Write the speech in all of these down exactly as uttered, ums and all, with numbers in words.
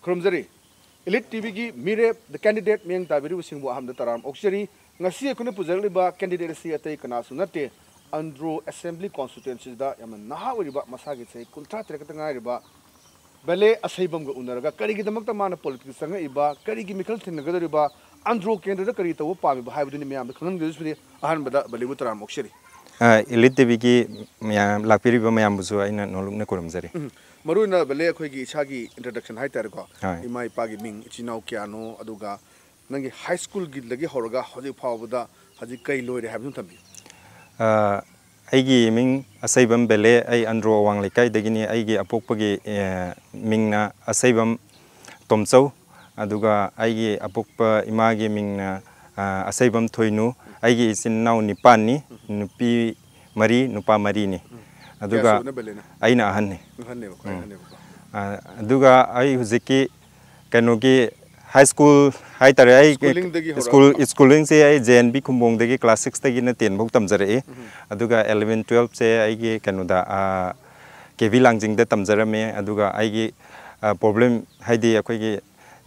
ꯈꯨꯔꯨꯝꯖꯔꯤ꯫ Elite ꯇꯤꯚꯤꯒꯤ ꯃꯤꯔꯦꯞ, The Candidate, ꯃꯤꯠꯌꯦꯡ ꯇꯥꯕꯤꯔꯤꯕꯁꯤꯡꯕꯨ ꯑꯍꯥꯟꯕꯗ ꯇꯔꯥꯝ ꯑꯣꯛꯆꯔꯤ꯫ ꯉꯁꯤ ꯑꯩꯈꯣꯏꯅ ꯄꯨꯖꯔꯛꯂꯤꯕ candidate ꯑꯁꯤ ꯑꯇꯩ ꯀꯅꯥꯁꯨ ꯅꯠꯇꯦ, ꯑꯟꯗ꯭ꯔꯣ Assembly Constituencyꯗ ꯌꯥꯝꯅ ꯅꯍꯥ ꯑꯣꯏꯔꯤꯕ, ꯃꯁꯥꯒꯤ ꯆꯍꯤ ꯀꯨꯟꯊ꯭ꯔꯥ ꯇꯔꯦꯠ ꯈꯛꯇ ꯉꯥꯏꯔꯤꯕ ꯕꯦꯂꯦ ꯑꯁꯩꯕꯝꯒ ꯎꯅꯔꯒ ꯀꯔꯤꯒꯤꯗꯃꯛꯇ ꯃꯥꯅ politics ꯆꯪꯉꯛꯏꯕ, ꯀꯔꯤꯒꯤ ꯃꯤꯈꯜ ꯊꯦꯡꯅꯒꯗꯧꯔꯤꯕ, ꯑꯟꯗ꯭ꯔꯣ ꯀꯦꯟꯗ꯭ꯔꯗ ꯀꯔꯤ ꯇꯧꯕ ꯄꯥꯝꯃꯤꯕ ꯍꯥꯏꯕꯗꯨꯅꯤ ꯃꯌꯥꯝꯗ ꯈꯪꯍꯟꯒꯗꯧꯔꯤꯁꯤꯅꯤ꯫ ꯑꯍꯥꯟꯕꯗ ꯕꯦꯂꯦꯕꯨ ꯇꯔꯥꯝ ꯑꯣꯛꯆꯔꯤ꯫ ꯑ, Elite ꯇꯤꯚꯤꯒꯤ ꯃꯌꯥꯝ, ꯂꯥꯛꯄꯤꯔꯤꯕ ꯃꯌꯥꯝꯕꯨꯁꯨ ꯑꯩꯅ ꯅꯣꯂꯨꯛꯅ ꯈꯨꯔꯨꯝꯖꯔꯤ꯫ ꯎꯝ꯫ ꯃꯔꯨ ꯑꯣꯏꯅ ꯕꯦꯂꯦ, ꯑꯩꯈꯣꯏꯒꯤ ꯏꯁꯥꯒꯤ introduction ꯍꯥꯏꯇꯥꯔꯦꯀꯣ, ꯍꯣꯏ꯫ ꯏꯃꯥ ꯏꯄꯥꯒꯤ ꯃꯤꯡ, ꯏꯆꯤꯟ ꯏꯅꯥꯎ ꯀꯌꯥꯅꯣ, ꯑꯗꯨꯒ ꯅꯪꯒꯤ high schoolꯒꯤꯗꯒꯤ ꯍꯧꯔꯒ ꯍꯧꯖꯤꯛ ꯐꯥꯎꯕꯗ ꯍꯧꯖꯤꯛ ꯀꯩ ꯂꯣꯏꯔꯦ ꯍꯥꯏꯕꯗꯨ ꯊꯝꯕꯤꯌꯨ꯫ ꯑ, ꯑꯩꯒꯤ ꯃꯤꯡ ꯑꯁꯩꯕꯝ ꯕꯦꯂꯦ, ꯑꯩ ꯑꯟꯗ꯭ꯔꯣ ꯑꯋꯥꯡ ꯂꯩꯀꯥꯏꯗꯒꯤꯅꯤ꯫ ꯑꯩꯒꯤ ꯑꯄꯣꯛꯄꯒꯤ, ꯑ, ꯃꯤꯡꯅ ꯑꯁꯩꯕꯝ ꯇꯣꯝꯆꯧ, ꯑꯗꯨꯒ ꯑꯩꯒꯤ ꯑꯄꯣꯛꯄ ꯏꯃꯥꯒꯤ ꯃꯤꯡꯅ, ꯑ, ꯑꯁꯩꯕꯝ ꯊꯣꯏꯅꯨ꯫ ꯑꯩꯒꯤ ꯏꯆꯤꯟ ꯏꯅꯥꯎ ꯅꯤꯄꯥꯟꯅꯤ, ꯅꯨꯄꯤ ꯃꯔꯤ, ꯅꯨꯄꯥ ꯃꯔꯤꯅꯤ꯫ ꯎꯝ꯫ ꯑꯗꯨꯒ ꯀꯌꯥ ꯁꯨꯕꯅꯣ ꯕꯦꯂꯦꯅ? ꯑꯩꯅ ꯑꯍꯟꯅꯤ꯫ ꯑꯍꯟꯅꯦꯕꯀꯣ, ꯎꯝ꯫ ꯑꯍꯟꯅꯦꯕꯀꯣ꯫ ꯑ, ꯑꯗꯨꯒ ꯑꯩ ꯍꯧꯖꯤꯛꯀꯤ ꯀꯩꯅꯣꯒꯤ high school ꯍꯥꯏꯇꯥꯔꯦ, ꯑꯩ schoolingꯗꯒꯤ ꯍꯧꯔꯒ? School, schoolingꯁꯦ ꯑꯩ J N B ꯈꯨꯝꯕꯣꯡꯗꯒꯤ class sixꯇꯒꯤꯅ ten ꯐꯥꯎ ꯇꯝꯖꯔꯛꯏ꯫ ꯎꯝ꯫ ꯑꯗꯨꯒ eleven twelveꯁꯦ ꯑꯩꯒꯤ ꯀꯩꯅꯣꯗ, ꯑ, K V ꯂꯥꯡꯖꯤꯡꯗ ꯇꯝꯖꯔꯝꯃꯦ꯫ ꯑꯗꯨꯒ ꯑꯩꯒꯤ, ꯑ, problem ꯍꯥꯏꯗꯤ ꯑꯩꯈꯣꯏꯒꯤ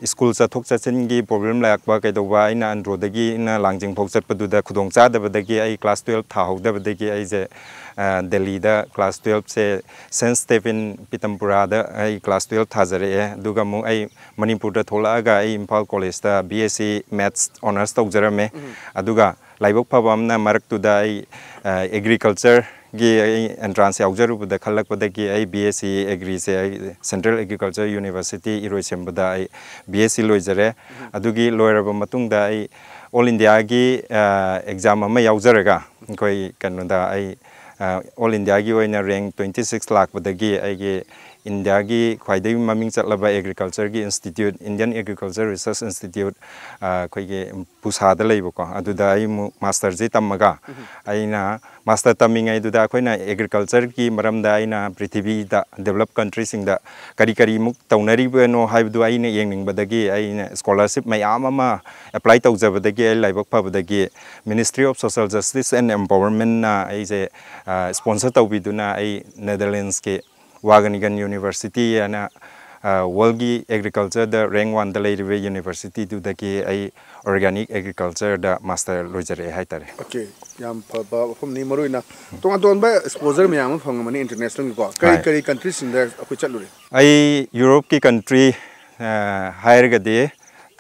school ꯆꯠꯊꯣꯛ ꯆꯠꯁꯤꯟꯒꯤ problem ꯂꯥꯛꯄ ꯀꯩꯗꯧꯕ, ꯑꯩꯅ ꯑꯟꯗ꯭ꯔꯣꯗꯒꯤꯅ ꯂꯥꯡꯖꯤꯡ ꯐꯥꯎ ꯆꯠꯄꯗꯨꯗ ꯈꯨꯗꯣꯡ ꯆꯥꯗꯕꯗꯒꯤ ꯑꯩ class twelve ꯊꯥꯍꯧꯗꯕꯗꯒꯤ ꯑꯩꯁꯦ, ꯑ, ꯗꯦꯜꯂꯤꯗ class twelveꯁꯦ Saint Stephen ꯄꯤꯇꯝꯄꯨꯔꯥꯗ ꯑꯩ class twelve ꯊꯥꯖꯔꯛꯑꯦ꯫ ꯑꯗꯨꯒ ꯑꯃꯨꯛ ꯑꯩ ꯃꯅꯤꯄꯨꯔꯗ ꯊꯣꯛꯂꯛꯑꯒ ꯑꯩ Imphal collegeꯇ B S C Maths honours ꯇꯧꯖꯔꯝꯃꯦ꯫ ꯎꯝ꯫ ꯑꯗꯨꯒ ꯂꯥꯏꯕꯛ ꯐꯕ ꯑꯃꯅ ꯃꯔꯛꯇꯨꯗ ꯑꯩ, ꯑ, agricultureꯒꯤ ꯑꯩ entrance ꯌꯥꯎꯖꯔꯨꯕꯗ ꯈꯜꯂꯛꯄꯗꯒꯤ ꯑꯩ B S C Agriꯁꯦ ꯑꯩ Central Agriculture University ꯏꯔꯣꯏꯁꯦꯝꯕꯗ ꯑꯩ B S C ꯂꯣꯏꯖꯔꯦ꯫ ꯎꯝ꯫ ꯑꯗꯨꯒꯤ ꯂꯣꯏꯔꯕ ꯃꯇꯨꯡꯗ ꯑꯩ All Indiaꯒꯤ, ꯑ, exam ꯑꯃ ꯌꯥꯎꯖꯔꯒ ꯑꯩꯈꯣꯏ ꯀꯩꯅꯣꯗ ꯑꯩ, ꯑ, All Indiaꯒꯤ ꯑꯣꯏꯅ rank twenty six ꯂꯥꯛꯄꯗꯒꯤ ꯑꯩꯒꯤ ꯏꯟꯗꯤꯌꯥꯒꯤ ꯈ꯭ꯋꯥꯏꯗꯒꯤ ꯃꯃꯤꯡ ꯆꯠꯂꯕ agricultureꯒꯤ institute, Indian Agriculture Research Institute, ꯑ, ꯑꯩꯈꯣꯏꯒꯤ ꯄꯨꯁꯥꯗ ꯂꯩꯕꯀꯣ, ꯑꯗꯨꯗ ꯑꯩ ꯑꯃꯨꯛ masterꯁꯦ ꯇꯝꯃꯒ, ꯎꯝ꯫ ꯑꯩꯅ master ꯇꯝꯃꯤꯉꯩꯗꯨꯗ ꯑꯩꯈꯣꯏꯅ agricultureꯒꯤ ꯃꯔꯝꯗ ꯑꯩꯅ ꯄ꯭ꯔꯤꯊꯤꯕꯤꯗ developed countryꯁꯤꯡꯗ ꯀꯔꯤ ꯀꯔꯤꯃꯨꯛ ꯇꯧꯅꯔꯤꯕꯅꯣ ꯍꯥꯏꯕꯗꯨ ꯑꯩꯅ ꯌꯦꯡꯅꯤꯡꯕꯗꯒꯤ, ꯑꯩꯅ scholarship ꯃꯌꯥꯝ ꯑꯃ apply ꯇꯧꯖꯕꯗꯒꯤ, ꯑꯩ ꯂꯥꯏꯕꯛ ꯐꯕꯗꯒꯤ Ministry of Social Justice and Empowermentꯅ ꯑꯩꯁꯦ, ꯑ, sponsor ꯇꯧꯕꯤꯗꯨꯅ ꯑꯩ Netherlandsꯀꯤ Wageningen University ꯍꯥꯏꯅ ꯋꯥꯔꯜꯒꯤ ꯑꯦꯒ꯭ꯔꯤꯀꯜꯆꯔꯗ ꯔꯦꯡ ꯋꯥꯟꯗ ꯂꯩꯔꯤꯕ ꯌꯨꯅꯤꯚꯔꯁꯤꯇꯤꯗꯨꯗꯒꯤ ꯑꯩ ꯑꯣꯔꯒꯥꯅꯤꯛ ꯑꯦꯒ꯭ꯔꯤꯀꯜꯆꯔꯗ ꯃꯥꯁꯇꯔ ꯂꯣꯏꯖꯔꯛꯑꯦ ꯍꯥꯏꯇꯥꯔꯦ꯫ ꯑꯣꯀꯦ, ꯌꯥꯝ ꯐꯕ ꯋꯥꯐꯝꯅꯤ꯫ ꯃꯔꯨꯑꯣꯏꯅ ꯇꯣꯉꯥꯟ ꯇꯣꯉꯥꯟꯕ ꯑꯦꯛꯁꯄꯣꯖꯔ ꯃꯌꯥꯝ ꯑꯃ ꯐꯪꯉꯝꯃꯅꯤ ꯏꯟꯇꯔꯅꯦꯁꯅꯦꯜꯒꯤꯀꯣ꯫ ꯀꯔꯤ ꯍꯣꯏ꯫ ꯀꯔꯤ ꯀꯟꯇ꯭ꯔꯤꯁꯤꯡꯗ ꯑꯩꯈꯣꯏ ꯆꯠꯂꯨꯔꯦ? ꯑꯩ ꯌꯨꯔꯣꯞꯀꯤ ꯀꯟꯇ꯭ꯔꯤ ꯍꯥꯏꯔꯒꯗꯤ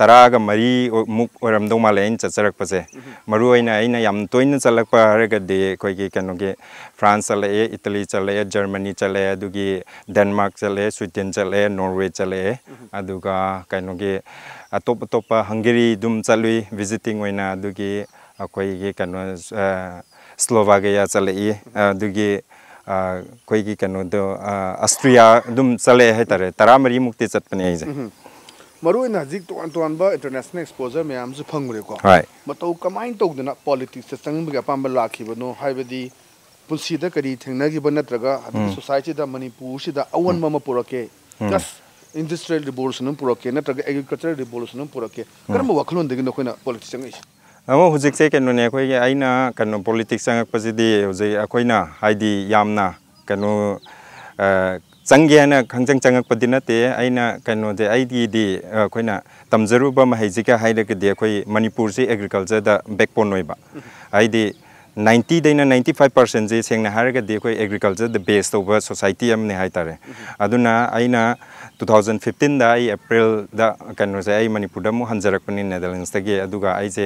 ꯇꯔꯥꯒ ꯃꯔꯤ ꯃꯨꯛ ꯑꯣꯏꯔꯝꯗꯧ ꯃꯥꯜꯂꯦ ꯑꯩꯅ ꯆꯠꯆꯔꯛꯄꯁꯦ꯫ ꯃꯔꯨꯑꯣꯏꯅ ꯑꯩꯅ ꯌꯥꯝ ꯇꯣꯏꯅ ꯆꯠꯂꯛꯄ ꯍꯥꯏꯔꯒꯗꯤ ꯑꯩꯈꯣꯏꯒꯤ ꯀꯩꯅꯣꯒꯤ ꯐ꯭ꯔꯥꯟꯁ ꯆꯠꯂꯛꯑꯦ, ꯏꯇꯂꯤ ꯆꯠꯂꯛꯑꯦ, ꯖꯔꯃꯅꯤ ꯆꯠꯂꯛꯑꯦ, ꯑꯗꯨꯒꯤ ꯗꯦꯟꯃꯥꯔꯛ ꯆꯠꯂꯛꯑꯦ, ꯁ꯭ꯋꯤꯗꯦꯟ ꯆꯠꯂꯛꯑꯦ, ꯅꯣꯔꯋꯦ ꯆꯠꯂꯛꯑꯦ꯫ ꯑꯗꯨꯒ ꯀꯩꯅꯣꯒꯤ ꯑꯇꯣꯞ ꯑꯇꯣꯞꯄ ꯍꯪꯒꯦꯔꯤ ꯑꯗꯨꯝ ꯆꯠꯂꯨꯏ ꯚꯤꯖꯤꯇꯤꯡ ꯑꯣꯏꯅ꯫ ꯑꯗꯨꯒꯤ ꯑꯩꯈꯣꯏꯒꯤ ꯀꯩꯅꯣ ꯁ꯭ꯂꯣꯚꯥꯀꯤꯌꯥ ꯆꯠꯂꯛꯏ꯫ ꯑꯗꯨꯒꯤ ꯑꯩꯈꯣꯏꯒꯤ ꯀꯩꯅꯣꯗꯣ ꯑꯁꯇ꯭ꯔꯤꯌꯥ ꯑꯗꯨꯝ ꯆꯠꯂꯛꯑꯦ ꯍꯥꯏꯇꯥꯔꯦ꯫ ꯇꯔꯥꯃꯔꯤꯃꯨꯛꯇꯤ ꯆꯠꯄꯅꯦ ꯑꯩꯁꯦ꯫ ꯃꯔꯨꯑꯣꯏꯅ ꯍꯧꯖꯤꯛ ꯇꯣꯉꯥꯟ ꯇꯣꯉꯥꯟꯕ ꯏꯟꯇꯔꯅꯦꯁꯅꯦꯜ ꯑꯦꯛꯁꯄꯣꯖꯔ ꯃꯌꯥꯝꯁꯨ ꯐꯪꯉꯨꯔꯦꯀꯣ꯫ ꯍꯣꯏ꯫ ꯃꯇꯧ ꯀꯃꯥꯏꯅ ꯇꯧꯗꯅ ꯄꯣꯂꯤꯇꯤꯛꯁꯇ ꯆꯪꯕꯒꯤ ꯑꯄꯥꯝꯕ ꯂꯥꯛꯈꯤꯕꯅꯣ ꯍꯥꯏꯕꯗꯤ ꯄꯨꯟꯁꯤꯗ ꯀꯔꯤ ꯊꯦꯡꯅꯈꯤꯕ ꯅꯠꯇ꯭ꯔꯒ ꯍꯧꯖꯤꯛꯀꯤ ꯁꯣꯁꯥꯏꯇꯤꯗ ꯃꯅꯤꯄꯨꯔꯁꯤꯗ ꯑꯑꯣꯟꯕ ꯑꯃ ꯄꯨꯔꯛꯀꯦ? ꯖꯁ ꯏꯟꯗꯁꯇ꯭ꯔꯤꯌꯦꯜ ꯔꯤꯚꯣꯂꯨꯁꯟ ꯑꯃ ꯄꯨꯔꯛꯀꯦ ꯅꯠꯇ꯭ꯔꯒ ꯑꯦꯒ꯭ꯔꯤꯀꯜꯆꯔꯦꯜ ꯔꯤꯚꯣꯂꯨꯁꯟ ꯑꯃ ꯄꯨꯔꯛꯀꯦ? ꯀꯔꯝꯕ ꯋꯥꯈꯜꯂꯣꯟꯗꯒꯤꯅꯣ ꯑꯩꯈꯣꯏꯅ ꯄꯣꯂꯤꯇꯤꯛꯁ ꯆꯪꯉꯛꯏꯁꯦ? ꯑꯃ ꯍꯧꯖꯤꯛꯁꯦ ꯀꯩꯅꯣꯅꯦ, ꯑꯩꯈꯣꯏꯒꯤ ꯑꯩꯅ ꯀꯩꯅꯣ ꯄꯣꯂꯤꯇꯤꯛꯁ ꯆꯪꯉꯛꯄꯁꯤꯗꯤ ꯍꯧꯖꯤꯛ ꯑꯩꯈꯣꯏꯅ ꯍꯥꯏꯗꯤ ꯌꯥꯝꯅ ꯀꯩꯅꯣ ꯆꯪꯒꯦ ꯍꯥꯏꯅ ꯈꯪꯆꯪ ꯆꯪꯉꯛꯄꯗꯤ ꯅꯠꯇꯦ꯫ ꯑꯩꯅ ꯀꯩꯅꯣꯗꯤ ꯑꯩꯒꯤꯗꯤ ꯑꯩꯈꯣꯏꯅ ꯇꯝꯖꯔꯨꯕ ꯃꯍꯩꯁꯤꯒ ꯍꯥꯏꯔꯒꯗꯤ ꯑꯩꯈꯣꯏ ꯃꯅꯤꯄꯨꯔꯁꯤ ꯑꯦꯒ꯭ꯔꯤꯀꯜꯆꯔꯗ ꯕꯦꯛꯕꯣꯟ ꯑꯣꯏꯕ, ꯍꯥꯏꯗꯤ ꯅꯥꯏꯟꯇꯤꯗꯩꯅ ꯅꯥꯏꯟꯇꯤ ꯐꯥꯏꯚ ꯄꯥꯔꯁꯦꯟꯁꯦ ꯁꯦꯡꯅ ꯍꯥꯏꯔꯒꯗꯤ ꯑꯩꯈꯣꯏ ꯑꯦꯒ꯭ꯔꯤꯀꯜꯆꯔꯗ ꯕꯦꯁ ꯇꯧꯕ ꯁꯣꯁꯥꯏꯇꯤ ꯑꯃꯅꯤ ꯍꯥꯏꯇꯥꯔꯦ꯫ ꯑꯗꯨꯅ ꯑꯩꯅ ꯇꯨ ꯊꯥꯎꯖꯟ ꯐꯤꯐꯇꯤꯟꯗ ꯑꯩ ꯑꯦꯄ꯭ꯔꯤꯜꯗ ꯀꯩꯅꯣꯁꯦ ꯑꯩ ꯃꯅꯤꯄꯨꯔꯗ ꯑꯃꯨꯛ ꯍꯟꯖꯔꯛꯄꯅꯤ ꯅꯦꯗꯔꯂꯦꯟꯁꯇꯒꯤ꯫ ꯑꯗꯨꯒ ꯑꯩꯁꯦ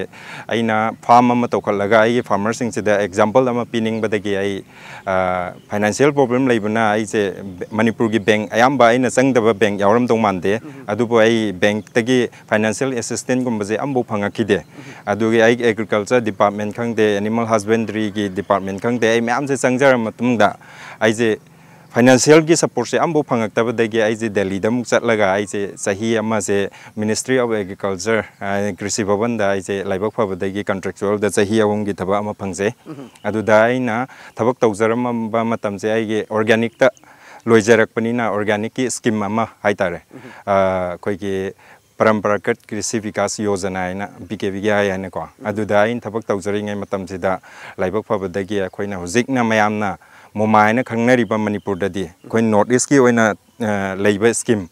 ꯑꯩꯅ ꯐꯥꯔꯝ ꯑꯃ ꯇꯧꯈꯠꯂꯒ ꯑꯩꯒꯤ ꯐꯥꯔꯃꯔꯁꯤꯡꯁꯤꯗ ꯑꯦꯛꯖꯥꯝꯄꯜ ꯑꯃ ꯄꯤꯅꯤꯡꯕꯗꯒꯤ ꯑꯩ ꯐꯥꯏꯅꯥꯟꯁꯤꯌꯦꯜ ꯄ꯭ꯔꯣꯕ꯭ꯂꯦꯝ ꯂꯩꯕꯅ ꯑꯩꯁꯦ ꯃꯅꯤꯄꯨꯔꯒꯤ ꯕꯦꯡꯛ ꯑꯌꯥꯝꯕ ꯑꯩꯅ ꯆꯪꯗꯕ ꯕꯦꯡꯛ ꯌꯥꯎꯔꯝꯗꯧ ꯃꯥꯟꯗꯦ꯫ ꯑꯗꯨꯕꯨ ꯑꯩ ꯕꯦꯡꯛꯇꯒꯤ ꯐꯥꯏꯅꯥꯟꯁꯤꯌꯦꯜ ꯑꯦꯁꯤꯁꯇꯦꯟꯁꯀꯨꯝꯕꯁꯦ ꯑꯃꯐꯥꯎ ꯐꯪꯉꯛꯈꯤꯗꯦ꯫ ꯑꯗꯨꯒꯤ ꯑꯩꯒꯤ ꯑꯦꯒ꯭ꯔꯤꯀꯜꯆꯔ ꯗꯤꯄꯥꯔꯠꯃꯦꯟ ꯈꯪꯗꯦ, ꯑꯦꯅꯤꯃꯦꯜ ꯍꯁꯕꯦꯟꯗ꯭ꯔꯤꯒꯤ ꯗꯤꯄꯥꯔꯠꯃꯦꯟ ꯈꯪꯗꯦ, ꯑꯩ ꯃꯌꯥꯝꯁꯦ ꯆꯪꯖꯔ ꯃꯇꯨꯡꯗ ꯑꯩꯁꯦ ꯐꯥꯏꯅꯥꯟꯁꯤꯌꯦꯜꯒꯤ ꯁꯄꯣꯔꯠꯁꯦ ꯑꯃꯐꯥꯎ ꯐꯪꯉꯛꯇꯕꯗꯒꯤ ꯑꯩꯁꯦ ꯗꯦꯜꯂꯤꯗ ꯑꯃꯨꯛ ꯆꯠꯂꯒ ꯑꯩꯁꯦ ꯆꯍꯤ ꯑꯃꯁꯦ ꯃꯤꯅꯤꯁꯇ꯭ꯔꯤ ꯑꯣꯐ ꯑꯦꯒ꯭ꯔꯤꯀꯜꯆꯔ, ꯀ꯭ꯔꯤꯁꯤ ꯚꯕꯟꯗ ꯑꯩꯁꯦ ꯂꯥꯏꯕꯛ ꯐꯕꯗꯒꯤ ꯀꯟꯇ꯭ꯔꯦꯛꯆꯨꯋꯦꯜꯗ ꯆꯍꯤ ꯑꯍꯨꯝꯒꯤ ꯊꯕꯛ ꯑꯃ ꯐꯪꯖꯩ꯫ ꯑꯗꯨꯗ ꯑꯩꯅ ꯊꯕꯛ ꯇꯧꯖꯔꯝꯕ ꯃꯇꯝꯁꯦ ꯑꯩꯒꯤ ꯑꯣꯔꯒꯥꯅꯤꯛꯇ ꯂꯣꯏꯖꯔꯛꯄꯅꯤꯅ ꯑꯣꯔꯒꯥꯅꯤꯛꯀꯤ ꯁ꯭ꯀꯤꯝ ꯑꯃ ꯍꯥꯏꯇꯥꯔꯦ, ꯑꯩꯈꯣꯏꯒꯤ ꯄꯔꯝꯄꯔꯥꯒꯠ ꯀ꯭ꯔꯤꯁꯤ ꯕꯤꯀꯥꯁ ꯌꯣꯖꯅꯥ ꯍꯥꯏꯅ, ꯄꯤ ꯀꯦ ꯚꯤ ꯋꯥꯏ ꯍꯥꯏꯅꯀꯣ꯫ ꯑꯗꯨꯗ ꯑꯩꯅ ꯊꯕꯛ ꯇꯧꯖꯔꯤꯉꯩ ꯃꯇꯝꯁꯤꯗ ꯂꯥꯏꯕꯛ ꯐꯕꯗꯒꯤ ꯑꯩꯈꯣꯏꯅ ꯍꯧꯖꯤꯛꯅ ꯃꯌꯥꯝꯅ ꯃꯣꯃꯥ ꯍꯥꯏꯅ ꯈꯪꯅꯔꯤꯕ ꯃꯅꯤꯄꯨꯔꯗꯗꯤ ꯑꯩꯈꯣꯏ ꯅꯣꯔꯠ ꯏꯁꯀꯤ ꯑꯣꯏꯅ ꯂꯩꯕ scheme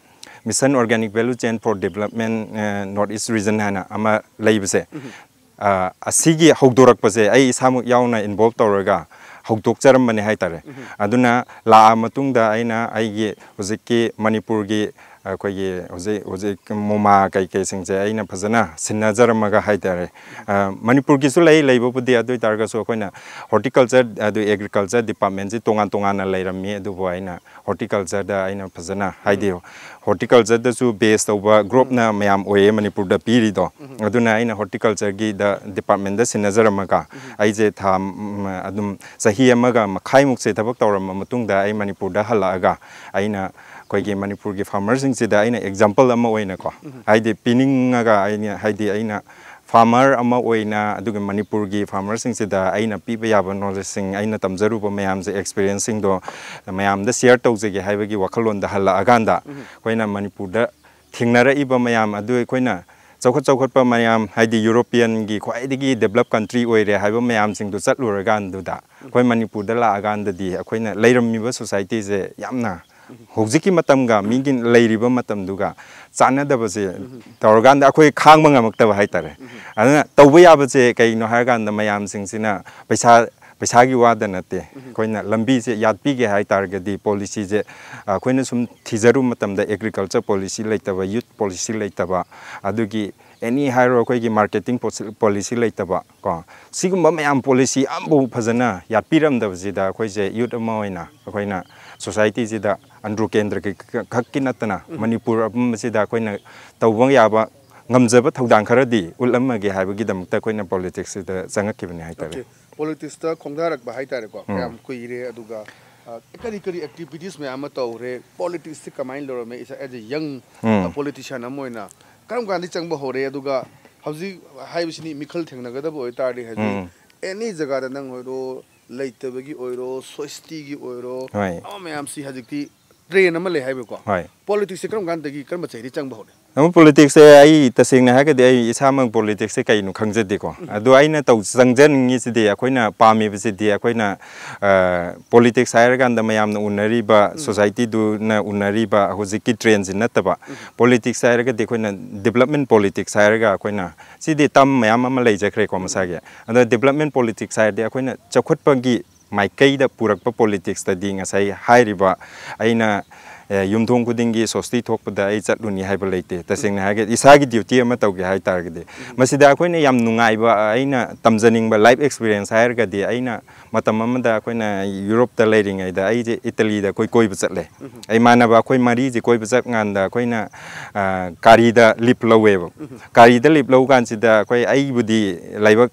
Mission Organic Value Chain for Development, ꯑ, North East Region ꯍꯥꯏꯅ ꯑꯃ ꯂꯩꯕꯁꯦ, ꯑ, ꯑꯁꯤꯒꯤ ꯍꯧꯗꯣꯔꯛꯄꯁꯦ ꯑꯩ ꯏꯁꯥꯃꯛ ꯌꯥꯎꯅ involve ꯇꯧꯔꯒ ꯍꯧꯗꯣꯛꯆꯔꯝꯕꯅꯦ ꯍꯥꯏꯇꯥꯔꯦ꯫ ꯑꯗꯨꯅ ꯂꯥꯛꯑ ꯃꯇꯨꯡꯗ ꯑꯩꯅ ꯑꯩꯒꯤ ꯍꯧꯖꯤꯛꯀꯤ ꯃꯅꯤꯄꯨꯔꯒꯤ ꯑꯩꯈꯣꯏꯒꯤ ꯍꯧꯖꯤꯛ, ꯍꯧꯖꯤꯛ ꯃꯣꯃꯥ ꯀꯩꯀꯩꯁꯤꯡꯁꯦ ꯑꯩꯅ ꯐꯖꯅ ꯁꯤꯟꯅꯖꯔꯝꯃꯒ ꯍꯥꯏꯇꯥꯔꯦ꯫ ꯑ, ꯃꯅꯤꯄꯨꯔꯒꯤꯁꯨ ꯂꯩ, ꯂꯩꯕꯕꯨꯗꯤ, ꯑꯗꯨ ꯑꯣꯏ ꯇꯥꯔꯒꯁꯨ ꯑꯩꯈꯣꯏꯅ horticulture, ꯑꯗꯨ agriculture departmentꯁꯤ ꯇꯣꯉꯥꯟ ꯇꯣꯉꯥꯟꯅ ꯂꯩꯔꯝꯃꯤ, ꯑꯗꯨꯕꯨ ꯑꯩꯅ horticultureꯗ ꯑꯩꯅ ꯐꯖꯅ, ꯍꯥꯏꯗꯤ horticultureꯗꯁꯨ base ꯇꯧꯕ groupꯅ ꯃꯌꯥꯝ ꯑꯣꯏꯌꯦ ꯃꯅꯤꯄꯨꯔꯗ ꯄꯤꯔꯤꯗꯣ꯫ ꯑꯗꯨꯅ ꯑꯩꯅ horticultureꯒꯤꯗ departmentꯗ ꯁꯤꯟꯅꯖꯔꯝꯃꯒ ꯑꯩꯁꯦ ꯊꯥ, ꯎꯝ, ꯑꯗꯨꯝ ꯆꯍꯤ ꯑꯃꯒ ꯃꯈꯥꯏꯃꯨꯛꯁꯦ ꯊꯕꯛ ꯇꯧꯔꯝꯕ ꯃꯇꯨꯡꯗ ꯑꯩ ꯃꯅꯤꯄꯨꯔꯗ ꯍꯜꯂꯛꯑꯒ ꯑꯩꯅ ꯑꯩꯈꯣꯏꯒꯤ ꯃꯅꯤꯄꯨꯔꯒꯤ farmerꯁꯤꯡꯁꯤꯗ ꯑꯩꯅ example ꯑꯃ ꯑꯣꯏꯅꯀꯣ, ꯍꯥꯏꯗꯤ ꯄꯤꯅꯤꯡꯉꯒ ꯑꯩꯅ, ꯍꯥꯏꯗꯤ ꯑꯩꯅ farmer ꯑꯃ ꯑꯣꯏꯅ ꯑꯗꯨꯒ ꯃꯅꯤꯄꯨꯔꯒꯤ farmerꯁꯤꯡꯁꯤꯗ ꯑꯩꯅ ꯄꯤꯕ ꯌꯥꯕ knowledgeꯁꯤꯡ, ꯑꯩꯅ ꯇꯝꯖꯔꯨꯕ ꯃꯌꯥꯝꯁꯦ, experienceꯁꯤꯡꯗꯣ ꯃꯌꯥꯝꯗ share ꯇꯧꯖꯒꯦ ꯍꯥꯏꯕꯒꯤ ꯋꯥꯈꯜꯂꯣꯟꯗ ꯍꯜꯂꯛꯑꯀꯥꯟꯗ ꯑꯩꯈꯣꯏꯅ ꯃꯅꯤꯄꯨꯔꯗ ꯊꯦꯡꯅꯔꯛꯏꯕ ꯃꯌꯥꯝ ꯑꯗꯨ ꯑꯩꯈꯣꯏꯅ ꯆꯥꯎꯈꯠ ꯆꯥꯎꯈꯠꯄ ꯃꯌꯥꯝ, ꯍꯥꯏꯗꯤ Europeanꯒꯤ ꯈ꯭ꯋꯥꯏꯗꯒꯤ develop country ꯑꯣꯏꯔꯦ ꯍꯥꯏꯕ ꯃꯌꯥꯝꯁꯤꯡꯗꯣ ꯆꯠꯂꯨꯔꯀꯥꯟꯗꯨꯗ ꯑꯩꯈꯣꯏ ꯃꯅꯤꯄꯨꯔꯗ ꯂꯥꯛꯑꯀꯥꯟꯗꯗꯤ ꯑꯩꯈꯣꯏꯅ ꯂꯩꯔꯝꯃꯤꯕ societyꯁꯦ ꯌꯥꯝꯅ ꯍꯧꯖꯤꯛꯀꯤ ꯃꯇꯝꯒ ꯃꯤꯒꯤ ꯂꯩꯔꯤꯕ ꯃꯇꯝꯗꯨꯒ ꯆꯥꯟꯅꯗꯕꯁꯦ ꯇꯧꯔꯀꯥꯟꯗ ꯑꯩꯈꯣꯏ ꯈꯥꯡꯕ ꯉꯝꯃꯛꯇꯕ ꯍꯥꯏꯇꯥꯔꯦ꯫ ꯑꯗꯨꯅ ꯇꯧꯕ ꯌꯥꯕꯁꯦ ꯀꯩꯅꯣ ꯍꯥꯏꯔꯀꯥꯟꯗ ꯃꯌꯥꯝꯁꯤꯡꯁꯤꯅ ꯄꯩꯁꯥ, ꯄꯩꯁꯥꯒꯤ ꯋꯥꯗ ꯅꯠꯇꯦ, ꯑꯩꯈꯣꯏꯅ ꯂꯝꯕꯤꯁꯦ ꯌꯥꯠꯄꯤꯒꯦ ꯍꯥꯏ ꯇꯥꯔꯒꯗꯤ policyꯁꯦ ꯑꯩꯈꯣꯏꯅ ꯁꯨꯝ ꯊꯤꯖꯔꯨꯕ ꯃꯇꯝꯗ agriculture policy ꯂꯩꯇꯕ, youth policy ꯂꯩꯇꯕ, ꯑꯗꯨꯒꯤ any ꯍꯥꯏꯔꯣ, ꯑꯩꯈꯣꯏꯒꯤ marketing policy ꯂꯩꯇꯕ ꯀꯣ, ꯁꯤꯒꯨꯝꯕ ꯃꯌꯥꯝ policy ꯑꯃꯐꯥꯎ ꯐꯖꯅ ꯌꯥꯠꯄꯤꯔꯝꯗꯕꯁꯤꯗ ꯑꯩꯈꯣꯏꯁꯦ youth ꯑꯃ ꯑꯣꯏꯅ ꯑꯩꯈꯣꯏꯅ societyꯁꯤꯗ ꯑꯟꯗ꯭ꯔꯣ ꯀꯦꯟꯗ꯭ꯔꯒꯤ ꯈꯛꯀꯤ ꯅꯠꯇꯅ ꯃꯅꯤꯄꯨꯔ ꯑꯄꯨꯝꯕꯁꯤꯗ ꯑꯩꯈꯣꯏꯅ ꯇꯧꯕ ꯌꯥꯕ ꯉꯝꯖꯕ ꯊꯧꯗꯥꯡ ꯈꯔꯗꯤ ꯎꯠꯂꯝꯃꯒꯦ ꯍꯥꯏꯕꯒꯤꯗꯃꯛꯇ ꯑꯩꯈꯣꯏꯅ politicsꯁꯤꯗ ꯆꯪꯉꯛꯈꯤꯕꯅꯦ ꯍꯥꯏꯇꯥꯔꯦ꯫ Okay, politicsꯇ ꯈꯣꯡꯗꯥꯔꯛꯄ ꯍꯥꯏꯇꯥꯔꯦꯀꯣ꯫ ꯀꯌꯥꯝ ꯀꯨꯏꯔꯦ, ꯑꯗꯨꯒ ꯑ, ꯀꯔꯤ ꯀꯔꯤ activitiesꯁ ꯃꯌꯥꯝ ꯑꯃ ꯇꯧꯔꯦ? Politicsꯁꯤ ꯀꯃꯥꯏꯅ ꯂꯧꯔꯝꯃꯦ? Is as a young, ꯑ, politician ꯑꯃ ꯑꯣꯏꯅ ꯀꯔꯝ ꯀꯥꯟꯗ ꯆꯪꯕ ꯍꯧꯔꯦ? ꯑꯗꯨꯒ ꯍꯧꯖꯤꯛ ꯍꯥꯏꯕꯁꯤꯅꯤ, ꯃꯤꯈꯜ ꯊꯦꯡꯅꯒꯗꯕ ꯑꯣꯏꯇꯥꯔꯗꯤ, ꯍꯧꯖꯤꯛ any ꯖꯒꯥꯗ ꯅꯪ ꯑꯣꯏꯔꯣ, ꯂꯩꯇꯕꯒꯤ ꯑꯣꯏꯔꯣ, societyꯒꯤ ꯑꯣꯏꯔꯣ, ꯍꯣꯏ꯫ ꯑꯃ ꯃꯌꯥꯝꯁꯤ ꯍꯧꯖꯤꯛꯇꯤ trend ꯑꯃ ꯂꯩ ꯍꯥꯏꯕꯀꯣ꯫ ꯍꯣꯏ꯫ Politicsꯁꯦ ꯀꯔꯝ ꯀꯥꯟꯗꯒꯤ, ꯀꯔꯝꯕ ꯆꯍꯤꯗꯒꯤ ꯆꯪꯕ ꯍꯧꯔꯦ? ꯑꯃ ꯄꯣꯂꯤꯇꯤꯛꯁꯁꯦ ꯑꯩ ꯇꯁꯦꯡꯅ ꯍꯥꯏꯔꯒꯗꯤ ꯑꯩ ꯏꯁꯥꯃꯛ ꯄꯣꯂꯤꯇꯤꯛꯁꯁꯦ ꯀꯩꯅꯣ ꯈꯪꯖꯗꯦꯀꯣ꯫ ꯑꯗꯣ ꯑꯩꯅ ꯇꯧ ꯆꯪꯖꯅꯤꯡꯉꯤꯁꯤꯗꯤ, ꯑꯩꯈꯣꯏꯅ ꯄꯥꯝꯃꯤꯕꯁꯤꯗꯤ, ꯑꯩꯈꯣꯏꯅ ꯄꯣꯂꯤꯇꯤꯛꯁ ꯍꯥꯏꯔꯀꯥꯟꯗ ꯃꯌꯥꯝꯅ ꯎꯅꯔꯤꯕ, ꯁꯣꯁꯥꯏꯇꯤꯗꯨꯅ ꯎꯅꯔꯤꯕ ꯍꯧꯖꯤꯛꯀꯤ ꯇ꯭ꯔꯦꯟꯁꯤ ꯅꯠꯇꯕ, ꯄꯣꯂꯤꯇꯤꯛꯁ ꯍꯥꯏꯔꯒꯗꯤ ꯑꯩꯈꯣꯏꯅ ꯗꯤꯕꯂꯞꯃꯦꯟ ꯄꯣꯂꯤꯇꯤꯛꯁ ꯍꯥꯏꯔꯒ ꯑꯩꯈꯣꯏꯅ, ꯁꯤꯗꯤ ꯇꯝ ꯃꯌꯥꯝ ꯑꯃ ꯂꯩꯖꯈ꯭ꯔꯦꯀꯣ ꯃꯁꯥꯒꯤ꯫ ꯑꯗꯣ ꯗꯤꯕꯂꯞꯃꯦꯟ ꯄꯣꯂꯤꯇꯤꯛꯁ ꯍꯥꯏꯔꯗꯤ ꯑꯩꯈꯣꯏꯅ ꯆꯥꯎꯈꯠꯄꯒꯤ ꯃꯥꯏꯀꯩꯗ ꯄꯨꯔꯛꯄ ꯄꯣꯂꯤꯇꯤꯛꯁꯇꯗꯤ ꯉꯁꯥꯏ ꯍꯥꯏꯔꯤꯕ ꯑꯩꯅ, ꯑꯦ, ꯌꯨꯝꯊꯣꯡ ꯈꯨꯗꯤꯡꯒꯤ ꯁꯣꯁꯇꯤ ꯊꯣꯛꯄꯗ ꯑꯩ ꯆꯠꯂꯨꯅꯤ ꯍꯥꯏꯕ ꯂꯩꯇꯦ꯫ ꯇꯁꯦꯡꯅ ꯍꯥꯏꯔꯒꯗꯤ ꯏꯁꯥꯒꯤ ꯗ꯭ꯌꯨꯇꯤ ꯑꯃ ꯇꯧꯒꯦ ꯍꯥꯏ ꯇꯥꯔꯒꯗꯤ, ꯃꯁꯤꯗ ꯑꯩꯈꯣꯏꯅ ꯌꯥꯝ ꯅꯨꯡꯉꯥꯏꯕ, ꯑꯩꯅ ꯇꯝꯖꯅꯤꯡꯕ ꯂꯥꯏꯐ ꯑꯦꯛꯁꯄꯤꯔꯤꯌꯦꯟꯁ ꯍꯥꯏꯔꯒꯗꯤ, ꯑꯩꯅ ꯃꯇꯝ ꯑꯃꯗ ꯑꯩꯈꯣꯏꯅ ꯌꯨꯔꯣꯞꯇ ꯂꯩꯔꯤꯉꯩꯗ ꯑꯩꯁꯦ ꯏꯇꯂꯤꯗ ꯑꯩꯈꯣꯏ ꯀꯣꯏꯕ ꯆꯠꯂꯦ꯫ ꯏꯃꯥꯟꯅꯕ ꯑꯩꯈꯣꯏ ꯃꯔꯤꯁꯦ ꯀꯣꯏꯕ ꯆꯠ ꯀꯥꯟꯗ ꯑꯩꯈꯣꯏꯅ, ꯑ, ꯒꯥꯔꯤꯗ ꯂꯤꯞ ꯂꯧꯋꯦꯕ꯫ ꯒꯥꯔꯤꯗ ꯂꯤꯞ ꯂꯧ ꯀꯥꯟꯁꯤꯗ ꯑꯩꯈꯣꯏ, ꯑꯩꯕꯨꯗꯤ ꯂꯥꯏꯕꯛ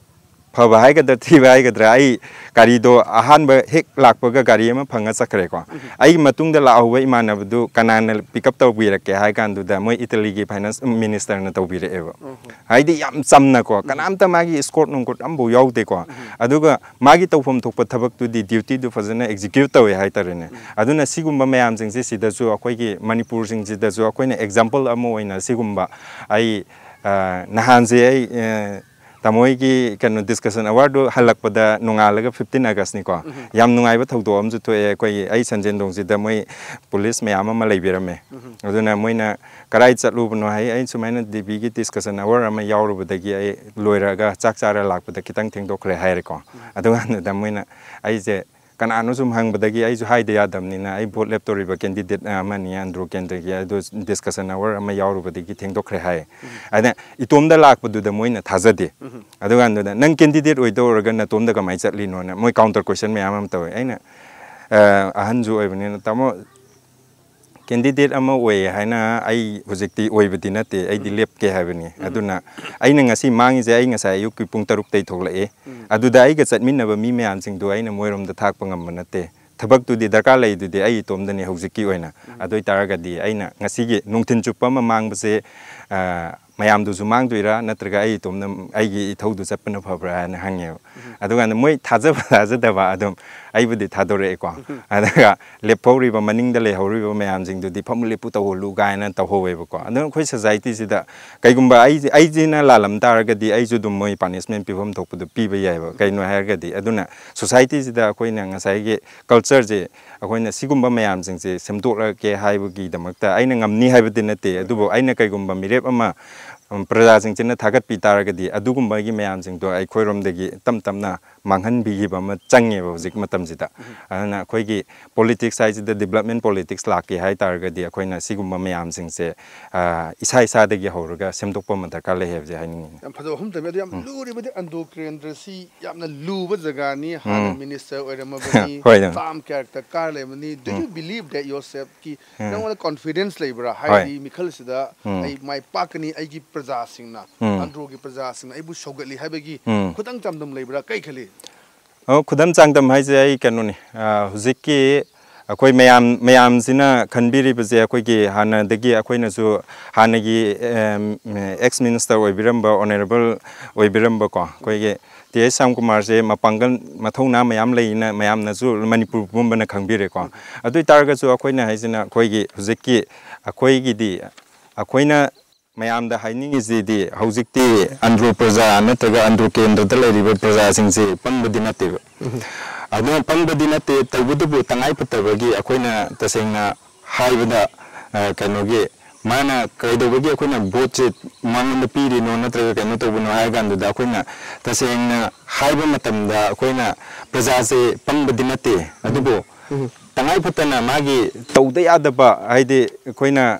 ꯐꯕ ꯍꯥꯏꯒꯗ꯭ꯔꯥ ꯊꯤꯕ ꯍꯥꯏꯒꯗ꯭ꯔꯥ, ꯑꯩ ꯒꯥꯔꯤꯗꯣ ꯑꯍꯥꯟꯕ ꯍꯦꯛ ꯂꯥꯛꯄꯒ ꯒꯥꯔꯤ ꯑꯃ ꯐꯪꯉ ꯆꯠꯈ꯭ꯔꯦꯀꯣ꯫ ꯑꯩꯒꯤ ꯃꯇꯨꯡꯗ ꯂꯥꯛꯍꯧꯕ ꯏꯃꯥꯟꯅꯕꯗꯨ ꯀꯅꯥꯅ ꯄꯤꯛ ꯑꯞ ꯇꯧꯕꯤꯔꯛꯀꯦ ꯍꯥꯏ ꯀꯥꯟꯗꯨꯗ, ꯃꯣꯏ ꯏꯇꯂꯤꯒꯤ ꯐꯥꯏꯅꯥꯟꯁ ꯃꯤꯅꯤꯁꯇꯔꯅ ꯇꯧꯕꯤꯔꯛꯑꯦꯕ꯫ ꯍꯥꯏꯗꯤ ꯌꯥꯝ ꯆꯝꯅꯀꯣ, ꯀꯅꯥꯝꯇ ꯃꯥꯒꯤ ꯏꯁꯀꯣꯔꯠ ꯅꯨꯡꯀꯣꯠ ꯑꯝꯐꯥꯎ ꯌꯥꯎꯗꯦꯀꯣ꯫ ꯑꯗꯨꯒ ꯃꯥꯒꯤ ꯇꯧꯐꯝ ꯊꯣꯛꯄ ꯊꯕꯛꯇꯨꯗꯤ, ꯗ꯭ꯌꯨꯇꯤꯗꯨ ꯐꯖꯅ ꯑꯦꯛꯖꯤꯀ꯭ꯌꯨꯠ ꯇꯧꯋꯦ ꯍꯥꯏꯇꯥꯔꯦꯅꯦ꯫ ꯑꯗꯨꯅ ꯁꯤꯒꯨꯝꯕ ꯃꯌꯥꯝꯁꯤꯡꯁꯦ ꯁꯤꯗꯁꯨ, ꯑꯩꯈꯣꯏꯒꯤ ꯃꯅꯤꯄꯨꯔꯁꯤꯡꯁꯤꯗꯁꯨ ꯑꯩꯈꯣꯏꯅ ꯑꯦꯛꯖꯥꯝꯄꯜ ꯑꯃ ꯑꯣꯏꯅ ꯁꯤꯒꯨꯝꯕ, ꯑꯩ, ꯑ, ꯅꯍꯥꯟꯁꯦ ꯑꯩ, ꯑ, ꯇꯥꯃꯣ ꯍꯣꯏꯒꯤ ꯀꯩꯅꯣ ꯗꯤꯁꯀꯁꯟ ꯑꯋꯥꯔꯗꯨ ꯍꯜꯂꯛꯄꯗ, ꯅꯣꯡꯉꯥꯜꯂꯒ ꯐꯤꯐꯇꯤꯟ ꯑꯥꯒꯁꯅꯤꯀꯣ, ꯌꯥꯝ ꯅꯨꯡꯉꯥꯏꯕ ꯊꯧꯗꯣꯛ ꯑꯃꯁꯨ ꯊꯣꯛꯑꯦ꯫ ꯑꯩꯈꯣꯏꯒꯤ, ꯑꯩ ꯁꯟꯖꯦꯟꯗꯣꯡꯁꯤꯗ ꯃꯣꯏ ꯄꯨꯂꯤꯁ ꯃꯌꯥꯝ ꯑꯃ ꯂꯩꯕꯤꯔꯝꯃꯦ꯫ ꯑꯗꯨꯅ ꯃꯣꯏꯅ ꯀꯔꯥꯏ ꯆꯠꯂꯨꯕꯅꯣ ꯍꯥꯏ, ꯑꯩ ꯁꯨꯃꯥꯏꯅ ꯗꯤꯕꯤꯒꯤ ꯗꯤꯁꯀꯁꯟ ꯑꯋꯥꯔ ꯑꯃ ꯌꯥꯎꯔꯨꯕꯗꯒꯤ ꯑꯩ ꯂꯣꯏꯔꯒ ꯆꯥꯛ ꯆꯥꯔ ꯂꯥꯛꯄꯗ ꯈꯤꯇꯪ ꯊꯦꯡꯗꯣꯛꯈ꯭ꯔꯦ ꯍꯥꯏꯔꯦꯀꯣ꯫ ꯑꯗꯨꯀꯥꯟꯗꯨꯗ ꯃꯣꯏꯅ ꯑꯩꯁꯦ ꯀꯅꯥꯅꯣ ꯁꯨꯝ ꯍꯪꯕꯗꯒꯤ ꯑꯩꯁꯨ ꯍꯥꯏꯗ ꯌꯥꯗꯕꯅꯤꯅ, ꯑꯩ ꯚꯣꯠ ꯂꯦꯞꯇꯧꯔꯤꯕ ꯀꯦꯟꯗꯤꯗꯦꯠ ꯑꯃꯅꯤ ꯑꯟꯗ꯭ꯔꯣ ꯀꯦꯟꯗ꯭ꯔꯒꯤ, ꯑꯗꯨ ꯗꯤꯁꯀꯁꯟ ꯑꯋꯥꯔ ꯑꯃ ꯌꯥꯎꯔꯨꯕꯗꯒꯤ ꯊꯦꯡꯗꯣꯛꯈ꯭ꯔꯦ ꯍꯥꯏ꯫ ꯑꯗ ꯏꯇꯣꯝꯗ ꯂꯥꯛꯄꯗꯨꯗ ꯃꯣꯏꯅ ꯊꯥꯖꯗꯦ꯫ ꯑꯗꯨꯀꯥꯟꯗꯨꯗ "ꯅꯪ ꯀꯦꯟꯗꯤꯗꯦꯠ ꯑꯣꯏꯗꯧꯔꯒ ꯅꯇꯣꯝꯗ ꯀꯃꯥꯏꯅ ꯆꯠꯂꯤꯅꯣꯅ?" ꯃꯣꯏ ꯀꯥꯎꯟꯇꯔ ꯀꯣꯏꯁꯟ ꯃꯌꯥꯝ ꯑꯃ ꯇꯧꯋꯦ꯫ ꯑꯩꯅ, ꯑ, "ꯑꯍꯟꯁꯨ ꯑꯣꯏꯕꯅꯤꯅ, ꯇꯥꯃꯣ, ꯀꯦꯟꯗꯤꯗꯦꯠ ꯑꯃ ꯑꯣꯏꯌꯦ ꯍꯥꯏꯅ ꯑꯩ ꯍꯧꯖꯤꯛꯇꯤ ꯑꯣꯏꯕꯗꯤ ꯅꯠꯇꯦ, ꯑꯩꯗꯤ ꯂꯦꯞꯀꯦ ꯍꯥꯏꯕꯅꯤ꯫ ꯑꯗꯨꯅ ꯑꯩꯅ ꯉꯁꯤ ꯃꯥꯡꯉꯤꯁꯦ, ꯑꯩ ꯉꯁꯥꯏ ꯑꯌꯨꯛꯀꯤ ꯄꯨꯡ ꯇꯔꯨꯛꯇꯩ ꯊꯣꯛꯂꯛꯑꯦ꯫ ꯑꯗꯨꯗ ꯑꯩꯒ ꯆꯠꯃꯤꯟꯅꯕ ꯃꯤ ꯃꯌꯥꯝꯁꯤꯡꯗꯨ ꯑꯩꯅ ꯃꯣꯏꯔꯣꯝꯗ ꯊꯥꯛꯄ ꯉꯝꯕ ꯅꯠꯇꯦ꯫ ꯊꯕꯛꯇꯨꯗꯤ ꯗꯔꯀꯥꯔ ꯂꯩꯗꯨꯗꯤ ꯑꯩ ꯏꯇꯣꯝꯗꯅꯤ ꯍꯧꯖꯤꯛꯀꯤ ꯑꯣꯏꯅ꯫ ꯑꯗꯨ ꯑꯣꯏꯇꯥꯔꯒꯗꯤ ꯑꯩꯅ ꯉꯁꯤꯒꯤ ꯅꯨꯡꯊꯤꯜ ꯆꯨꯞꯄ ꯑꯃ ꯃꯥꯡꯕꯁꯦ, ꯑ, ꯃꯌꯥꯝꯗꯨꯁꯨ ꯃꯥꯡꯗꯣꯏꯔꯥ, ꯅꯠꯇ꯭ꯔꯒ ꯑꯩ ꯏꯇꯣꯝꯅ ꯑꯩꯒꯤ ꯏꯊꯧꯗꯨ ꯆꯠꯄꯅ ꯐꯕ꯭ꯔꯥ?" ꯍꯥꯏꯅ ꯍꯪꯉꯦꯕ꯫ ꯑꯗꯨꯀꯥꯟꯗ ꯃꯣꯏ ꯊꯥꯖꯕ ꯊꯥꯖꯗꯕ ꯑꯗꯨꯝ, ꯑꯩꯕꯨꯗꯤ ꯊꯥꯗꯣꯔꯛꯑꯦꯀꯣ꯫ ꯑꯗꯨꯒ ꯂꯦꯞꯍꯧꯔꯤꯕ, ꯃꯅꯤꯡꯗ ꯂꯩꯍꯧꯔꯤꯕ ꯃꯌꯥꯝꯁꯤꯡꯗꯨꯗꯤ "ꯐꯝꯃꯨ ꯂꯦꯞꯄꯨ ꯇꯧꯍꯜꯂꯨ" ꯀꯥꯏꯅ ꯇꯧꯍꯧꯋꯦꯕꯀꯣ꯫ ꯑꯗꯨꯅ ꯑꯩꯈꯣꯏ ꯁꯣꯁꯥꯏꯇꯤꯁꯤꯗ ꯀꯩꯒꯨꯝꯕ ꯑꯩ, ꯑꯩꯁꯤꯅ ꯂꯥꯜꯂꯝ ꯇꯥꯔꯒꯗꯤ, ꯑꯩꯁꯨ ꯑꯗꯨꯝ ꯃꯣꯏ ꯄꯥꯅꯤꯁꯃꯦꯟ ꯄꯤꯐꯝ ꯊꯣꯛꯄꯗꯨ ꯄꯤꯕ ꯌꯥꯏꯑꯕ꯫ ꯀꯩꯅꯣ ꯍꯥꯏꯔꯒꯗꯤ, ꯑꯗꯨꯅ ꯁꯣꯁꯥꯏꯇꯤꯁꯤꯗ ꯑꯩꯈꯣꯏꯅ ꯉꯁꯥꯏꯒꯤ ꯀꯜꯆꯔꯁꯦ, ꯑꯩꯈꯣꯏꯅ ꯁꯤꯒꯨꯝꯕ ꯃꯌꯥꯝꯁꯤꯡꯁꯦ ꯁꯦꯝꯗꯣꯛꯂꯛꯀꯦ ꯍꯥꯏꯕꯒꯤꯗꯃꯛꯇ ꯑꯩꯅ ꯉꯝꯅꯤ ꯍꯥꯏꯕꯗꯤ ꯅꯠꯇꯦ, ꯑꯗꯨꯕꯨ ꯑꯩꯅ ꯀꯩꯒꯨꯝꯕ ꯃꯤꯔꯦꯞ ꯑꯃ, ꯎꯝ, ꯄ꯭ꯔꯖꯥꯁꯤꯡꯁꯤꯅ ꯊꯥꯒꯠꯄꯤ ꯇꯥꯔꯒꯗꯤ, ꯑꯗꯨꯒꯨꯝꯕꯒꯤ ꯃꯌꯥꯝꯁꯤꯡꯗꯣ ꯑꯩꯈꯣꯏꯔꯣꯝꯗꯒꯤ ꯇꯞ ꯇꯞꯅ ꯃꯥꯡꯍꯟꯕꯤꯈꯤꯕ ꯑꯃ ꯆꯪꯉꯦꯕ ꯍꯧꯖꯤꯛ ꯃꯇꯝꯁꯤꯗ꯫ ꯑꯗꯨꯅ ꯑꯩꯈꯣꯏꯒꯤ ꯄꯣꯂꯤꯇꯤꯛꯁ ꯍꯥꯏꯁꯤꯗ ꯗꯤꯕꯂꯞꯃꯦꯟ ꯄꯣꯂꯤꯇꯤꯛꯁ ꯂꯥꯛꯀꯦ ꯍꯥꯏ ꯇꯥꯔꯒꯗꯤ, ꯑꯩꯈꯣꯏꯅ ꯁꯤꯒꯨꯝꯕ ꯃꯌꯥꯝꯁꯤꯡꯁꯦ, ꯑ, ꯏꯁꯥ ꯏꯁꯥꯗꯒꯤ ꯍꯧꯔꯒ ꯁꯦꯝꯗꯣꯛꯄ ꯑꯃ ꯗꯔꯀꯥꯔ ꯂꯩ ꯍꯥꯏꯕꯁꯦ ꯍꯥꯏꯅꯤꯡꯉꯤ꯫ ꯌꯥꯝ ꯐꯖꯕ ꯋꯥꯐꯝ ꯊꯝꯕꯤ꯫ ꯑꯗꯨ ꯌꯥꯝ ꯎꯝ꯫ ꯂꯨꯔꯤꯕꯗꯤ ꯑꯟꯗ꯭ꯔꯣ ꯀꯦꯟꯗ꯭ꯔꯁꯤ ꯌꯥꯝꯅ ꯂꯨꯕ ꯖꯒꯥꯅꯤ꯫ ꯍꯥꯟꯅ ꯎꯝ꯫ ꯃꯤꯅꯤꯁꯇꯔ ꯑꯣꯏꯔꯝꯃꯕꯅꯤ, ꯍꯣꯏ, ꯑꯗꯨꯝ꯫ ꯇꯥꯝ ꯀꯌꯥꯔꯛꯇ ꯀꯥꯔ ꯂꯩꯔꯝꯃꯅꯤ꯫ Do you um. believe that yourself? ꯀꯤ ꯎꯝ꯫ ꯅꯉꯣꯟꯗ ꯀꯣꯟꯐꯤꯗꯦꯟꯁ ꯂꯩꯕ꯭ꯔꯥ? ꯍꯣꯏ꯫ ꯍꯥꯏꯗꯤ ꯃꯤꯈꯜꯁꯤꯗ ꯎꯝ꯫ ꯑꯩ ꯃꯥꯏ ꯄꯥꯛꯀꯅꯤ, ꯑꯩꯒꯤ ꯄ꯭ꯔꯖꯥꯁꯤꯡꯅ, ꯎꯝ꯫ ꯑꯟꯗ꯭ꯔꯣꯒꯤ ꯄ꯭ꯔꯖꯥꯁꯤꯡꯅ ꯑꯩꯕꯨ ꯁꯧꯒꯠꯂꯤ ꯍꯥꯏꯕꯒꯤ ꯎꯝ꯫ ꯈꯨꯗꯝ ꯆꯥꯡꯗꯝ ꯂꯩꯕ꯭ꯔꯥ? ꯀꯩ ꯈꯜꯂꯤ? ꯑꯣ, ꯈꯨꯗꯝ ꯆꯥꯡꯗꯝ ꯍꯥꯏꯁꯦ ꯑꯩ ꯀꯩꯅꯣꯅꯤ, ꯑ, ꯍꯧꯖꯤꯛꯀꯤ ꯑꯩꯈꯣꯏ ꯃꯌꯥꯝ, ꯃꯌꯥꯝꯁꯤꯅ ꯈꯟꯕꯤꯔꯤꯕꯁꯦ, ꯑꯩꯈꯣꯏꯒꯤ ꯍꯥꯟꯅꯗꯒꯤ ꯑꯩꯈꯣꯏꯅꯁꯨ ꯍꯥꯟꯅꯒꯤ, ꯑꯦꯝ, ꯑꯦꯛꯁ ꯃꯤꯅꯤꯁꯇꯔ ꯑꯣꯏꯕꯤꯔꯝꯕ, ꯑꯣꯅꯔꯦꯕꯜ ꯑꯣꯏꯕꯤꯔꯝꯕꯀꯣ, ꯑꯩꯈꯣꯏꯒꯤ ꯇꯤ ꯑꯦꯁ ꯁ꯭ꯌꯥꯝꯀꯨꯃꯥꯔꯁꯦ ꯃꯄꯥꯡꯒꯜ, ꯃꯊꯧꯅꯥ ꯃꯌꯥꯝ ꯂꯩꯅ ꯃꯌꯥꯝꯅꯁꯨ ꯃꯅꯤꯄꯨꯔ ꯄꯨꯝꯕꯅ ꯈꯪꯕꯤꯔꯦꯀꯣ꯫ ꯑꯗꯨ ꯑꯣꯏ ꯇꯥꯔꯒꯁꯨ ꯑꯩꯈꯣꯏꯅ ꯍꯥꯏꯁꯤꯅ ꯑꯩꯈꯣꯏꯒꯤ ꯍꯧꯖꯤꯛꯀꯤ ꯑꯩꯈꯣꯏꯒꯤꯗꯤ ꯑꯩꯈꯣꯏꯅ ꯃꯌꯥꯝꯗ ꯍꯥꯏꯅꯤꯡꯉꯤꯁꯤꯗꯤ, ꯍꯧꯖꯤꯛꯇꯤ ꯑꯟꯗ꯭ꯔꯣ ꯄ꯭ꯔꯖꯥ ꯅꯠꯇ꯭ꯔꯒ ꯑꯟꯗ꯭ꯔꯣ ꯀꯦꯟꯗ꯭ꯔꯗ ꯂꯩꯔꯤꯕ ꯄ꯭ꯔꯖꯥꯁꯤꯡꯁꯤ ꯄꯪꯕꯗꯤ ꯅꯠꯇꯦꯕ꯫ ꯑꯗꯨꯅ ꯄꯪꯕꯗꯤ ꯅꯠꯇꯦ, ꯇꯧꯕꯇꯕꯨ ꯇꯉꯥꯏ ꯐꯗꯕꯒꯤ ꯑꯩꯈꯣꯏꯅ ꯇꯁꯦꯡꯅ ꯍꯥꯏꯕꯗ, ꯑ, ꯀꯩꯅꯣꯒꯤ ꯃꯥꯅ ꯀꯩꯗꯧꯕꯒꯤ ꯑꯩꯈꯣꯏꯅ ꯚꯣꯠꯁꯦ ꯃꯉꯣꯟꯗ ꯄꯤꯔꯤꯅꯣ ꯅꯠꯇ꯭ꯔꯒ ꯀꯩꯅꯣ ꯇꯧꯕꯅꯣ ꯍꯥꯏ ꯀꯥꯟꯗꯨꯗ, ꯑꯩꯈꯣꯏꯅ ꯇꯁꯦꯡꯅ ꯍꯥꯏꯕ ꯃꯇꯝꯗ ꯑꯩꯈꯣꯏꯅ ꯄ꯭ꯔꯖꯥꯁꯦ ꯄꯪꯕꯗꯤ ꯅꯠꯇꯦ, ꯑꯗꯨꯕꯨ ꯎꯝ꯫ ꯇꯉꯥꯏ ꯐꯗꯅ ꯃꯥꯒꯤ ꯇꯧꯗ ꯌꯥꯗꯕ, ꯍꯥꯏꯗꯤ ꯑꯩꯈꯣꯏꯅ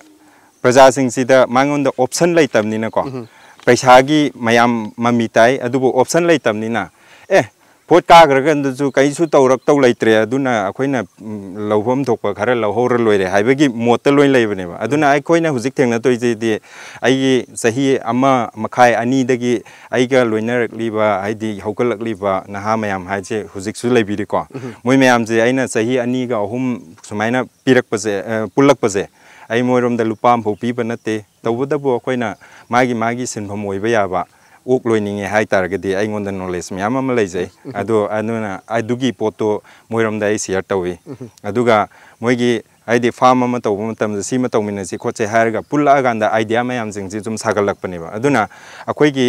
ꯄ꯭ꯔꯖꯥꯁꯤꯡꯁꯤꯗ ꯃꯉꯣꯟꯗ ꯑꯣꯞꯁꯟ ꯂꯩꯇꯕꯅꯤꯅꯀꯣ, ꯎꯝ꯫ ꯄꯩꯁꯥꯒꯤ ꯃꯌꯥꯝ ꯃꯃꯤ ꯇꯥꯏ, ꯑꯗꯨꯕꯨ ꯑꯣꯞꯁꯟ ꯂꯩꯇꯕꯅꯤꯅ, ꯑꯦ, ꯚꯣꯠ ꯀꯥꯈ꯭ꯔꯀꯥꯟꯗꯁꯨ ꯀꯩꯁꯨ ꯇꯧꯔꯛꯇꯧ ꯂꯩꯇ꯭ꯔꯦ, ꯑꯗꯨꯅ ꯑꯩꯈꯣꯏꯅ, ꯎꯝ, ꯂꯧꯐꯝ ꯊꯣꯛꯄ ꯈꯔ ꯂꯧꯍꯧꯔ ꯂꯣꯏꯔꯦ ꯍꯥꯏꯕꯒꯤ ꯃꯣꯠꯇ ꯂꯣꯏ ꯂꯩꯕꯅꯦꯕ꯫ ꯑꯗꯨꯅ ꯎꯝ꯫ ꯑꯩꯈꯣꯏꯅ ꯍꯧꯖꯤꯛ ꯊꯦꯡꯅꯗꯣꯏꯁꯤꯗꯤ, ꯑꯩꯒꯤ ꯆꯍꯤ ꯑꯃ ꯃꯈꯥꯏ, ꯑꯅꯤꯗꯒꯤ ꯑꯩꯒ ꯂꯣꯏꯅꯔꯛꯂꯤꯕ, ꯍꯥꯏꯗꯤ ꯍꯧꯒꯠꯂꯛꯂꯤꯕ ꯅꯍꯥ ꯃꯌꯥꯝ ꯍꯥꯏꯁꯦ ꯍꯧꯖꯤꯛꯁꯨ ꯂꯩꯕꯤꯔꯤꯀꯣ꯫ ꯎꯝ꯫ ꯃꯣꯏ ꯃꯌꯥꯝꯁꯦ ꯑꯩꯅ ꯆꯍꯤ ꯑꯅꯤꯒ ꯑꯍꯨꯝ ꯁꯨꯃꯥꯏꯅ ꯄꯤꯔꯛꯄꯁꯦ, ꯑ, ꯄꯨꯜꯂꯛꯄꯁꯦ, ꯑꯩ ꯃꯣꯏꯔꯣꯝꯗ ꯂꯨꯄꯥ ꯑꯃꯐꯥꯎ ꯄꯤꯕ ꯅꯠꯇꯦ꯫ ꯇꯧꯕꯇꯕꯨ ꯑꯩꯈꯣꯏꯅ ꯃꯥꯒꯤ ꯃꯥꯒꯤ ꯁꯤꯟꯐꯝ ꯑꯣꯏꯕ ꯌꯥꯕ ꯑꯣꯛ ꯂꯣꯏꯅꯤꯡꯉꯦ ꯍꯥꯏ ꯇꯥꯔꯒꯗꯤ ꯑꯩꯉꯣꯟꯗ ꯅꯣꯂꯦꯖ ꯃꯌꯥꯝ ꯑꯃ ꯂꯩꯖꯩ꯫ ꯑꯗꯣ ꯑꯗꯨꯅ ꯑꯗꯨꯒꯤ ꯄꯣꯠꯇꯣ ꯃꯣꯏꯔꯣꯝꯗ ꯑꯩ ꯁꯤꯌꯔ ꯇꯧꯏ꯫ ꯑꯗꯨꯒ ꯃꯣꯏꯒꯤ ꯍꯥꯏꯗꯤ ꯐꯥꯔꯝ ꯑꯃ ꯇꯧꯕ ꯃꯇꯝꯗ ꯁꯤꯃ ꯇꯧꯃꯤꯟꯅꯁꯤ ꯈꯣꯠꯁꯤ ꯍꯥꯏꯔꯒ ꯄꯨꯜꯂꯛꯑꯀꯥꯟꯗ ꯑꯥꯏꯗꯤꯌꯥ ꯃꯌꯥꯝꯁꯤꯡꯁꯤ ꯁꯨꯝ ꯁꯥꯒꯠꯂꯛꯄꯅꯦꯕ꯫ ꯑꯗꯨꯅ ꯑꯩꯈꯣꯏꯒꯤ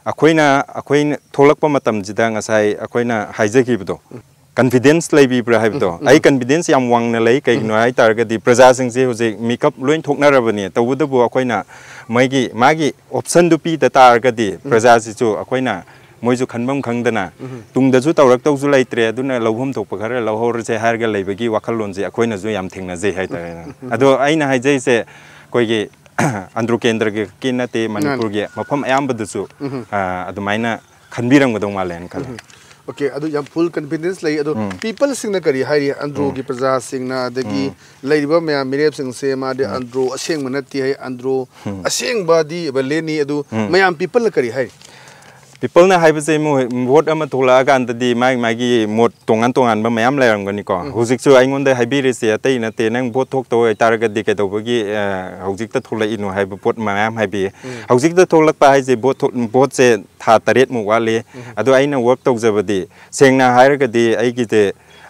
ꯑꯩꯈꯣꯏꯅ ꯑꯩꯈꯣꯏꯅ ꯊꯣꯛꯂꯛꯄ ꯃꯇꯝꯁꯤꯗ ꯉꯁꯥꯏ ꯑꯩꯈꯣꯏꯅ ꯍꯥꯏꯖꯈꯤꯕꯗꯣ, ꯀꯟꯐꯤꯗꯦꯟꯁ ꯂꯩꯕꯤꯕ꯭ꯔꯥ ꯍꯥꯏꯕꯗꯣ, ꯑꯩ ꯀꯟꯐꯤꯗꯦꯟꯁ ꯌꯥꯝ ꯋꯥꯡꯅ ꯂꯩ꯫ ꯀꯩꯒꯤꯅꯣ ꯍꯥꯏ ꯇꯥꯔꯒꯗꯤ ꯄ꯭ꯔꯖꯥꯁꯤꯡꯁꯦ ꯍꯧꯖꯤꯛ ꯃꯤꯀꯞ ꯂꯣꯏ ꯊꯣꯛꯅꯔꯕꯅꯤ꯫ ꯇꯧꯕꯇꯕꯨ ꯑꯩꯈꯣꯏꯅ ꯃꯣꯏꯒꯤ ꯃꯥꯒꯤ ꯑꯣꯞꯁꯟꯗꯨ ꯄꯤꯗ ꯇꯥꯔꯒꯗꯤ ꯄ꯭ꯔꯖꯥꯁꯤꯁꯨ ꯑꯩꯈꯣꯏꯅ ꯃꯣꯏꯁꯨ ꯈꯟꯐꯝ ꯈꯪꯗꯅ ꯇꯨꯡꯗꯁꯨ ꯇꯧꯔꯛꯇꯧꯁꯨ ꯂꯩꯇ꯭ꯔꯦ, ꯑꯗꯨꯅ ꯂꯧꯐꯝ ꯊꯣꯛꯄ ꯈꯔ ꯂꯧꯍꯧꯔꯁꯦ ꯍꯥꯏꯔꯒ ꯂꯩꯕꯒꯤ ꯋꯥꯈꯜꯂꯣꯟꯁꯦ ꯑꯩꯈꯣꯏꯅꯁꯨ ꯌꯥꯝ ꯊꯦꯡꯅꯖꯩ ꯍꯥꯏꯇꯥꯔꯦ꯫ ꯑꯗꯣ ꯑꯩꯅ ꯍꯥꯏꯖꯩꯁꯦ ꯑꯩꯈꯣꯏꯒꯤ ꯑꯟꯗ꯭ꯔꯣ ꯀꯦꯟꯗ꯭ꯔꯒꯤ ꯈꯛꯀꯤ ꯅꯠꯇꯦ, ꯃꯥꯅꯤ꯫ ꯃꯅꯤꯄꯨꯔꯒꯤ ꯃꯐꯝ ꯑꯌꯥꯝꯕꯗꯁꯨ, ꯎꯝ꯫ ꯑ, ꯑꯗꯨꯃꯥꯏꯅ ꯈꯟꯕꯤꯔꯝꯒꯗꯧ ꯃꯥꯜꯂꯦꯅ ꯈꯜꯂꯦ꯫ ꯎꯝ꯫ ꯑꯣꯀꯦ, ꯑꯗꯨ ꯌꯥꯝ ꯐꯨꯜ ꯀꯟꯐꯤꯗꯦꯟꯁ ꯂꯩ꯫ ꯑꯗꯣ ꯎꯝ꯫ ꯄꯤꯄꯜꯁꯤꯡꯅ ꯀꯔꯤ ꯍꯥꯏꯔꯤ? ꯑꯟꯗ꯭ꯔꯣꯒꯤ ꯎꯝ꯫ ꯄ꯭ꯔꯖꯥꯁꯤꯡꯅ, ꯑꯗꯒꯤ ꯎꯝ꯫ ꯂꯩꯔꯤꯕ ꯃꯌꯥꯝ ꯃꯤꯔꯦꯞꯁꯤꯡꯁꯦ, ꯃꯥꯗꯤ ꯎꯝ꯫ ꯑꯟꯗ꯭ꯔꯣ ꯑꯁꯦꯡꯕ ꯅꯠꯇꯦ ꯍꯥꯏ, ꯑꯟꯗ꯭ꯔꯣ ꯎꯝ꯫ ꯑꯁꯦꯡꯕꯗꯤ ꯕꯂꯦꯅꯤ꯫ ꯑꯗꯨ ꯎꯝ꯫ ꯃꯌꯥꯝ ꯄꯤꯄꯜꯅ ꯀꯔꯤ ꯍꯥꯏꯔꯤ? ꯄꯤꯄꯜꯅ ꯍꯥꯏꯕꯁꯦ ꯃꯣꯏ ꯚꯣꯠ ꯑꯃ ꯊꯣꯛꯂꯛꯑꯀꯥꯟꯗꯗꯤ ꯃꯥꯒꯤ ꯃꯥꯒꯤ ꯃꯣꯠ ꯇꯣꯉꯥꯟ ꯇꯣꯉꯥꯟꯕ ꯃꯌꯥꯝ ꯂꯩꯔꯝꯒꯅꯤꯀꯣ꯫ ꯎꯝ꯫ ꯍꯧꯖꯤꯛꯁꯨ ꯑꯩꯉꯣꯟꯗ ꯍꯥꯏꯕꯤꯔꯤꯁꯦ ꯑꯇꯩ ꯅꯠꯇꯦ, ꯅꯪ ꯚꯣꯠ ꯊꯣꯛꯇꯧ ꯑꯣꯏꯇꯥꯔꯒꯗꯤ ꯀꯩꯗꯧꯕꯒꯤ, ꯑ, ꯍꯧꯖꯤꯛꯇ ꯊꯣꯛꯂꯛꯏꯅꯣ ꯍꯥꯏꯕ ꯄꯣꯠ ꯃꯌꯥꯝ ꯍꯥꯏꯕꯤꯌꯦ꯫ ꯎꯝ꯫ ꯍꯧꯖꯤꯛꯇ ꯊꯣꯛꯂꯛꯄ ꯍꯥꯏꯁꯦ ꯚꯣꯠ ꯊꯣꯛ-, ꯚꯣꯠꯁꯦ ꯊꯥ ꯇꯔꯦꯠꯃꯨꯛ ꯋꯥꯠꯂꯤ꯫ ꯎꯝ꯫ ꯑꯗꯣ ꯑꯩꯅ ꯋꯥꯔꯛ ꯇꯧꯖꯕꯗꯤ, ꯁꯦꯡꯅ ꯍꯥꯏꯔꯒꯗꯤ ꯑꯩꯒꯤꯗꯤ,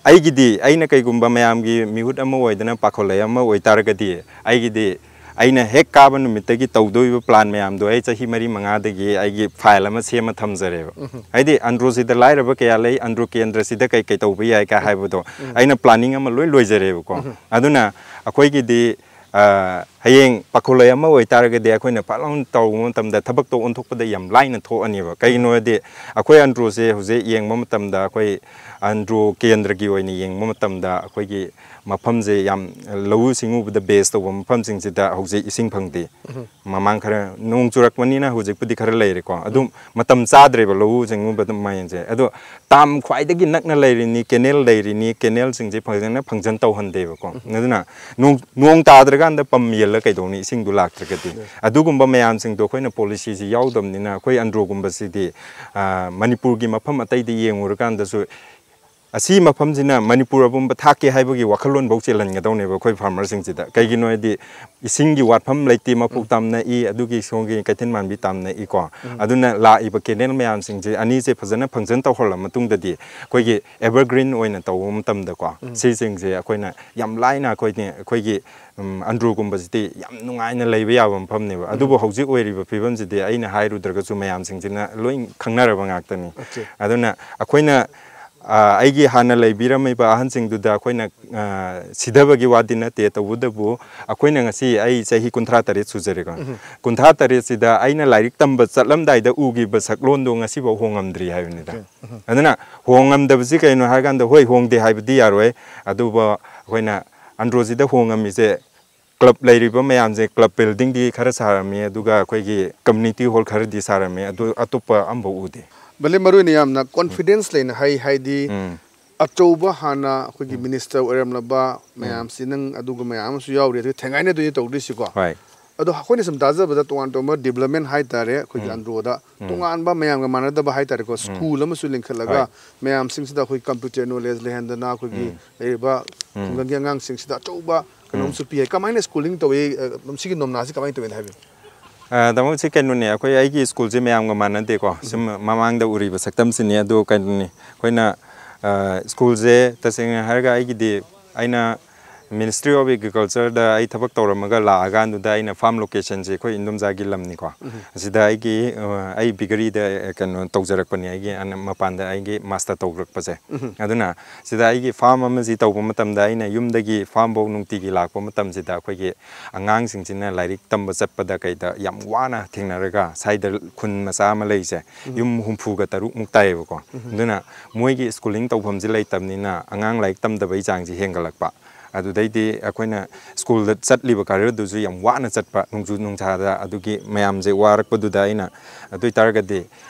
ꯑꯩꯒꯤꯗꯤ ꯑꯩꯅ ꯀꯩꯒꯨꯝꯕ ꯃꯌꯥꯝꯒꯤ ꯃꯤꯍꯨꯠ ꯑꯃ ꯑꯣꯏꯗꯅ ꯄꯥꯈꯣꯜꯂꯩ ꯑꯃ ꯑꯣꯏꯇꯥꯔꯒꯗꯤ, ꯑꯩꯒꯤꯗꯤ ꯑꯩꯅ ꯍꯦꯛ ꯀꯥꯕ ꯅꯨꯃꯤꯠꯇꯒꯤ ꯇꯧꯗꯣꯏꯕ ꯄ꯭ꯂꯥꯟ ꯃꯌꯥꯝꯗꯣ ꯑꯩ ꯆꯍꯤ ꯃꯔꯤ ꯃꯉꯥꯗꯒꯤ ꯑꯩꯒꯤ ꯐꯥꯏꯜ ꯑꯃ ꯁꯦꯝꯃ ꯊꯝꯖꯔꯦꯕ꯫ ꯎꯝ꯫ ꯍꯥꯏꯗꯤ ꯑꯟꯗ꯭ꯔꯣꯁꯤꯗ ꯂꯥꯏꯔꯕ ꯀꯌꯥ ꯂꯩ, ꯑꯟꯗ꯭ꯔꯣ ꯀꯦꯟꯗ꯭ꯔꯁꯤꯗ ꯀꯩ ꯀꯩ ꯇꯧꯕ ꯌꯥꯏ ꯀꯥꯏ ꯍꯥꯏꯕꯗꯣ ꯎꯝ꯫ ꯑꯩꯅ ꯄ꯭ꯂꯥꯅꯤꯡ ꯑꯃ ꯂꯣꯏ ꯂꯣꯏꯖꯔꯦꯕꯀꯣ꯫ ꯎꯝ꯫ ꯑꯗꯨꯅ ꯑꯩꯈꯣꯏꯒꯤꯗꯤ, ꯑ, ꯍꯌꯦꯡ ꯄꯥꯈꯣꯜꯂꯩ ꯑꯃ ꯑꯣꯏꯇꯥꯔꯒꯗꯤ ꯑꯩꯈꯣꯏꯅ ꯐꯠ ꯂꯥꯎꯅ ꯇꯧꯕ ꯃꯇꯝꯗ ꯊꯕꯛꯇꯣ ꯑꯣꯟꯊꯣꯛꯄꯗ ꯌꯥꯝ ꯂꯥꯏꯅ ꯊꯣꯛꯑꯅꯦꯕ꯫ ꯀꯩꯒꯤꯅꯣ ꯍꯥꯏꯗꯤ ꯑꯩꯈꯣꯏ ꯑꯟꯗ꯭ꯔꯣꯁꯦ ꯍꯧꯖꯤꯛ ꯌꯦꯡꯕ ꯃꯇꯝꯗ ꯑꯩꯈꯣꯏ ꯑꯟꯗ꯭ꯔꯣ ꯀꯦꯟꯗ꯭ꯔꯒꯤ ꯑꯣꯏꯅ ꯌꯦꯡꯕ ꯃꯇꯝꯗ ꯑꯩꯈꯣꯏꯒꯤ ꯃꯐꯝꯁꯦ ꯌꯥꯝ ꯂꯧꯎ ꯁꯤꯡꯎꯕꯗ ꯕꯦꯁ ꯇꯧꯕ ꯃꯐꯝꯁꯤꯡꯁꯤꯗ ꯍꯧꯖꯤꯛ ꯏꯁꯤꯡ ꯐꯪꯗꯦ꯫ ꯎꯝ꯫ ꯃꯃꯥꯡ ꯈꯔ ꯅꯣꯡ ꯆꯨꯔꯛꯄꯅꯤꯅ ꯍꯧꯖꯤꯛꯄꯨꯗꯤ ꯈꯔ ꯂꯩꯔꯦꯀꯣ꯫ ꯑꯗꯨꯝ ꯎꯝ꯫ ꯃꯇꯝ ꯆꯥꯗ꯭ꯔꯦꯕ ꯂꯧꯎ ꯁꯤꯡꯎꯕ ꯑꯗꯨꯃꯥꯏꯅꯁꯦ꯫ ꯑꯗꯣ ꯗꯥꯝ ꯈ꯭ꯋꯥꯏꯗꯒꯤ ꯅꯛꯅ ꯂꯩꯔꯤꯅꯤ, ꯀꯦꯅꯦꯜ ꯂꯩꯔꯤꯅꯤ, ꯀꯦꯅꯦꯜꯁꯤꯡꯁꯦ ꯐꯖꯅ ꯐꯪꯁꯟ ꯇꯧꯍꯟꯗꯦꯕꯀꯣ꯫ ꯎꯝ꯫ ꯑꯗꯨꯅ ꯅꯣꯡ, ꯅꯣꯡ ꯇꯥꯗ꯭ꯔꯀꯥꯟꯗ ꯄꯝ ꯌꯦꯜꯂ ꯀꯩꯗꯧꯅꯤ, ꯏꯁꯤꯡꯗꯣ ꯂꯥꯛꯇ꯭ꯔꯒꯗꯤ? ꯎꯝ꯫ ꯑꯗꯨꯒꯨꯝꯕ ꯃꯌꯥꯝꯁꯤꯡꯗꯣ ꯑꯩꯈꯣꯏꯅ ꯄꯣꯂꯤꯁꯤꯁꯤ ꯌꯥꯎꯗꯕꯅꯤꯅ ꯑꯩꯈꯣꯏ ꯑꯟꯗ꯭ꯔꯣꯒꯨꯝꯕꯁꯤꯗꯤ, ꯑ, ꯃꯅꯤꯄꯨꯔꯒꯤ ꯃꯐꯝ ꯑꯇꯩꯗ ꯌꯦꯡꯉꯨꯔꯀꯥꯟꯗꯁꯨ ꯑꯁꯤ ꯃꯐꯝꯁꯤꯅ ꯃꯅꯤꯄꯨꯔ ꯑꯄꯨꯝꯕ ꯊꯥꯛꯀꯦ ꯍꯥꯏꯕꯒꯤ ꯋꯥꯈꯜꯂꯣꯟꯐꯧ ꯆꯦꯜꯍꯟꯒꯗꯧꯅꯦꯕ ꯑꯩꯈꯣꯏ ꯐꯥꯔꯃꯔꯁꯤꯡꯁꯤꯗ꯫ ꯀꯩꯒꯤꯅꯣ ꯍꯥꯏꯗꯤ ꯏꯁꯤꯡꯒꯤ ꯋꯥꯠꯐꯝ ꯂꯩꯇꯦ, ꯃꯐꯣꯛ ꯇꯥꯝꯅ ꯏ, ꯑꯗꯨꯒꯤ ꯁꯣꯝꯒꯤ ꯀꯩꯊꯦꯜ ꯃꯥꯟꯕꯤ ꯇꯥꯝꯅ ꯏꯀꯣ꯫ ꯑꯗꯨꯅ ꯂꯥꯛꯏꯕ ꯀꯦꯅꯦꯜ ꯃꯌꯥꯝꯁꯤꯡꯁꯦ ꯑꯅꯤꯁꯦ ꯐꯖꯅ ꯐꯪꯁꯟ ꯇꯧꯍꯜꯂ ꯃꯇꯨꯡꯗꯗꯤ ꯑꯩꯈꯣꯏꯒꯤ ꯑꯦꯚꯔꯒ꯭ꯔꯤꯟ ꯑꯣꯏꯅ ꯇꯧꯕ ꯃꯇꯝꯗꯀꯣ, ꯁꯤꯁꯤꯡꯁꯦ ꯑꯩꯈꯣꯏꯅ ꯌꯥꯝ ꯂꯥꯏꯅ ꯑꯩꯈꯣꯏꯅ ꯑꯩꯈꯣꯏꯒꯤ ꯎꯝ, ꯑꯟꯗ꯭ꯔꯣꯒꯨꯝꯕꯁꯤꯗꯤ ꯌꯥꯝ ꯅꯨꯡꯉꯥꯏꯅ ꯂꯩꯕ ꯌꯥꯕ ꯃꯐꯝꯅꯦꯕ꯫ ꯑꯗꯨꯕꯨ ꯍꯧꯖꯤꯛ ꯑꯣꯏꯔꯤꯕ ꯐꯤꯕꯝꯁꯤꯗꯤ ꯑꯩꯅ ꯍꯥꯏꯔꯨꯗ꯭ꯔꯒꯁꯨ ꯃꯌꯥꯝꯁꯤꯡꯁꯤꯅ ꯂꯣꯏ ꯈꯪꯅꯔꯕ ꯉꯥꯛꯇꯅꯤ꯫ ꯑꯗꯨꯅ ꯑꯩꯈꯣꯏꯅ, ꯑ, ꯑꯩꯒꯤ ꯍꯥꯟꯅ ꯂꯩꯕꯤꯔꯝꯃꯤꯕ ꯑꯍꯟꯁꯤꯡꯗꯨꯗ ꯑꯩꯈꯣꯏꯅ, ꯑ, ꯁꯤꯊꯕꯒꯤ ꯋꯥꯗꯤ ꯅꯠꯇꯦ, ꯇꯧꯕꯇꯕꯨ ꯑꯩꯈꯣꯏꯅ ꯉꯁꯤ, ꯑꯩ ꯆꯍꯤ ꯀꯨꯟꯊ꯭ꯔꯥ ꯇꯔꯦꯠ ꯁꯨꯖꯔꯦꯀꯣ꯫ ꯀꯨꯟꯊ꯭ꯔꯥ ꯇꯔꯦꯠꯁꯤꯗ ꯑꯩꯅ ꯂꯥꯏꯔꯤꯛ ꯇꯝꯕ ꯆꯠꯂꯝꯗꯥꯏꯗ ꯎꯈꯤꯕ ꯁꯛꯂꯣꯟꯗꯣ ꯉꯁꯤꯐꯥꯎ ꯍꯣꯡꯉꯝꯗ꯭ꯔꯤ ꯍꯥꯏꯕꯅꯤꯗ꯫ ꯑꯗꯨꯅ ꯍꯣꯡꯉꯝꯗꯕꯁꯤ ꯀꯩꯅꯣ ꯍꯥꯏꯔꯀꯥꯟꯗ, ꯍꯣꯏ, ꯍꯣꯡꯗꯦ ꯍꯥꯏꯕꯗꯤ ꯌꯥꯔꯣꯏ, ꯑꯗꯨꯕꯨ ꯑꯩꯈꯣꯏꯅ ꯑꯟꯗ꯭ꯔꯣꯁꯤꯗ ꯍꯣꯡꯉꯝꯃꯤꯁꯦ ꯀ꯭ꯂꯕ ꯂꯩꯔꯤꯕ ꯃꯌꯥꯝꯁꯦ, ꯀ꯭ꯂꯕ ꯕꯤꯜꯗꯤꯡꯗꯤ ꯈꯔ ꯁꯥꯔꯝꯃꯤ, ꯑꯗꯨꯒ ꯑꯩꯈꯣꯏꯒꯤ ꯀꯝꯃ꯭ꯌꯨꯅꯤꯇꯤ ꯍꯣꯜ ꯈꯔꯗꯤ ꯁꯥꯔꯝꯃꯤ, ꯑꯗꯨ ꯑꯇꯣꯞꯄ ꯑꯝꯐꯥꯎ ꯎꯗꯦ꯫ ꯕꯂꯦ, ꯃꯔꯨ ꯑꯣꯏꯅ ꯌꯥꯝꯅ ꯀꯣꯟꯐꯤꯗꯦꯟꯁ ꯂꯩꯅ ꯍꯥꯏ, ꯍꯥꯏꯗꯤ ꯎꯝ꯫ ꯑꯆꯧꯕ ꯍꯥꯟꯅ ꯑꯩꯈꯣꯏꯒꯤ ꯎꯝ꯫ ꯃꯤꯅꯤꯁꯇꯔ ꯑꯣꯏꯔꯝꯂꯕ ꯎꯝ꯫ ꯃꯌꯥꯝꯁꯤ, ꯅꯪ ꯑꯗꯨꯒ ꯃꯌꯥꯝ ꯑꯃꯁꯨ ꯌꯥꯎꯔꯤ, ꯑꯗꯨ ꯊꯦꯡꯒꯥꯏꯅꯗꯣꯏꯅꯤ ꯇꯧꯗꯣꯏꯁꯤꯀꯣ꯫ ꯍꯣꯏ꯫ ꯑꯗꯣ ꯑꯩꯈꯣꯏꯅ ꯁꯨꯝ ꯇꯥꯖꯕꯗ ꯇꯣꯉꯥꯟ ꯇꯣꯉꯥꯟꯕ ꯗꯤꯕꯂꯞꯃꯦꯟ ꯍꯥꯏꯇꯥꯔꯦ ꯑꯩꯈꯣꯏꯒꯤ ꯎꯝ꯫ ꯑꯟꯗ꯭ꯔꯣꯗ, ꯎꯝ꯫ ꯇꯣꯉꯥꯟꯕ ꯃꯌꯥꯝꯒ ꯃꯥꯟꯅꯗꯕ ꯍꯥꯏꯇꯥꯔꯦꯀꯣ, ꯎꯝ꯫ ꯁ꯭ꯀꯨꯜ ꯑꯃꯁꯨ ꯂꯤꯡꯈꯠꯂꯒ ꯍꯣꯏ꯫ ꯃꯌꯥꯝꯁꯤꯡꯁꯤꯗ ꯑꯩꯈꯣꯏ ꯀꯝꯄ꯭ꯌꯨꯇꯔ ꯅꯣꯂꯦꯖ ꯂꯩꯍꯟꯗꯅ ꯑꯩꯈꯣꯏꯒꯤ ꯎꯝ꯫ ꯂꯩꯔꯤꯕ ꯎꯝ꯫ ꯈꯨꯡꯒꯪꯒꯤ ꯑꯉꯥꯡꯁꯤꯡꯁꯤꯗ ꯑꯆꯧꯕ ꯎꯝ꯫ ꯀꯩꯅꯣꯝꯁꯨ ꯄꯤ ꯍꯥꯏ꯫ ꯀꯃꯥꯏꯅ ꯁ꯭ꯀꯨꯂꯤꯡ ꯇꯧꯏ? ꯑ, ꯁꯤꯒꯤ ꯅꯣꯝꯅꯥꯁꯤ ꯀꯃꯥꯏꯅ ꯇꯧꯏꯅ ꯍꯥꯏꯕꯤꯌꯨ꯫ ꯑ, ꯇꯥꯃꯣ, ꯁꯤ ꯀꯩꯅꯣꯅꯦ, ꯑꯩꯈꯣꯏ, ꯑꯩꯒꯤ ꯁ꯭ꯀꯨꯜꯁꯦ ꯃꯌꯥꯝꯒ ꯃꯥꯟꯅꯗꯦꯀꯣ꯫ ꯁꯨꯝ ꯃꯃꯥꯡꯗ ꯎꯔꯤꯕ ꯁꯛꯇꯝꯁꯤꯅꯤ꯫ ꯑꯗꯨ ꯀꯩꯅꯣꯅꯤ, ꯑꯩꯈꯣꯏꯅ, ꯑ, ꯁ꯭ꯀꯨꯜꯁꯦ ꯇꯁꯦꯡꯅ ꯍꯥꯏꯔꯒ ꯑꯩꯒꯤꯗꯤ, ꯑꯩꯅ Ministry of Agricultureꯗ ꯑꯩ ꯊꯕꯛ ꯇꯧꯔꯝꯃꯒ ꯂꯥꯛꯑꯀꯥꯟꯗꯨꯗ ꯑꯩꯅ ꯐꯥꯔꯝ ꯂꯣꯀꯦꯁꯟꯁꯦ ꯑꯩꯈꯣꯏ ꯏꯟꯗꯣꯝꯆꯥꯒꯤ ꯂꯝꯅꯤꯀꯣ꯫ ꯎꯝ꯫ ꯑꯁꯤꯗ ꯑꯩꯒꯤ, ꯑ, ꯑꯩ ꯕꯤꯒꯔꯤꯗ, ꯑ, ꯀꯩꯅꯣ ꯇꯧꯖꯔꯛꯄꯅꯤ, ꯑꯩꯒꯤ ꯑꯅ-, ꯃꯄꯥꯟꯗ ꯑꯩꯒꯤ ꯃꯥꯁꯇꯔ ꯇꯧꯔꯛꯄꯁꯦ꯫ ꯎꯝ꯫ ꯑꯗꯨꯅ ꯁꯤꯗ ꯑꯩꯒꯤ ꯐꯥꯔꯝ ꯑꯃꯁꯤ ꯇꯧꯕ ꯃꯇꯝꯗ ꯑꯩꯅ ꯌꯨꯝꯗꯒꯤ ꯐꯥꯔꯝꯐꯧ ꯅꯨꯡꯇꯤꯒꯤ ꯂꯥꯛꯄ ꯃꯇꯝꯁꯤꯗ ꯑꯩꯈꯣꯏꯒꯤ ꯑꯉꯥꯡꯁꯤꯡꯁꯤꯅ ꯂꯥꯏꯔꯤꯛ ꯇꯝꯕ ꯆꯠꯄꯗ ꯀꯩꯗ ꯌꯥꯝ ꯋꯥꯅ ꯊꯦꯡꯅꯔꯒ, ꯁ꯭ꯋꯥꯏꯗ ꯈꯨꯟ ꯃꯆꯥ ꯑꯃ ꯂꯩꯁꯦ, ꯎꯝ꯫ ꯌꯨꯝ ꯍꯨꯝꯐꯨꯒ ꯇꯔꯨꯛ ꯃꯨꯛ ꯇꯥꯏꯌꯦꯕꯀꯣ꯫ ꯎꯝ꯫ ꯑꯗꯨꯅ ꯃꯣꯏꯒꯤ ꯁ꯭ꯀꯨꯂꯤꯡ ꯇꯧꯐꯝꯁꯦ ꯂꯩꯇꯕꯅꯤꯅ ꯑꯉꯥꯡ ꯂꯥꯏꯔꯤꯛ ꯇꯝꯗꯕꯒꯤ ꯆꯥꯡꯁꯦ ꯍꯦꯟꯒꯠꯂꯛꯄ꯫ ꯑꯗꯨꯗꯩꯗꯤ ꯑꯩꯈꯣꯏꯅ ꯁ꯭ꯀꯨꯜꯗ ꯆꯠꯂꯤꯕ ꯀꯥꯔꯌꯔꯗꯨꯁꯨ ꯌꯥꯝ ꯋꯥꯅ ꯆꯠꯄ, ꯅꯣꯡꯖꯨ ꯅꯨꯡꯁꯥꯗ꯫ ꯑꯗꯨꯒꯤ ꯃꯌꯥꯝꯁꯦ ꯋꯥꯔꯛꯄꯗꯨꯗ ꯑꯩꯅ, ꯑꯗꯨ ꯑꯣꯏ ꯇꯥꯔꯒꯗꯤ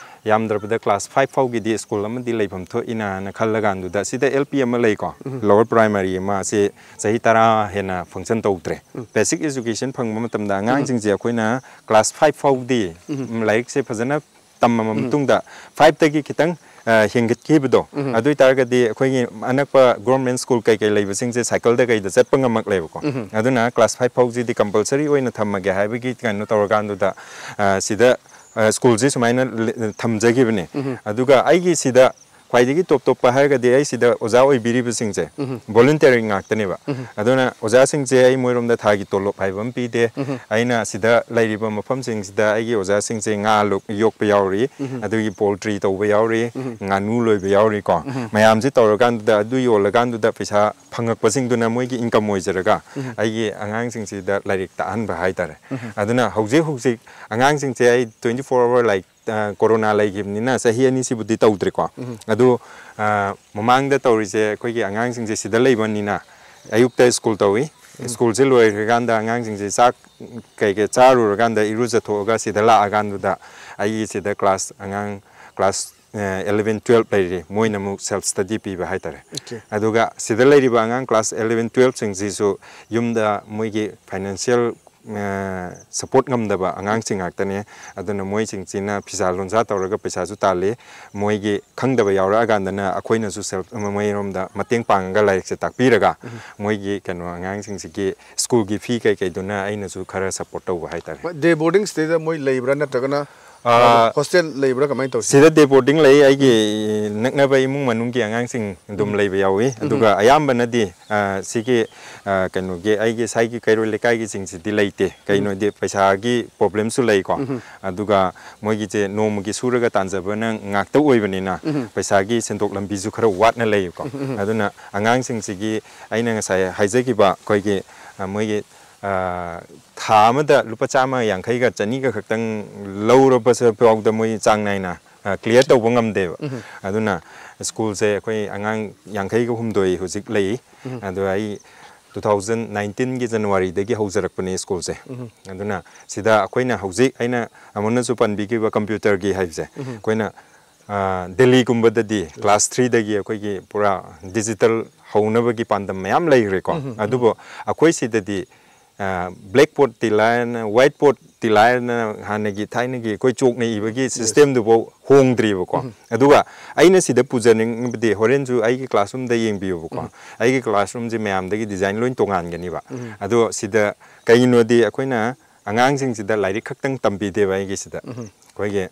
ꯌꯥꯝꯗ꯭ꯔꯕꯗ ꯀ꯭ꯂꯥꯁ ꯐꯥꯏꯚ ꯐꯥꯎꯒꯤꯗꯤ ꯁ꯭ꯀꯨꯜ ꯑꯃꯗꯤ ꯂꯩꯐꯝ ꯊꯣꯛꯏꯅ ꯍꯥꯏꯅ ꯈꯜꯂꯀꯥꯟꯗꯨꯗ, ꯁꯤꯗ ꯑꯦꯜ ꯄꯤ ꯑꯃ ꯂꯩꯀꯣ, ꯎꯝ꯫ ꯂꯣꯋꯔ ꯄ꯭ꯔꯥꯏꯃꯔꯤ ꯑꯃ, ꯑꯁꯤ ꯆꯍꯤ ꯇꯔꯥ ꯍꯦꯟꯅ ꯐꯪꯁꯟ ꯇꯧꯗ꯭ꯔꯦ꯫ ꯎꯝ꯫ ꯕꯦꯁꯤꯛ ꯑꯦꯖꯨꯀꯦꯁꯟ ꯐꯪꯕ ꯃꯇꯝꯗ ꯎꯝ꯫ ꯑꯉꯥꯡꯁꯤꯡꯁꯦ ꯑꯩꯈꯣꯏꯅ ꯀ꯭ꯂꯥꯁ ꯐꯥꯏꯚ ꯐꯥꯎꯗꯤ, ꯎꯝ꯫ ꯎꯝ, ꯂꯥꯏꯔꯤꯛꯁꯦ ꯐꯖꯅ ꯇꯝꯃꯕ ꯎꯝ꯫ ꯃꯇꯨꯡꯗ, ꯐꯥꯏꯚꯇꯒꯤ ꯈꯤꯇꯪ ꯑ, ꯍꯦꯟꯒꯠꯈꯤꯕꯗꯣ, ꯑꯗꯨ ꯑꯣꯏꯇꯥꯔꯒꯗꯤ ꯑꯩꯈꯣꯏꯒꯤ ꯑꯅꯛꯄ ꯒꯣꯔꯃꯦꯟ ꯁ꯭ꯀꯨꯜ ꯀꯩꯀꯩ ꯂꯩꯕꯁꯤꯡꯁꯦ ꯁꯥꯏꯀꯜꯗ ꯀꯩꯗ ꯆꯠꯄ ꯉꯝꯃꯛꯂꯦꯕꯀꯣ꯫ ꯑꯗꯨꯅ ꯀ꯭ꯂꯥꯁ ꯐꯥꯏꯚ ꯐꯥꯎꯁꯤꯗꯤ ꯀꯝꯄꯜꯁꯔꯤ ꯑꯣꯏꯅ ꯊꯝꯃꯒꯦ ꯍꯥꯏꯕꯒꯤ ꯀꯩꯅꯣ ꯇꯧꯔꯀꯥꯟꯗꯨꯗ, ꯑ, ꯁꯤꯗ, ꯑ, ꯁ꯭ꯀꯨꯜꯁꯤ ꯁꯨꯃꯥꯏꯅ ꯂꯤ-, ꯊꯝꯖꯈꯤꯕꯅꯦ꯫ ꯑꯗꯨꯒ ꯑꯩꯒꯤ ꯁꯤꯗ ꯈ꯭ꯋꯥꯏꯗꯒꯤ ꯇꯣꯞ ꯇꯣꯞꯄ ꯍꯥꯏꯔꯒꯗꯤ ꯑꯩ ꯁꯤꯗ ꯑꯣꯖꯥ ꯑꯣꯏꯕꯤꯔꯤꯕꯁꯤꯡꯁꯦ ꯚꯣꯂꯨꯟꯇꯤꯌꯔ ꯉꯥꯛꯇꯅꯦꯕ꯫ ꯑꯗꯨꯅ ꯑꯣꯖꯥꯁꯤꯡꯁꯦ ꯑꯩ ꯃꯣꯏꯔꯣꯝꯗ ꯊꯥꯒꯤ ꯇꯣꯂꯣꯞ ꯍꯥꯏꯕ ꯑꯃ ꯄꯤꯗꯦ꯫ ꯑꯩꯅ ꯁꯤꯗ ꯂꯩꯔꯤꯕ ꯃꯐꯝꯁꯤꯡꯁꯤꯗ ꯑꯩꯒꯤ ꯑꯣꯖꯥꯁꯤꯡꯁꯦ ꯉꯥ ꯂꯣꯛ-, ꯌꯣꯛꯄ ꯌꯥꯎꯔꯤ, ꯑꯗꯨꯒꯤ ꯄꯣꯜꯇ꯭ꯔꯤ ꯇꯧꯕ ꯌꯥꯎꯔꯤ, ꯉꯥꯅꯨ ꯂꯣꯏꯕ ꯌꯥꯎꯔꯤꯀꯣ꯫ ꯃꯌꯥꯝꯁꯦ ꯇꯧꯔꯀꯥꯟꯗꯨꯗ ꯑꯗꯨ ꯌꯣꯜꯂꯀꯥꯟꯗꯨꯗ ꯄꯩꯁꯥ ꯐꯪꯉꯛꯄꯁꯤꯡꯗꯨꯅ ꯃꯣꯏꯒꯤ ꯏꯟꯀꯝ ꯑꯣꯏꯖꯔꯒ ꯑꯩꯒꯤ ꯑꯉꯥꯡꯁꯤꯡꯁꯤꯗ ꯂꯥꯏꯔꯤꯛ ꯇꯥꯛꯍꯟꯕ ꯍꯥꯏꯇꯥꯔꯦ꯫ ꯑꯗꯨꯅ ꯍꯧꯖꯤꯛ ꯍꯧꯖꯤꯛ ꯑꯉꯥꯡꯁꯤꯡꯁꯦ ꯑꯩ twenty four hour, like, ꯑ, ꯀꯣꯔꯣꯅꯥ ꯂꯩꯈꯤꯕꯅꯤꯅ ꯆꯍꯤ ꯑꯅꯤꯁꯤꯕꯨꯗꯤ ꯇꯧꯗ꯭ꯔꯦꯀꯣ꯫ ꯑꯗꯨ, ꯑ, ꯃꯃꯥꯡꯗ ꯇꯧꯔꯤꯁꯦ ꯑꯩꯈꯣꯏꯒꯤ ꯑꯉꯥꯡꯁꯤꯡꯁꯦ ꯁꯤꯗ ꯂꯩꯕꯅꯤꯅ ꯑꯌꯨꯛꯇ ꯁ꯭ꯀꯨꯜ ꯇꯧꯏ꯫ ꯁ꯭ꯀꯨꯜꯁꯦ ꯂꯣꯏꯈ꯭ꯔꯀꯥꯟꯗ ꯑꯉꯥꯡꯁꯤꯡꯁꯦ ꯆꯥꯛ ꯀꯩꯀꯩ ꯆꯥꯔꯨꯔꯀꯥꯟꯗ ꯏꯔꯨꯖꯊꯣꯛꯑꯒ ꯁꯤꯗ ꯂꯥꯛꯑꯀꯥꯟꯗꯨꯗ ꯑꯩꯒꯤ ꯁꯤꯗ ꯀ꯭ꯂꯥꯁ ꯑꯉꯥꯡ ꯀ꯭ꯂꯥꯁ, ꯑ, eleven twelve ꯂꯩꯔꯤ, ꯃꯣꯏꯅ ꯑꯃꯨꯛ ꯁꯦꯜꯐ ꯁ꯭ꯇꯗꯤ ꯄꯤꯕ ꯍꯥꯏꯇꯥꯔꯦ꯫ ꯑꯗꯨꯒ ꯁꯤꯗ ꯂꯩꯔꯤꯕ ꯑꯉꯥꯡ ꯀ꯭ꯂꯥꯁ eleven twelve ꯁꯤꯡꯁꯤꯁꯨ ꯌꯨꯝꯗ ꯃꯣꯏꯒꯤ ꯐꯥꯏꯅꯥꯟꯁꯤꯌꯦꯜ, ꯑ, ꯁꯄꯣꯔꯠ ꯉꯝꯗꯕ ꯑꯉꯥꯡꯁꯤꯡ ꯉꯥꯛꯇꯅꯦ꯫ ꯑꯗꯨꯅ ꯃꯣꯏꯁꯤꯡꯁꯤꯅ ꯐꯤꯁꯥ ꯂꯣꯟꯁꯥ ꯇꯧꯔꯒ ꯄꯩꯁꯥꯁꯨ ꯇꯥꯜꯂꯤ꯫ ꯃꯣꯏꯒꯤ ꯈꯪꯗꯕ ꯌꯥꯎꯔꯛꯑꯀꯥꯟꯗꯅ ꯑꯩꯈꯣꯏꯅꯁꯨ ꯁꯦꯜꯐ, ꯃꯣꯏꯔꯣꯝꯗ ꯃꯇꯦꯡ ꯄꯥꯡꯉꯒ ꯂꯥꯏꯔꯤꯛꯁꯦ ꯇꯥꯛꯄꯤꯔꯒ ꯃꯣꯏꯒꯤ ꯀꯩꯅꯣ ꯑꯉꯥꯡꯁꯤꯡꯁꯤꯒꯤ ꯁ꯭ꯀꯨꯜꯒꯤ ꯐꯤ ꯀꯩꯀꯩꯗꯨꯅ ꯑꯩꯅꯁꯨ ꯈꯔ ꯁꯄꯣꯔꯠ ꯇꯧꯕ ꯍꯥꯏꯇꯥꯔꯦ꯫ ꯗꯦ ꯕꯣꯔꯗꯤꯡꯁꯤꯗꯩꯗ ꯃꯣꯏ ꯂꯩꯕ꯭ꯔꯥ, ꯅꯠꯇ꯭ꯔꯒꯅ ꯑꯥ, ꯍꯣꯁꯇꯦꯜ ꯂꯩꯕ꯭ꯔꯥ, ꯀꯃꯥꯏꯅ ꯇꯧꯁꯤ? ꯁꯤꯗ ꯗꯦ ꯕꯣꯔꯗꯤꯡ ꯂꯩ꯫ ꯑꯩꯒꯤ ꯅꯛꯅꯕ ꯏꯃꯨꯡ ꯃꯅꯨꯡꯒꯤ ꯑꯉꯥꯡꯁꯤꯡ ꯑꯗꯨꯝ ꯂꯩꯕ ꯌꯥꯎꯏ꯫ ꯑꯗꯨꯒ ꯑꯌꯥꯝꯕꯅꯗꯤ, ꯑꯥ, ꯁꯤꯒꯤ, ꯑꯥ, ꯀꯩꯅꯣꯒꯤ, ꯑꯩꯒꯤ ꯁꯥꯏꯒꯤ ꯀꯩꯔꯣꯏ ꯂꯩꯀꯥꯏꯒꯤꯁꯤꯡꯁꯤꯗꯤ ꯂꯩꯇꯦ꯫ ꯀꯩꯅꯣꯗꯤ ꯄꯩꯁꯥꯒꯤ ꯄ꯭ꯔꯣꯕ꯭ꯂꯦꯝꯁꯨ ꯂꯩꯀꯣ꯫ ꯑꯗꯨꯒ ꯃꯣꯏꯒꯤꯁꯦ ꯅꯣꯡꯃꯒꯤ ꯁꯨꯔꯒ ꯇꯥꯟꯖꯕꯅ ꯉꯥꯛꯇ ꯑꯣꯏꯕꯅꯤꯅ ꯄꯩꯁꯥꯒꯤ ꯁꯦꯟꯊꯣꯛ ꯂꯝꯕꯤꯁꯨ ꯈꯔ ꯋꯥꯠꯅ ꯂꯩꯌꯦꯀꯣ꯫ ꯑꯗꯨꯅ ꯑꯉꯥꯡꯁꯤꯡꯁꯤꯒꯤ ꯑꯩꯅ ꯉꯁꯥꯏ ꯍꯥꯏꯖꯈꯤꯕ ꯑꯩꯈꯣꯏꯒꯤ, ꯑ, ꯃꯣꯏꯒꯤ, ꯑ, ꯊꯥ ꯑꯃꯗ ꯂꯨꯄꯥ ꯆꯥꯝꯃ ꯌꯥꯡꯈꯩꯒ ꯆꯅꯤꯒ ꯈꯛꯇꯪ ꯂꯧꯔꯕꯁꯨ ꯐꯥꯎꯗ ꯃꯣꯏ ꯆꯥꯡ ꯅꯥꯏꯅ, ꯑ, ꯀ꯭ꯂꯤꯌꯥꯔ ꯇꯧꯕ ꯉꯝꯗꯦꯕ꯫ ꯑꯗꯨꯅ ꯁ꯭ꯀꯨꯜꯁꯦ ꯑꯩꯈꯣꯏ ꯑꯉꯥꯡ ꯌꯥꯡꯈꯩꯒ ꯍꯨꯝꯗꯣꯏ ꯍꯧꯖꯤꯛ ꯂꯩ꯫ ꯑꯗꯣ ꯑꯩ two thousand nineteenꯒꯤ ꯖꯅꯋꯥꯔꯤꯗꯒꯤ ꯍꯧꯖꯔꯛꯄꯅꯦ ꯁ꯭ꯀꯨꯜꯁꯦ꯫ ꯑꯗꯨꯅ ꯁꯤꯗ ꯑꯩꯈꯣꯏꯅ ꯍꯧꯖꯤꯛ ꯑꯩꯅ ꯑꯃꯨꯛꯅꯁꯨ ꯄꯟꯕꯤꯈꯤꯕ ꯀꯝꯄ꯭ꯌꯨꯇꯔꯒꯤ ꯍꯥꯏꯕꯁꯦ, ꯑꯩꯈꯣꯏꯅ, ꯑ, ꯗꯦꯜꯂꯤꯒꯨꯝꯕꯗꯗꯤ ꯀ꯭ꯂꯥꯁ threeꯗꯒꯤ ꯑꯩꯈꯣꯏꯒꯤ ꯄꯨꯔꯥ ꯗꯤꯖꯤꯇꯦꯜ ꯍꯧꯅꯕꯒꯤ ꯄꯥꯟꯗꯝ ꯃꯌꯥꯝ ꯂꯩꯈ꯭ꯔꯦꯀꯣ꯫ ꯑꯗꯨꯕꯨ ꯑꯩꯈꯣꯏ ꯁꯤꯗꯗꯤ, ꯑ, ꯕ꯭ꯂꯦꯛ ꯕꯣꯔꯗꯇꯤ ꯂꯥꯏꯅ, ꯋꯥꯏꯠ ꯕꯣꯔꯗ ꯇꯤꯂꯥꯏꯅ ꯍꯥꯟꯅꯒꯤ ꯊꯥꯏꯅꯒꯤ ꯑꯩꯈꯣꯏ ꯆꯣꯛꯅ ꯏꯕꯒꯤ ꯁꯤꯁꯇꯦꯝꯗꯨꯐꯥꯎ ꯍꯣꯡꯗ꯭ꯔꯤꯕꯀꯣ꯫ ꯑꯗꯨꯒ ꯑꯩꯅ ꯁꯤꯗ ꯄꯨꯖꯅꯤꯡꯕꯗꯤ, ꯍꯣꯔꯦꯟꯁꯨ ꯑꯩꯒꯤ ꯀ꯭ꯂꯥꯁꯔꯨꯝꯗ ꯌꯦꯡꯕꯤꯌꯨꯕꯀꯣ꯫ ꯑꯩꯒꯤ ꯀ꯭ꯂꯥꯁꯔꯨꯝꯁꯦ ꯃꯌꯥꯝꯗꯒꯤ ꯗꯤꯖꯥꯏꯟ ꯂꯣꯏ ꯇꯣꯉꯥꯟꯒꯅꯤꯕ꯫ ꯑꯗꯣ ꯁꯤꯗ ꯀꯩꯒꯤꯅꯣꯗꯤ ꯑꯩꯈꯣꯏꯅ ꯑꯉꯥꯡꯁꯤꯡꯁꯤꯗ ꯂꯥꯏꯔꯤꯛ ꯈꯛꯇꯪ ꯇꯝꯕꯤꯗꯦꯕ꯫ ꯑꯩꯒꯤꯁꯤꯗ ꯑꯩꯈꯣꯏꯒꯤ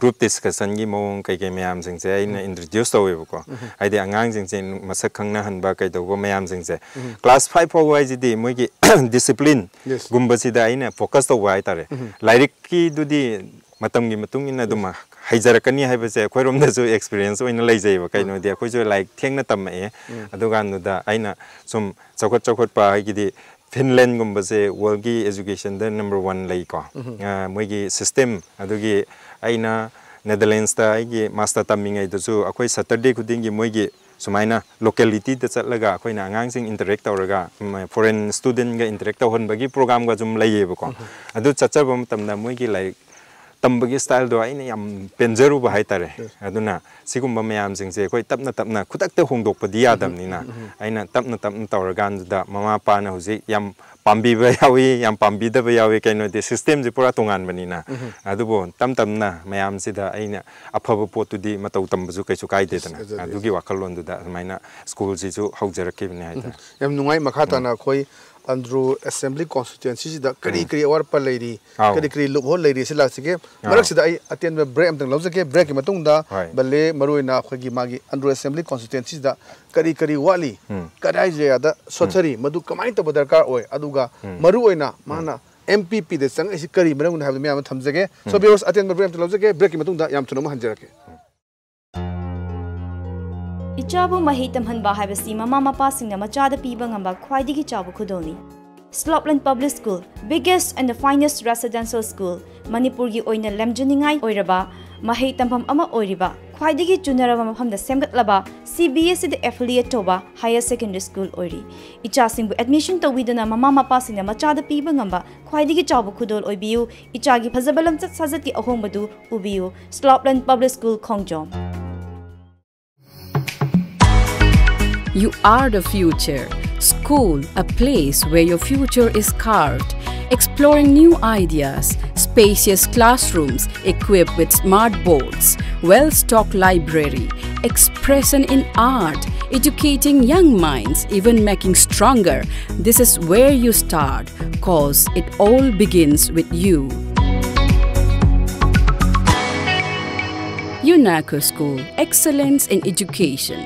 ꯒ꯭ꯔꯨꯞ ꯗꯤꯁꯀꯁꯟꯒꯤ ꯃꯑꯣꯡ ꯀꯩꯀꯩ ꯃꯌꯥꯝꯁꯤꯡꯁꯦ ꯑꯩꯅ ꯏꯟꯇ꯭ꯔꯣꯗ꯭ꯌꯨꯁ ꯇꯧꯋꯦꯕꯀꯣ꯫ ꯍꯥꯏꯗꯤ ꯑꯉꯥꯡꯁꯤꯡꯁꯦ ꯃꯁꯛ ꯈꯪꯅꯍꯟꯕ ꯀꯩꯗꯧꯕ ꯃꯌꯥꯝꯁꯤꯡꯁꯦ꯫ ꯀ꯭ꯂꯥꯁ ꯐꯥꯏꯚ ꯐꯥꯎꯕ ꯍꯥꯏꯁꯤꯗꯤ ꯃꯣꯏꯒꯤ ꯗꯤꯁꯤꯄ꯭ꯂꯤꯟꯒꯨꯝꯕꯁꯤꯗ ꯑꯩꯅ ꯐꯣꯀꯁ ꯇꯧꯕ ꯍꯥꯏꯇꯥꯔꯦ꯫ ꯂꯥꯏꯔꯤꯛꯀꯤꯗꯨꯗꯤ ꯃꯇꯝꯒꯤ ꯃꯇꯨꯡ ꯏꯟꯅ ꯑꯗꯨꯝ ꯍꯩꯖꯔꯛꯀꯅꯤ ꯍꯥꯏꯕꯁꯦ ꯑꯩꯈꯣꯏꯔꯣꯝꯗꯁꯨ ꯑꯦꯛꯁꯄꯤꯔꯤꯌꯦꯟꯁ ꯑꯣꯏꯅ ꯂꯩꯖꯩꯕ꯫ ꯀꯩꯅꯣꯗꯤ ꯑꯩꯈꯣꯏꯁꯨ ꯂꯥꯏꯔꯤꯛ ꯊꯦꯡꯅ ꯇꯝꯃꯛꯑꯦ꯫ ꯑꯗꯨꯀꯥꯟꯗꯨꯗ ꯑꯩꯅ ꯁꯨꯝ ꯆꯥꯎꯈꯠ ꯆꯥꯎꯈꯠꯄ ꯍꯥꯏꯒꯤꯗꯤ ꯐꯤꯟꯂꯦꯟꯒꯨꯝꯕꯁꯦ ꯋꯥꯔꯜꯒꯤ ꯑꯦꯖꯨꯀꯦꯁꯟꯗ ꯅꯝꯕꯔ ꯋꯥꯟ ꯂꯩꯀꯣ꯫ ꯑ, ꯃꯣꯏꯒꯤ ꯁꯤꯁꯇꯦꯝ꯫ ꯑꯗꯨꯒꯤ ꯑꯩꯅ ꯅꯦꯗꯔꯂꯦꯟꯁꯇ ꯑꯩꯒꯤ ꯃꯥꯁꯇꯔ ꯇꯝꯃꯤꯉꯩꯗꯁꯨ ꯑꯩꯈꯣꯏ ꯁꯇꯔꯗꯦ ꯈꯨꯗꯤꯡꯒꯤ ꯃꯣꯏꯒꯤ ꯁꯨꯃꯥꯏꯅ ꯂꯣꯀꯦꯂꯤꯇꯤꯗ ꯆꯠꯂꯒ ꯑꯩꯈꯣꯏꯅ ꯑꯉꯥꯡꯁꯤꯡ ꯏꯟꯇꯔꯦꯛ ꯇꯧꯔꯒ, ꯎꯝ, ꯐꯣꯔꯦꯟ ꯁ꯭ꯇꯨꯗꯦꯟꯒ ꯏꯟꯇꯔꯦꯛ ꯇꯧꯍꯟꯕꯒꯤ ꯄ꯭ꯔꯣꯒꯥꯝꯒ ꯁꯨꯝ ꯂꯩꯌꯦꯕꯀꯣ꯫ ꯑꯗꯨ ꯆꯠꯆꯕ ꯃꯇꯝꯗ ꯃꯣꯏꯒꯤ ꯂꯥꯏꯔꯤꯛ ꯇꯝꯕꯒꯤ ꯁ꯭ꯇꯥꯏꯜꯗꯣ ꯑꯩꯅ ꯌꯥꯝ ꯄꯦꯟꯖꯔꯨꯕ ꯍꯥꯏꯇꯥꯔꯦ꯫ ꯑꯗꯨꯅ ꯁꯤꯒꯨꯝꯕ ꯃꯌꯥꯝꯁꯤꯡꯁꯦ ꯑꯩꯈꯣꯏ ꯇꯞꯅ ꯇꯞꯅ ꯈꯨꯗꯛꯇ ꯍꯣꯡꯗꯣꯛꯄꯗꯤ ꯌꯥꯗꯕꯅꯤꯅ, ꯑꯩꯅ ꯇꯞꯅ ꯇꯞꯅ ꯇꯧꯔꯀꯥꯟꯗꯨꯗ ꯃꯃꯥ ꯃꯄꯥꯅ ꯍꯧꯖꯤꯛ ꯌꯥꯝ ꯄꯥꯝꯕꯤꯕ ꯌꯥꯎꯏ, ꯌꯥꯝ ꯄꯥꯝꯕꯤꯗꯕ ꯌꯥꯎꯏ꯫ ꯀꯩꯅꯣꯗꯤ ꯁꯤꯁꯇꯦꯝꯁꯦ ꯄꯨꯔꯥ ꯇꯣꯉꯥꯟꯕꯅꯤꯅ꯫ ꯑꯗꯨꯕꯨ ꯇꯞ ꯇꯞꯅ ꯃꯌꯥꯝꯁꯤꯗ ꯑꯩꯅ ꯑꯐꯕ ꯄꯣꯠꯇꯨꯗꯤ ꯃꯇꯧ ꯇꯝꯕꯁꯨ ꯀꯩꯁꯨ ꯀꯥꯏꯗꯦꯗꯅ꯫ ꯑꯗꯨꯒꯤ ꯋꯥꯈꯜꯂꯣꯟꯗꯨꯗ ꯑꯗꯨꯃꯥꯏꯅ ꯁ꯭ꯀꯨꯜꯁꯤꯁꯨ ꯍꯧꯖꯔꯛꯈꯤꯕꯅꯤ ꯍꯥꯏꯇꯥꯔꯦ꯫ ꯌꯥꯝ ꯅꯨꯡꯉꯥꯏ꯫ ꯃꯈꯥ ꯇꯥꯅ ꯑꯩꯈꯣꯏ ꯑꯟꯗ꯭ꯔꯣ ꯑꯦꯁꯦꯝꯕ꯭ꯂꯤ ꯀꯣꯟꯁꯇꯤꯇ꯭ꯋꯦꯟꯁꯤꯁꯤꯗ ꯀꯔꯤ ꯀꯔꯤ ꯑꯋꯥꯠꯄ ꯂꯩꯔꯤ, ꯑꯥꯎ꯫ ꯀꯔꯤ ꯀꯔꯤ ꯂꯨꯞꯍꯣꯜ ꯂꯩꯔꯤ, ꯁꯤ ꯂꯥꯛꯁꯤꯒꯦ꯫ ꯑꯥꯎ꯫ ꯃꯔꯛꯁꯤꯗ ꯑꯩ ꯑꯇꯦꯟꯕ ꯕ꯭ꯔꯦꯛ ꯑꯝꯇꯪ ꯂꯧꯖꯒꯦ꯫ ꯕ꯭ꯔꯦꯛꯀꯤ ꯃꯇꯨꯡꯗ ꯍꯣꯏ꯫ ꯕꯂꯦ, ꯃꯔꯨꯑꯣꯏꯅ ꯑꯩꯈꯣꯏꯒꯤ ꯃꯥꯒꯤ ꯑꯟꯗ꯭ꯔꯣ ꯑꯦꯁꯦꯝꯕ꯭ꯂꯤ ꯀꯣꯟꯁꯇꯤꯇ꯭ꯋꯦꯟꯁꯤꯗ ꯀꯔꯤ ꯀꯔꯤ ꯋꯥꯠꯂꯤ, ꯎꯝ꯫ ꯀꯗꯥꯏ ꯖꯒꯥꯗ ꯁꯣꯠꯊꯔꯤ, ꯃꯗꯨ ꯀꯃꯥꯏꯅ ꯇꯧꯕ ꯗꯔꯀꯥꯔ ꯑꯣꯏ, ꯑꯗꯨꯒ ꯃꯔꯨꯑꯣꯏꯅ ꯃꯥꯅ ꯑꯦꯝ ꯄꯤ ꯄꯤꯗ ꯆꯪꯉꯛꯏꯁꯤ ꯀꯔꯤ ꯃꯔꯝꯒꯤꯅꯣ ꯍꯥꯏꯕꯗꯨ ꯃꯌꯥꯝ ꯑꯃ ꯊꯝꯖꯒꯦ꯫ ꯁꯣ ꯚꯤꯌꯨꯋꯔꯁ, ꯑꯇꯦꯟꯕ ꯕ꯭ꯔꯦꯛ ꯑꯝꯇ ꯂꯧꯖꯒꯦ꯫ ꯕ꯭ꯔꯦꯛꯀꯤ ꯃꯇꯨꯡꯗ ꯌꯥꯝ ꯊꯨꯅ ꯑꯃꯨꯛ ꯍꯟꯖꯔꯛꯀꯦ꯫ ꯏꯆꯥꯕꯨ ꯃꯍꯩ ꯇꯝꯍꯟꯕ ꯍꯥꯏꯕꯁꯤ ꯃꯃꯥ ꯃꯄꯥꯁꯤꯡꯅ ꯃꯆꯥꯗ ꯄꯤꯕ ꯉꯝꯕ ꯈ꯭ꯋꯥꯏꯗꯒꯤ ꯆꯥꯎꯕ ꯈꯨꯗꯣꯜꯅꯤ꯫ Slopeland Public School, biggest and the finest residential school, ꯃꯅꯤꯄꯨꯔꯒꯤ ꯑꯣꯏꯅ ꯂꯝꯖꯤꯡꯅꯤꯡꯉꯥꯏ ꯑꯣꯏꯔꯕ ꯃꯍꯩ ꯇꯝꯐꯝ ꯑꯃ ꯑꯣꯏꯔꯤꯕ, ꯈ꯭ꯋꯥꯏꯗꯒꯤ ꯆꯨꯅꯔꯕ ꯃꯐꯝꯗ ꯁꯦꯝꯒꯠꯂꯕ, ꯁꯤ ꯕꯤ ꯑꯦꯁ ꯏꯗ ꯑꯦꯐꯤꯂꯤꯌꯦꯠ ꯇꯧꯕ ꯍꯥꯌꯔ ꯁꯦꯀꯦꯟꯗꯔꯤ ꯁ꯭ꯀꯨꯜ ꯑꯣꯏꯔꯤ꯫ ꯏꯆꯥꯁꯤꯡꯕꯨ ꯑꯦꯗꯃꯤꯁꯟ ꯇꯧꯕꯤꯗꯨꯅ ꯃꯃꯥ ꯃꯄꯥꯁꯤꯡꯅ ꯃꯆꯥꯗ ꯄꯤꯕ ꯉꯝꯕ ꯈ꯭ꯋꯥꯏꯗꯒꯤ ꯆꯥꯎꯕ ꯈꯨꯗꯣꯜ ꯑꯣꯏꯕꯤꯌꯨ꯫ ꯏꯆꯥꯒꯤ ꯐꯖꯕ ꯂꯝꯆꯠ ꯁꯥꯖꯠꯀꯤ ꯑꯍꯣꯡꯕꯗꯨ ꯎꯕꯤꯌꯨ꯫ Slopeland Public School, Khongjom. You are the future. School, a place where your future is carved. Exploring new ideas, spacious classrooms equipped with smart boards, well stocked library, expression in art, educating young minds, even making stronger. This is where you start, cause it all begins with you. UNACO School, excellence in education.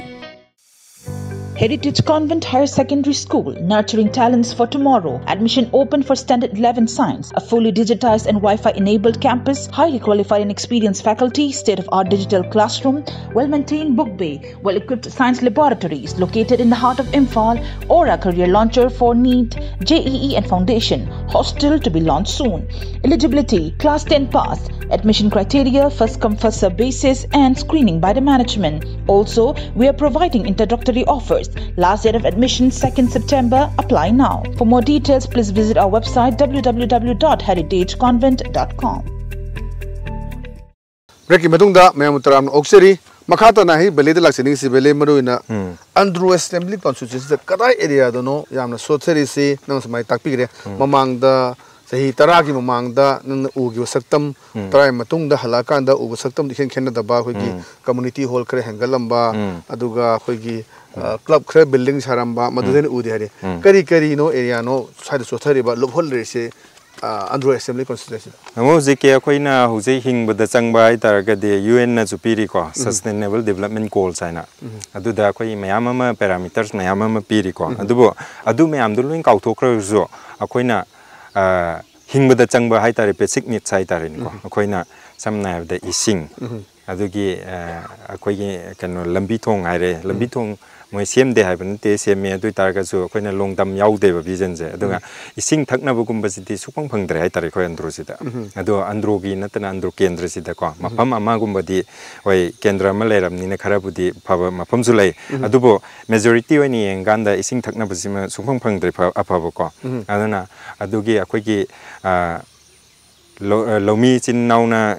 Heritage Convent Higher Secondary School, nurturing talents for tomorrow. Admission open for Standard eleven Science, a fully digitized and Wi-Fi enabled campus, highly qualified and experienced faculty, state of art digital classroom, well maintained book bay, well equipped science laboratories, located in the heart of Imphal, Aura career launcher for NEET, JEE, and foundation. Hostel to be launched soon. Eligibility: Class ten pass. Admission criteria: first come first serve basis and screening by the management. Also, we are providing introductory offers. Last date of admission second September. Apply now. For more details, please visit our website w w w dot heritage convent dot com. ꯕ꯭ꯔꯦꯛꯀꯤ ꯃꯇꯨꯡꯗ ꯃꯌꯥꯝꯕꯨ ꯇꯔꯥꯝꯅ ꯑꯣꯛꯆꯔꯤ꯫ ꯃꯈꯥ ꯇꯥꯅ ꯑꯩ valid ꯂꯥꯛꯆꯅꯤꯡꯉꯤꯁꯤ, valley ꯃꯔꯨꯑꯣꯏꯅ Andro assembly ꯀꯣꯟꯁꯇꯤꯇ꯭ꯌꯨꯟꯁꯤꯗ ꯀꯗꯥꯏ ꯑꯦꯔꯤꯌꯥꯗꯅꯣ ꯌꯥꯝꯅ ꯁꯣꯠꯊꯔꯤꯁꯤ? ꯅꯪ ꯁꯨꯃꯥꯏꯅ ꯇꯥꯛꯄꯤꯈ꯭ꯔꯦ꯫ ꯃꯃꯥꯡꯗ, ꯆꯍꯤ ꯇꯔꯥꯒꯤ ꯃꯃꯥꯡꯗ ꯅꯪꯅ ꯎꯈꯤꯕ ꯁꯛꯇꯝ, ꯇꯔꯥꯒꯤ ꯃꯇꯨꯡꯗ ꯍꯜꯂꯛꯑꯀꯥꯟꯗ ꯎꯕ ꯁꯛꯇꯝꯗꯤ ꯏꯈꯦꯟ ꯈꯦꯠꯅꯗꯕ, ꯑꯩꯈꯣꯏꯒꯤ ꯀꯝꯃꯨꯅꯤꯇꯤ ꯍꯣꯜ ꯈꯔ ꯍꯦꯟꯒꯠꯂꯝꯕ, ꯑꯗꯨꯒ ꯑꯩꯈꯣꯏꯒꯤ ꯀ꯭ꯂꯕ ꯈꯔ ꯕꯤꯜꯗꯤꯡ ꯁꯥꯔꯝꯕ, ꯃꯗꯨꯗꯩꯅ ꯎꯗꯦ ꯍꯥꯏꯔꯦ꯫ ꯀꯔꯤ ꯀꯔꯤꯅꯣ ꯑꯦꯔꯤꯌꯥꯅꯣ ꯁ꯭ꯋꯥꯏꯗ ꯆꯣꯠꯊꯔꯤꯕ, ꯂꯨꯞꯍꯜꯂꯤꯁꯦ ꯑꯟꯗ꯭ꯔꯣ ꯑꯦꯁꯦꯝꯕ꯭ꯂꯤ ꯀꯣꯟꯁꯇꯤꯇ꯭ꯌꯨꯟꯁꯤꯗ? ꯑꯃꯨꯛ ꯍꯧꯖꯤꯛꯀꯤ ꯑꯩꯈꯣꯏꯅ ꯍꯧꯖꯤꯛ ꯍꯤꯡꯕꯗ ꯆꯪꯕ ꯍꯥꯏ ꯇꯥꯔꯒꯗꯤ ꯌꯨ ꯑꯦꯟꯅꯁꯨ ꯄꯤꯔꯤꯀꯣ, ꯁꯁꯇꯦꯅꯦꯕꯜ ꯗꯤꯕꯂꯞꯃꯦꯟ ꯒꯣꯜꯁ ꯍꯥꯏꯅ꯫ ꯑꯗꯨꯗ ꯑꯩꯈꯣꯏ ꯃꯌꯥꯝ ꯑꯃ, ꯄꯦꯔꯥꯃꯤꯇꯔꯁ ꯃꯌꯥꯝ ꯑꯃ ꯄꯤꯔꯤꯀꯣ꯫ ꯑꯗꯨꯕꯨ ꯑꯗꯨ ꯃꯌꯥꯝꯗꯨ ꯂꯣꯏ ꯀꯥꯎꯊꯣꯛꯈ꯭ꯔꯒꯁꯨ ꯑꯩꯈꯣꯏꯅ, ꯑ, ꯍꯤꯡꯕꯗ ꯆꯪꯕ ꯍꯥꯏ ꯇꯥꯔꯦ, ꯕꯦꯁꯤꯛ ꯅꯤꯗꯁ ꯍꯥꯏ ꯇꯥꯔꯦꯅꯦꯀꯣ꯫ ꯑꯩꯈꯣꯏꯅ ꯁꯝꯅ ꯍꯥꯏꯔꯕꯗ ꯏꯁꯤꯡ, ꯑꯗꯨꯒꯤ, ꯑ, ꯑꯩꯈꯣꯏꯒꯤ ꯀꯩꯅꯣ, ꯂꯝꯕꯤ ꯊꯣꯡ ꯍꯥꯏꯔꯦ, ꯂꯝꯕꯤ ꯊꯣꯡ ꯃꯣꯏ ꯁꯦꯝꯗꯦ ꯍꯥꯏꯕ ꯅꯠꯇꯦ, ꯁꯦꯝꯃꯦ꯫ ꯑꯗꯨ ꯑꯣꯏ ꯇꯥꯔꯒꯁꯨ ꯑꯩꯈꯣꯏꯅ ꯂꯣꯡ ꯇꯔꯝ ꯌꯥꯎꯗꯦꯕ ꯚꯤꯖꯟꯁꯦ꯫ ꯑꯗꯨꯒ ꯏꯁꯤꯡ ꯊꯛꯅꯕꯒꯨꯝꯕꯁꯤꯗꯤ ꯁꯨꯛꯐꯪ ꯐꯪꯗ꯭ꯔꯦ ꯍꯥꯏ ꯇꯥꯔꯦ ꯑꯩꯈꯣꯏ ꯑꯟꯗ꯭ꯔꯣꯁꯤꯗ꯫ ꯑꯗꯣ ꯑꯟꯗ꯭ꯔꯣꯒꯤ ꯅꯠꯇꯅ ꯑꯟꯗ꯭ꯔꯣ ꯀꯦꯟꯗ꯭ꯔꯁꯤꯗꯀꯣ, ꯃꯐꯝ ꯑꯃꯒꯨꯝꯕꯗꯤ ꯍꯣꯏ ꯀꯦꯟꯗ꯭ꯔ ꯑꯃ ꯂꯩꯔꯕꯅꯤꯅ ꯈꯔꯕꯨꯗꯤ ꯐꯕ ꯃꯐꯝꯁꯨ ꯂꯩ꯫ ꯑꯗꯨꯕꯨ ꯃꯦꯖꯣꯔꯤꯇꯤ ꯑꯣꯏꯅ ꯌꯦꯡꯀꯥꯟꯗ ꯏꯁꯤꯡ ꯊꯛꯅꯕꯁꯤꯃ ꯁꯨꯛꯐꯪ ꯐꯪꯗ꯭ꯔꯦ ꯐ-, ꯑꯐꯕꯀꯣ꯫ ꯑꯗꯨꯅ ꯑꯗꯨꯒꯤ ꯑꯩꯈꯣꯏꯒꯤ, ꯑ, ꯂꯧ-, ꯑ, ꯂꯧꯃꯤ ꯏꯆꯤꯟ ꯏꯅꯥꯎꯅ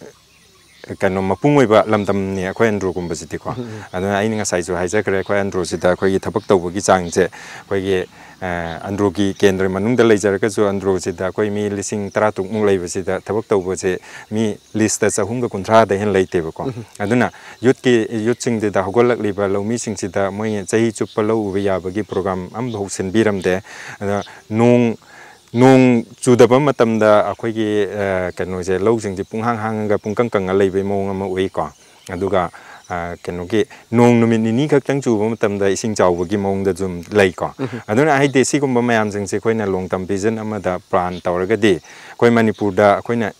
ꯀꯩꯅꯣ ꯃꯄꯨꯡ ꯑꯣꯏꯕ ꯂꯝꯗꯝꯅꯤ ꯑꯩꯈꯣꯏ ꯑꯟꯗ꯭ꯔꯣꯒꯨꯝꯕꯁꯤꯗꯤꯀꯣ꯫ ꯑꯗꯨꯅ ꯑꯩꯅ ꯉꯁꯥꯏꯁꯨ ꯍꯥꯏꯖꯈ꯭ꯔꯦ, ꯑꯩꯈꯣꯏ ꯑꯟꯗ꯭ꯔꯣꯁꯤꯗ ꯑꯩꯈꯣꯏꯒꯤ ꯊꯕꯛ ꯇꯧꯕꯒꯤ ꯆꯥꯡꯁꯦ ꯑꯩꯈꯣꯏꯒꯤ ꯑꯟꯗ꯭ꯔꯣꯒꯤ ꯀꯦꯟꯗ꯭ꯔ ꯃꯅꯨꯡꯗ ꯂꯩꯖꯔꯒꯁꯨ ꯑꯟꯗ꯭ꯔꯣꯁꯤꯗ ꯑꯩꯈꯣꯏ ꯃꯤ ꯂꯤꯁꯤꯡ ꯇꯔꯥ ꯇꯔꯨꯛꯃꯨꯛ ꯂꯩꯕꯁꯤꯗ ꯊꯕꯛ ꯇꯧꯕꯁꯦ ꯃꯤ ꯂꯤꯁꯇ ꯆꯍꯨꯝꯒ ꯀꯨꯟꯊ꯭ꯔꯥꯗ ꯍꯦꯟꯅ ꯂꯩꯇꯦꯕꯀꯣ꯫ ꯑꯗꯨꯅ ꯌꯨꯠꯀꯤ ꯌꯨꯠꯁꯤꯡꯁꯤꯗ ꯍꯧꯒꯠꯂꯛꯂꯤꯕ ꯂꯧꯃꯤꯁꯤꯡꯁꯤꯗ ꯃꯣꯏ ꯆꯍꯤ ꯆꯨꯞꯄ ꯂꯧ ꯎꯕ ꯌꯥꯕꯒꯤ ꯄ꯭ꯔꯣꯒ꯭ꯔꯥꯝ ꯑꯃꯐꯥꯎ ꯁꯤꯟꯕꯤꯔꯝꯗꯦ꯫ ꯑꯗ ꯅꯣꯡ ꯅꯣꯡ ꯆꯨꯗꯕ ꯃꯇꯝꯗ ꯑꯩꯈꯣꯏꯒꯤ ꯀꯩꯅꯣꯁꯦ, ꯂꯧꯁꯤꯡꯁꯦ ꯄꯨꯡꯍꯥꯡ ꯍꯥꯡꯉꯒ ꯄꯨꯡꯀꯪ ꯀꯪꯉ ꯂꯩꯕꯒꯤ ꯃꯑꯣꯡ ꯑꯃ ꯎꯏꯀꯣ꯫ ꯑꯗꯨꯒ ꯀꯩꯅꯣꯒꯤ ꯅꯣꯡ ꯅꯨꯃꯤꯠ ꯅꯤꯅꯤ ꯈꯛꯇꯪ ꯆꯨꯕ ꯃꯇꯝꯗ ꯏꯁꯤꯡ ꯆꯥꯎꯕꯒꯤ ꯃꯑꯣꯡꯗ ꯑꯗꯨꯝ ꯂꯩꯀꯣ꯫ ꯑꯗꯨꯅ ꯍꯥꯏꯗꯤ ꯁꯤꯒꯨꯝꯕ ꯃꯌꯥꯝꯁꯤꯡꯁꯦ ꯑꯩꯈꯣꯏꯅ long term vision ꯑꯃꯗ ꯄ꯭ꯂꯥꯟ ꯇꯧꯔꯒꯗꯤ ꯑꯩꯈꯣꯏ ꯃꯅꯤꯄꯨꯔꯗ ꯑꯩꯈꯣꯏꯅ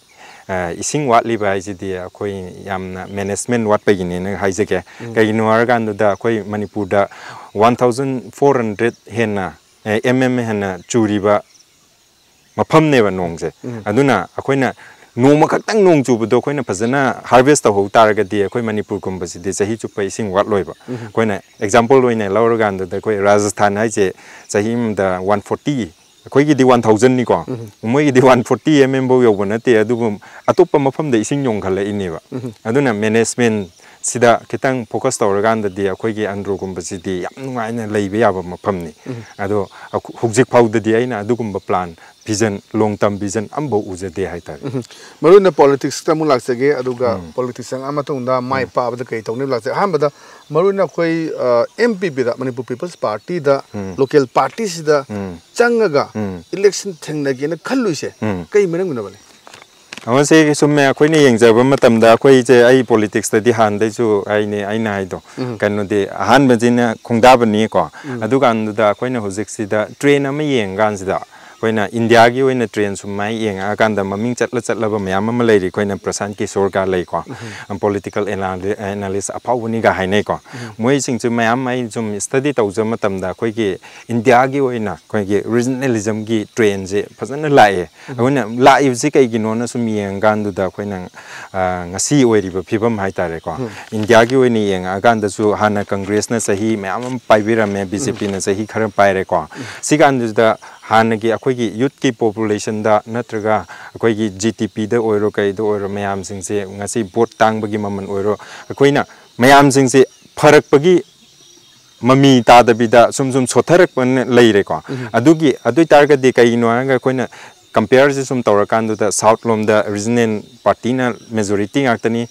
ꯏꯁꯤꯡ ꯋꯥꯠꯂꯤꯕ ꯍꯥꯏꯁꯤꯗꯤ ꯑꯩꯈꯣꯏ ꯌꯥꯝꯅ ꯃꯦꯅꯦꯖꯃꯦꯟ ꯋꯥꯠꯄꯒꯤꯅꯦꯅ ꯍꯥꯏꯖꯒꯦ꯫ ꯀꯩꯒꯤꯅꯣ ꯍꯥꯏꯔꯀꯥꯟꯗꯨꯗ ꯑꯩꯈꯣꯏ ꯃꯅꯤꯄꯨꯔꯗ ꯋꯥꯟ ꯊꯥꯎꯖꯟ ꯐꯣꯔ ꯍꯟꯗ꯭ꯔꯦꯠ ꯍꯦꯟꯅ ꯑꯦꯝ ꯑꯦꯝ ꯍꯦꯟꯅ ꯆꯨꯔꯤꯕ ꯃꯐꯝꯅꯦꯕ ꯅꯣꯡꯁꯦ꯫ ꯑꯗꯨꯅ ꯑꯩꯈꯣꯏꯅ ꯅꯣꯡꯃ ꯈꯛꯇꯪ ꯅꯣꯡ ꯆꯨꯕꯗꯣ ꯑꯩꯈꯣꯏꯅ ꯐꯖꯅ ꯍꯥꯔꯚꯦꯁ ꯇꯧꯍꯧ ꯇꯥꯔꯒꯗꯤ ꯑꯩꯈꯣꯏ ꯃꯅꯤꯄꯨꯔꯒꯨꯝꯕꯁꯤꯗꯤ ꯆꯍꯤ ꯆꯨꯞꯄ ꯏꯁꯤꯡ ꯋꯥꯠꯂꯣꯏꯕ꯫ ꯑꯩꯈꯣꯏꯅ ꯑꯦꯛꯖꯥꯝꯄꯜ ꯑꯣꯏꯅ ꯂꯧꯔꯀꯥꯟꯗꯨꯗ ꯑꯩꯈꯣꯏ ꯔꯥꯖꯁꯊꯥꯟ ꯍꯥꯏꯁꯦ ꯆꯍꯤ ꯑꯃꯗ ꯋꯥꯟ ꯐꯣꯔꯇꯤ, ꯑꯩꯈꯣꯏꯒꯤꯗꯤ ꯋꯥꯟ ꯊꯥꯎꯖꯟꯅꯤꯀꯣ, ꯃꯣꯏꯒꯤꯗꯤ ꯋꯥꯟ ꯐꯣꯔꯇꯤ ꯑꯦꯝ ꯑꯦꯝ ꯐꯧ ꯌꯧꯕ ꯅꯠꯇꯦ꯫ ꯑꯗꯨꯕꯨ ꯑꯇꯣꯞꯄ ꯃꯐꯝꯗ ꯏꯁꯤꯡ ꯌꯣꯟꯈꯠꯂꯛꯏꯅꯦꯕ꯫ ꯑꯗꯨꯅ ꯃꯦꯅꯦꯖꯃꯦꯟ ꯁꯤꯗ ꯈꯤꯇꯪ ꯐꯣꯀꯁ ꯇꯧꯔꯀꯥꯟꯗꯗꯤ ꯑꯩꯈꯣꯏꯒꯤ ꯑꯟꯗ꯭ꯔꯣꯒꯨꯝꯕꯁꯤꯗꯤ ꯌꯥꯝ ꯅꯨꯡꯉꯥꯏꯅ ꯂꯩꯕ ꯌꯥꯕ ꯃꯐꯝꯅꯤ꯫ ꯑꯗꯣ ꯑꯈꯨ-, ꯍꯧꯖꯤꯛ ꯐꯥꯎꯗꯗꯤ ꯑꯩꯅ ꯑꯗꯨꯒꯨꯝꯕ ꯄ꯭ꯂꯥꯟ, ꯚꯤꯖꯟ, ꯂꯣꯡ ꯇꯔꯝ ꯚꯤꯖꯟ ꯑꯝꯐꯥꯎ ꯎꯖꯗꯦ ꯍꯥꯏꯇꯥꯔꯦ꯫ ꯃꯔꯨ ꯑꯣꯏꯅ ꯄꯣꯂꯤꯇꯤꯛꯁꯇ ꯑꯃꯨꯛ ꯂꯥꯛꯆꯒꯦ, ꯑꯗꯨꯒ ꯄꯣꯂꯤꯇꯤꯛꯁ ꯆꯪꯉꯛꯑ ꯃꯇꯨꯡꯗ ꯃꯥꯏ ꯄꯥꯛꯄꯗ ꯀꯩ ꯇꯧꯅꯤ ꯂꯥꯛꯆꯒꯦ꯫ ꯑꯍꯥꯟꯕꯗ ꯃꯔꯨ ꯑꯣꯏꯅ ꯑꯩꯈꯣꯏ ꯑꯦꯝ ꯄꯤ ꯄꯤꯗ, ꯃꯅꯤꯄꯨꯔ ꯄꯤꯄꯜꯁ ꯄꯥꯔꯇꯤꯗ, ꯂꯣꯀꯦꯜ ꯄꯥꯔꯇꯤꯁꯤꯗ ꯆꯪꯉꯒ ꯏꯂꯦꯛꯁꯟ ꯊꯦꯡꯅꯒꯦꯅ ꯈꯜꯂꯨꯏꯁꯦ ꯀꯩ ꯃꯔꯝꯒꯤꯅꯣꯕꯅꯦ? ꯑꯃꯁꯦ ꯆꯨꯝꯃꯦ, ꯑꯩꯈꯣꯏꯅ ꯌꯦꯡꯖꯕ ꯃꯇꯝꯗ ꯑꯩꯈꯣꯏꯁꯦ, ꯑꯩ ꯄꯣꯂꯤꯇꯤꯛꯁꯇꯗꯤ ꯍꯥꯟꯅꯗꯩꯁꯨ ꯑꯩꯅꯦ, ꯑꯩꯅ ꯍꯥꯏꯗꯣ ꯀꯩꯅꯣꯗꯤ ꯑꯍꯥꯟꯕꯁꯤꯅ ꯈꯣꯡꯗꯥꯕꯅꯤꯀꯣ꯫ ꯑꯗꯨꯀꯥꯟꯗꯨꯗ ꯑꯩꯈꯣꯏꯅ ꯍꯧꯖꯤꯛꯁꯤꯗ ꯇ꯭ꯔꯦꯟ ꯑꯃ ꯌꯦꯡꯉꯀꯥꯟꯁꯤꯗ ꯑꯩꯈꯣꯏꯅ ꯏꯟꯗꯤꯌꯥꯒꯤ ꯑꯣꯏꯅ ꯇ꯭ꯔꯦꯟ ꯁꯨꯃꯥꯏꯅ ꯌꯦꯡꯉꯛꯑꯀꯥꯟꯗ ꯃꯃꯤꯡ ꯆꯠꯂ ꯆꯠꯂꯕ ꯃꯌꯥꯝ ꯑꯃ ꯂꯩꯔꯤ꯫ ꯑꯩꯈꯣꯏꯅ ꯄ꯭ꯔꯁꯥꯟ ꯀꯤꯁꯣꯔꯒ ꯂꯩꯀꯣ, ꯄꯣꯂꯤꯇꯤꯀꯦꯜ ꯑꯦꯅꯥꯂꯤꯁ ꯑꯐꯥꯎꯕꯅꯤꯒ ꯍꯥꯏꯅꯩꯀꯣ꯫ ꯃꯣꯏꯁꯤꯡꯁꯨ ꯃꯌꯥꯝ ꯑꯩ ꯁꯨꯝ ꯁ꯭ꯇꯗꯤ ꯇꯧꯖꯕ ꯃꯇꯝꯗ ꯑꯩꯈꯣꯏꯒꯤ ꯏꯟꯗꯤꯌꯥꯒꯤ ꯑꯣꯏꯅ ꯑꯩꯈꯣꯏꯒꯤ ꯔꯤꯖꯅꯦꯂꯤꯖꯝꯒꯤ ꯇ꯭ꯔꯦꯟꯁꯦ ꯐꯖꯅ ꯂꯥꯛꯑꯦ꯫ ꯑꯩꯈꯣꯏꯅ ꯂꯥꯛꯏꯕꯁꯤ ꯀꯩꯒꯤꯅꯣꯅ ꯁꯨꯝ ꯌꯦꯡꯉꯀꯥꯟꯗꯨꯗ ꯑꯩꯈꯣꯏꯅ ꯉꯁꯤ ꯑꯣꯏꯔꯤꯕ ꯐꯤꯕꯝ ꯍꯥꯏꯇꯥꯔꯦꯀꯣ, ꯏꯟꯗꯤꯌꯥꯒꯤ ꯑꯣꯏꯅ ꯌꯦꯡꯉꯛꯑꯀꯥꯟꯗꯁꯨ ꯍꯥꯟꯅ ꯀꯪꯒ꯭ꯔꯦꯁꯅ ꯆꯍꯤ ꯃꯌꯥꯝ ꯑꯃ ꯄꯥꯏꯕꯤꯔꯝꯃꯦ, ꯕꯤ ꯖꯦ ꯄꯤꯅ ꯆꯍꯤ ꯈꯔ ꯄꯥꯏꯔꯦꯀꯣ꯫ ꯁꯤꯀꯥꯟꯗꯨꯗ ꯍꯥꯟꯅꯒꯤ ꯑꯩꯈꯣꯏꯒꯤ ꯌꯨꯠꯀꯤ ꯄꯣꯄꯨꯂꯦꯁꯟꯗ ꯅꯠꯇ꯭ꯔꯒ ꯑꯩꯈꯣꯏꯒꯤ ꯖꯤ ꯇꯤ ꯄꯤꯗ ꯑꯣꯏꯔꯣ, ꯀꯩꯗ ꯑꯣꯏꯔꯣ, ꯃꯌꯥꯝꯁꯤꯡꯁꯦ ꯉꯁꯤ ꯚꯣꯠ ꯇꯥꯡꯕꯒꯤ ꯃꯃꯜ ꯑꯣꯏꯔꯣ, ꯑꯩꯈꯣꯏꯅ ꯃꯌꯥꯝꯁꯤꯡꯁꯦ ꯐꯔꯛꯄꯒꯤ ꯃꯃꯤ ꯇꯥꯗꯕꯤꯗ ꯁꯨꯝ ꯁꯨꯝ ꯁꯣꯠꯊꯔꯛꯄꯅ ꯂꯩꯔꯦꯀꯣ꯫ ꯑꯗꯨꯒꯤ, ꯑꯗꯨ ꯑꯣꯏ ꯇꯥꯔꯒꯗꯤ ꯀꯩꯒꯤꯅꯣ ꯍꯥꯏꯔꯒ ꯑꯩꯈꯣꯏꯅ ꯀꯝꯄꯤꯌꯔꯁꯦ ꯁꯨꯝ ꯇꯧꯔꯀꯥꯟꯗꯨꯗ ꯁꯥꯎꯠ ꯂꯣꯝꯗ ꯔꯤꯖꯅꯦꯜ ꯄꯥꯔꯇꯤꯅ ꯃꯦꯖꯣꯔꯤꯇꯤ ꯉꯥꯛꯇꯅꯤ꯫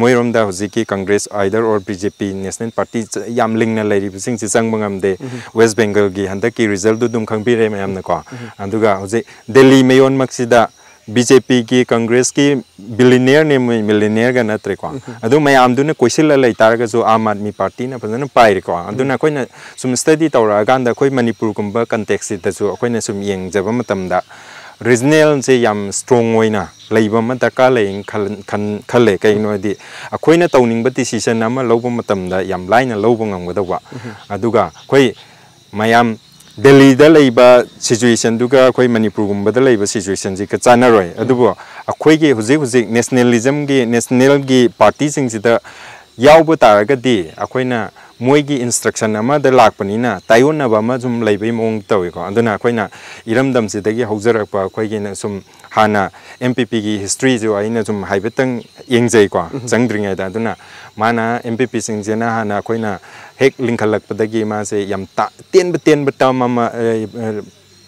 ꯃꯣꯏꯔꯣꯝꯗ ꯍꯧꯖꯤꯛꯀꯤ Congress either or B J P, national party ꯌꯥꯝ ꯂꯤꯡꯅ ꯂꯩꯔꯤꯕꯁꯤꯡꯁꯤ ꯆꯪꯕ ꯉꯝꯗꯦ꯫ ꯋꯦꯁ ꯕꯦꯡꯒꯜꯒꯤ ꯍꯟꯗꯛꯀꯤ ꯔꯤꯖꯜꯗꯨ ꯑꯗꯨꯝ ꯈꯪꯕꯤꯔꯦ ꯃꯌꯥꯝꯅꯀꯣ꯫ ꯑꯗꯨꯒ ꯍꯧꯖꯤꯛ ꯗꯦꯜꯂꯤ ꯃꯌꯣꯟꯃꯛꯁꯤꯗ ꯕꯤ ꯖꯦ ꯄꯤꯒꯤ, ꯀꯪꯒ꯭ꯔꯦꯁꯀꯤ ꯕꯤꯂꯤꯅꯤꯌꯔꯅꯦ ꯃꯣꯏ, ꯃꯤꯂꯤꯅꯤꯌꯔꯒ ꯅꯠꯇ꯭ꯔꯦꯀꯣ꯫ ꯑꯗꯨ ꯃꯌꯥꯝꯗꯨꯅ ꯀꯣꯏꯁꯤꯜꯂ ꯂꯩ ꯇꯥꯔꯒꯁꯨ ꯑꯥꯝ ꯑꯥꯗꯃꯤ ꯄꯥꯔꯇꯤꯅ ꯐꯖꯅ ꯄꯥꯏꯔꯦꯀꯣ꯫ ꯑꯗꯨꯅ ꯑꯩꯈꯣꯏꯅ ꯁꯨꯝ ꯁ꯭ꯇꯗꯤ ꯇꯧꯔꯛꯑꯀꯥꯟꯗ ꯑꯩꯈꯣꯏ ꯃꯅꯤꯄꯨꯔꯒꯨꯝꯕ ꯀꯟꯇꯦꯛꯁꯁꯤꯗꯁꯨ ꯑꯩꯈꯣꯏꯅ ꯁꯨꯝ ꯌꯦꯡꯖꯕ ꯃꯇꯝꯗ ꯔꯤꯖꯅꯦꯜꯁꯦ ꯌꯥꯝ ꯁ꯭ꯇꯔꯣꯡ ꯑꯣꯏꯅ ꯂꯩꯕ ꯑꯃ ꯗꯔꯀꯥꯔ ꯂꯩ ꯈꯜ-, ꯈꯟ-, ꯈꯜꯂꯦ꯫ ꯀꯩꯒꯤꯅꯣ ꯍꯥꯏꯗꯤ ꯑꯩꯈꯣꯏꯅ ꯇꯧꯅꯤꯡꯕ ꯗꯤꯁꯤꯖꯟ ꯑꯃ ꯂꯧꯕ ꯃꯇꯝꯗ ꯌꯥꯝ ꯂꯥꯏꯅ ꯂꯧꯕ ꯉꯝꯒꯗꯧꯕ꯫ ꯑꯗꯨꯒ ꯑꯩꯈꯣꯏ ꯃꯌꯥꯝ ꯗꯦꯜꯂꯤꯗ ꯂꯩꯕ ꯁꯤꯆꯨꯋꯦꯁꯟꯗꯨꯒ ꯑꯩꯈꯣꯏ ꯃꯅꯤꯄꯨꯔꯒꯨꯝꯕꯗ ꯂꯩꯕ ꯁꯤꯆꯨꯋꯦꯁꯟꯁꯤꯒ ꯆꯥꯟꯅꯔꯣꯏ꯫ ꯑꯗꯨꯕꯨ ꯑꯩꯈꯣꯏꯒꯤ ꯍꯧꯖꯤꯛ ꯍꯧꯖꯤꯛ ꯅꯦꯁꯅꯦꯂꯤꯖꯝꯒꯤ, ꯅꯦꯁꯅꯦꯜꯒꯤ ꯄꯥꯔꯇꯤꯁꯤꯡꯁꯤꯗ ꯌꯥꯎꯕ ꯇꯥꯔꯒꯗꯤ ꯑꯩꯈꯣꯏꯅ ꯃꯣꯏꯒꯤ ꯏꯟꯁꯇ꯭ꯔꯛꯁꯟ ꯑꯃꯗ ꯂꯥꯛꯄꯅꯤꯅ ꯇꯥꯏꯑꯣꯟꯅꯕ ꯑꯃ ꯁꯨꯝ ꯂꯩꯕꯒꯤ ꯃꯑꯣꯡ ꯇꯧꯋꯤꯀꯣ꯫ ꯑꯗꯨꯅ ꯑꯩꯈꯣꯏꯅ ꯏꯔꯝꯗꯝꯁꯤꯗꯒꯤ ꯍꯧꯖꯔꯛꯄ ꯑꯩꯈꯣꯏꯒꯤꯅ ꯁꯨꯝ ꯍꯥꯟꯅ ꯑꯦꯝ ꯄꯤ ꯄꯤꯒꯤ ꯍꯤꯁꯇ꯭ꯔꯤꯁꯨ ꯑꯩꯅ ꯁꯨꯝ ꯍꯥꯏꯐꯦꯠꯇꯪ ꯌꯦꯡꯖꯩꯀꯣ, ꯆꯪꯗ꯭ꯔꯤꯉꯩꯗ꯫ ꯑꯗꯨꯅ ꯃꯥꯅ, ꯑꯦꯝ ꯄꯤ ꯄꯤꯁꯤꯡꯁꯤꯅ ꯍꯥꯟꯅ ꯑꯩꯈꯣꯏꯅ ꯍꯦꯛ ꯂꯤꯡꯈꯠꯂꯛꯄꯗꯒꯤ ꯃꯥꯁꯦ ꯌꯥꯝ ꯇꯥ-, ꯇꯦꯟꯕ ꯇꯦꯟꯕ ꯇꯔꯝ ꯑꯃ, ꯑ, ꯑ,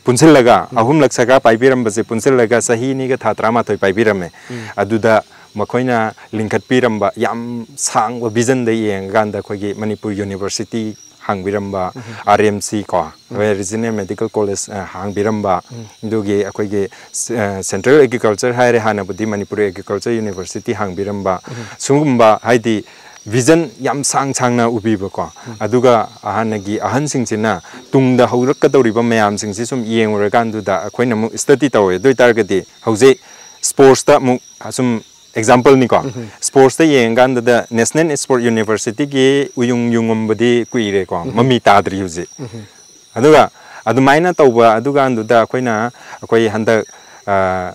ꯄꯨꯟꯁꯤꯜꯂꯒ, ꯑꯍꯨꯝꯂꯛ ꯁꯔꯀꯥꯔ ꯄꯥꯏꯕꯤꯔꯝꯕꯁꯦ ꯄꯨꯟꯁꯤꯜꯂꯒ ꯆꯍꯤ ꯑꯅꯤꯒ ꯊꯥ ꯇꯔꯥꯃꯥꯊꯣꯏ ꯄꯥꯏꯕꯤꯔꯝꯃꯦ꯫ ꯑꯗꯨꯗ ꯃꯈꯣꯏꯅ ꯂꯤꯡꯈꯠꯄꯤꯔꯝꯕ ꯌꯥꯝ ꯁꯥꯡꯕ ꯚꯤꯖꯟꯗ ꯌꯦꯡꯉꯀꯥꯟꯗ ꯑꯩꯈꯣꯏꯒꯤ ꯃꯅꯤꯄꯨꯔ ꯌꯨꯅꯤꯚꯔꯁꯤꯇꯤ ꯍꯥꯡꯕꯤꯔꯝꯕ, ꯑꯥꯔ ꯑꯦꯝ ꯁꯤ ꯀꯣ, ꯑꯩꯈꯣꯏ ꯔꯤꯖꯅꯦꯜ ꯃꯦꯗꯤꯀꯦꯜ ꯀꯣꯂꯦꯖ, ꯑ, ꯍꯥꯡꯕꯤꯔꯝꯕ, ꯑꯗꯨꯒꯤ ꯑꯩꯈꯣꯏꯒꯤ, ꯑ, ꯁꯦꯟꯇ꯭ꯔꯦꯜ ꯑꯦꯒ꯭ꯔꯤꯀꯜꯆꯔ ꯍꯥꯏꯔꯦ, ꯍꯥꯟꯅꯕꯨꯗꯤ ꯃꯅꯤꯄꯨꯔ ꯑꯦꯒ꯭ꯔꯤꯀꯜꯆꯔ ꯌꯨꯅꯤꯚꯔꯁꯤꯇꯤ ꯍꯥꯡꯕꯤꯔꯝꯕ, ꯁꯤꯒꯨꯝꯕ ꯍꯥꯏꯗꯤ ꯚꯤꯖꯟ ꯌꯥꯝ ꯁꯥꯡ ꯁꯥꯡꯅ ꯎꯕꯤꯕꯀꯣ꯫ ꯑꯗꯨꯒ ꯍꯥꯟꯅꯒꯤ ꯑꯍꯟꯁꯤꯡꯁꯤꯅ ꯇꯨꯡꯗ ꯍꯧꯔꯛꯀꯗꯧꯔꯤꯕ ꯃꯌꯥꯝꯁꯤꯡꯁꯤ ꯁꯨꯝ ꯌꯦꯡꯉꯨꯔꯀꯥꯟꯗꯨꯗ ꯑꯩꯈꯣꯏꯅ ꯑꯃꯨꯛ ꯁ꯭ꯇꯗꯤ ꯇꯧꯋꯦ꯫ ꯑꯗꯨ ꯑꯣꯏ ꯇꯥꯔꯒꯗꯤ ꯍꯧꯖꯤꯛ ꯁ꯭ꯄꯣꯔꯠꯁꯇ ꯑꯃꯨꯛ ꯁꯨꯝ ꯑꯦꯛꯖꯥꯝꯄꯜꯅꯤꯀꯣ, ꯁ꯭ꯄꯣꯔꯠꯁꯇ ꯌꯦꯡꯉꯀꯥꯟꯗꯗ ꯅꯦꯁꯅꯦꯜ ꯁ꯭ꯄꯣꯔꯠ ꯌꯨꯅꯤꯚꯔꯁꯤꯇꯤꯒꯤ ꯎꯌꯨꯡ ꯌꯨꯡꯉꯝꯕꯗꯤ ꯀꯨꯏꯔꯦꯀꯣ, ꯃꯃꯤ ꯇꯥꯗ꯭ꯔꯤ ꯍꯧꯖꯤꯛ꯫ ꯑꯗꯨꯒ ꯑꯗꯨꯃꯥꯏꯅ ꯇꯧꯕ ꯑꯗꯨꯀꯥꯟꯗꯨꯗ ꯑꯩꯈꯣꯏꯅ, ꯑꯩꯈꯣꯏ ꯍꯟꯗꯛ, ꯑ,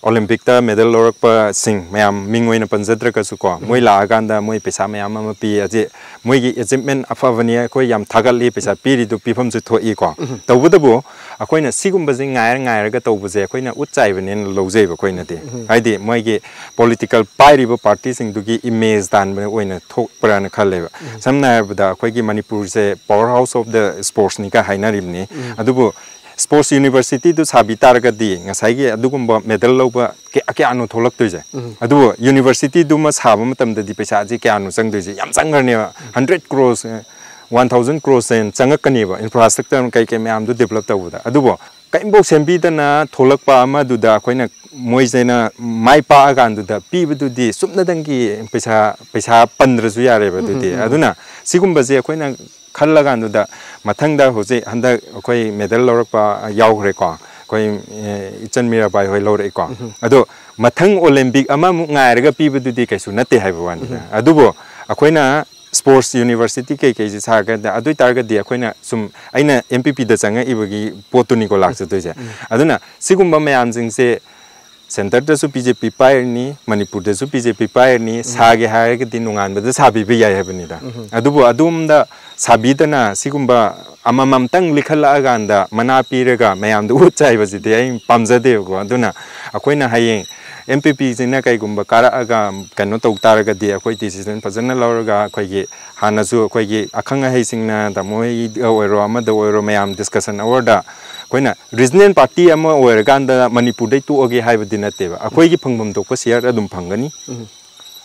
ꯑꯣꯂꯤꯝꯄꯤꯛꯇ ꯃꯦꯗꯜ ꯂꯧꯔꯛꯄꯁꯤꯡ ꯃꯌꯥꯝ ꯃꯤꯡ ꯑꯣꯏꯅ ꯄꯟꯖꯗ꯭ꯔꯒꯁꯨꯀꯣ, ꯃꯣꯏ ꯂꯥꯛꯑꯀꯥꯟꯗ ꯃꯣꯏ ꯄꯩꯁꯥ ꯃꯌꯥꯝ ꯑꯃ ꯄꯤ, ꯑꯁꯤ ꯃꯣꯏꯒꯤ ꯑꯦꯆꯤꯞꯃꯦꯟ ꯑꯐꯕꯅꯤ, ꯑꯩꯈꯣꯏ ꯌꯥꯝ ꯊꯥꯒꯠꯂꯤ, ꯄꯩꯁꯥ ꯄꯤꯔꯤꯗꯨ ꯄꯤꯐꯝꯁꯨ ꯊꯣꯛꯏꯀꯣ꯫ ꯇꯧꯕꯇꯕꯨ ꯑꯩꯈꯣꯏꯅ ꯁꯤꯒꯨꯝꯕꯁꯦ ꯉꯥꯏꯔ ꯉꯥꯏꯔꯒ ꯇꯧꯕꯁꯦ ꯑꯩꯈꯣꯏꯅ ꯎꯠ ꯆꯥꯏꯕꯅꯦꯅ ꯂꯧꯖꯩꯕ ꯑꯩꯈꯣꯏꯅꯗꯤ꯫ ꯍꯥꯏꯗꯤ ꯃꯣꯏꯒꯤ ꯄꯣꯂꯤꯇꯤꯀꯦꯜ ꯄꯥꯏꯔꯤꯕ ꯄꯥꯔꯇꯤꯁꯤꯡꯗꯨꯒꯤ ꯏꯃꯦꯖ ꯇꯥꯟꯕ ꯑꯣꯏꯅ ꯊꯣꯛꯄ꯭ꯔꯥꯅ ꯈꯜꯂꯦꯕ꯫ ꯁꯝꯅ ꯍꯥꯏꯔꯕꯗ ꯑꯩꯈꯣꯏꯒꯤ ꯃꯅꯤꯄꯨꯔꯁꯦ power house of the sportsꯅꯤꯒ ꯍꯥꯏꯅꯔꯤꯕꯅꯤ꯫ ꯑꯗꯨꯕꯨ ꯁ꯭ꯄꯣꯔꯠꯁ ꯌꯨꯅꯤꯚꯔꯁꯤꯇꯤꯗꯨ ꯁꯥꯕꯤ ꯇꯥꯔꯒꯗꯤ ꯉꯁꯥꯏꯒꯤ ꯑꯗꯨꯒꯨꯝꯕ ꯃꯦꯗꯜ ꯂꯧꯕ ꯀꯌꯥ ꯀꯌꯥꯅꯣ ꯊꯣꯛꯂꯛꯇꯣꯏꯁꯦ꯫ ꯑꯗꯨꯕꯨ ꯌꯨꯅꯤꯚꯔꯁꯤꯇꯤꯗꯨꯃ ꯁꯥꯕ ꯃꯇꯝꯗꯗꯤ ꯄꯩꯁꯥꯁꯦ ꯀꯌꯥꯅꯣ ꯆꯪꯗꯣꯏꯁꯦ? ꯌꯥꯝ ꯆꯪꯈ꯭ꯔꯅꯦꯕ꯫ Hundred crore, one thousand crore ꯍꯦꯟꯅ ꯆꯪꯉꯛꯀꯅꯦꯕ, ꯏꯟꯐ꯭ꯔꯥꯁ꯭ꯇ꯭ꯔꯛꯆꯔ ꯀꯩ ꯀꯩ ꯃꯌꯥꯝꯗꯨ ꯗꯤꯕꯂꯞ ꯇꯧꯕꯗ꯫ ꯑꯗꯨꯕꯨ ꯀꯔꯤꯝꯐꯥꯎ ꯁꯦꯝꯕꯤꯗꯅ ꯊꯣꯛꯂꯛꯄ ꯑꯃꯗꯨꯗ ꯑꯩꯈꯣꯏꯅ ꯃꯣꯏꯁꯤꯅ ꯃꯥꯏ ꯄꯥꯛꯑꯀꯥꯟꯗꯨꯗ ꯄꯤꯕꯗꯨꯗꯤ ꯁꯨꯞꯅꯗꯪꯒꯤ ꯄꯩꯁꯥ, ꯄꯩꯁꯥ ꯄꯟꯗ꯭ꯔꯁꯨ ꯌꯥꯔꯦꯕ ꯑꯗꯨꯗꯤ꯫ ꯑꯗꯨꯅ ꯁꯤꯒꯨꯝꯕꯁꯦ ꯑꯩꯈꯣꯏꯅ ꯈꯜꯂꯀꯥꯟꯗꯨꯗ ꯃꯊꯪꯗ ꯍꯧꯖꯤꯛ ꯍꯟꯗꯛ ꯑꯩꯈꯣꯏ ꯃꯦꯗꯜ ꯂꯧꯔꯛꯄ ꯌꯥꯎꯈ꯭ꯔꯦꯀꯣ, ꯑꯩꯈꯣꯏ, ꯑꯦ, ꯏꯆꯟ ꯃꯤꯔꯥꯕꯥꯏ ꯍꯣꯏ ꯂꯧꯔꯛꯏꯀꯣ꯫ ꯑꯗꯣ ꯃꯊꯪ ꯑꯣꯂꯤꯝꯄꯤꯛ ꯑꯃꯃꯨꯛ ꯉꯥꯏꯔꯒ ꯄꯤꯕꯗꯨꯗꯤ ꯀꯩꯁꯨ ꯅꯠꯇꯦ ꯍꯥꯏꯕ ꯋꯥꯅꯤꯗ꯫ ꯑꯗꯨꯕꯨ ꯑꯩꯈꯣꯏꯅ ꯁ꯭ꯄꯣꯔꯠꯁ ꯌꯨꯅꯤꯚꯔꯁꯤꯇꯤ ꯀꯩꯀꯩꯁꯦ ꯁꯥꯔꯀꯥꯟꯗ, ꯑꯗꯨ ꯑꯣꯏ ꯇꯥꯔꯒꯗꯤ ꯑꯩꯈꯣꯏꯅ ꯁꯨꯝ, ꯑꯩꯅ ꯑꯦꯝ ꯄꯤ ꯄꯤꯗ ꯆꯪꯉꯛꯏꯕꯒꯤ ꯄꯣꯠꯇꯨꯅꯤꯀꯣ ꯂꯥꯛꯆꯗꯣꯏꯁꯦ꯫ ꯑꯗꯨꯅ ꯁꯤꯒꯨꯝꯕ ꯃꯌꯥꯝꯁꯤꯡꯁꯦ ꯁꯦꯟꯇꯔꯗꯁꯨ ꯕꯤ ꯖꯦ ꯄꯤ ꯄꯥꯏꯔꯅꯤ, ꯃꯅꯤꯄꯨꯔꯗꯁꯨ ꯕꯤ ꯖꯦ ꯄꯤ ꯄꯥꯏꯔꯅꯤ, ꯁꯥꯒꯦ ꯍꯥꯏꯔꯒꯗꯤ ꯅꯣꯡꯉꯥꯟꯕꯗ ꯁꯥꯕꯤꯕ ꯌꯥꯏ ꯍꯥꯏꯕꯅꯤꯗ꯫ ꯑꯗꯨꯕꯨ ꯑꯗꯣꯝꯗ ꯁꯥꯕꯤꯗꯅ ꯁꯤꯒꯨꯝꯕ ꯑꯃꯃꯝꯇꯪ ꯂꯤꯈꯠꯂꯛꯑꯀꯥꯟꯗ ꯃꯅꯥ ꯄꯤꯔꯒ ꯃꯌꯥꯝꯗ ꯎꯠ ꯆꯥꯏꯕꯁꯤꯗꯤ ꯑꯩ ꯄꯥꯝꯖꯗꯦꯕꯀꯣ꯫ ꯑꯗꯨꯅ ꯑꯩꯈꯣꯏꯅ ꯍꯌꯦꯡ ꯑꯦꯝ ꯄꯤ ꯄꯤꯁꯤꯅ ꯀꯩꯒꯨꯝꯕ ꯀꯥꯔꯛꯑꯒ ꯀꯩꯅꯣ ꯇꯧ ꯇꯥꯔꯒꯗꯤ ꯑꯩꯈꯣꯏ ꯗꯤꯁꯤꯖꯟ ꯐꯖꯅ ꯂꯧꯔꯒ ꯑꯩꯈꯣꯏꯒꯤ ꯍꯥꯟꯅꯁꯨ ꯑꯩꯈꯣꯏꯒꯤ ꯑꯈꯪ ꯑꯍꯩꯁꯤꯡꯅ ꯇꯥꯃꯣ ꯍꯣꯏꯗ ꯑꯣꯏꯔꯣ ꯑꯃꯗ ꯑꯣꯏꯔꯣ ꯃꯌꯥꯝ ꯗꯤꯁꯀꯁꯟ ꯑꯋꯥꯔꯗ ꯑꯩꯈꯣꯏꯅ ꯔꯤꯖꯅꯦꯜ ꯄꯥꯔꯇꯤ ꯑꯃ ꯑꯣꯏꯔꯀꯥꯟꯗ ꯃꯅꯤꯄꯨꯔꯗꯩ ꯇꯣꯛꯑꯒꯦ ꯍꯥꯏꯕꯗꯤ ꯅꯠꯇꯦꯕ꯫ ꯑꯩꯈꯣꯏꯒꯤ ꯐꯪꯐꯝ ꯊꯣꯛꯄ ꯁꯤꯌꯔ ꯑꯗꯨꯝ ꯐꯪꯒꯅꯤ꯫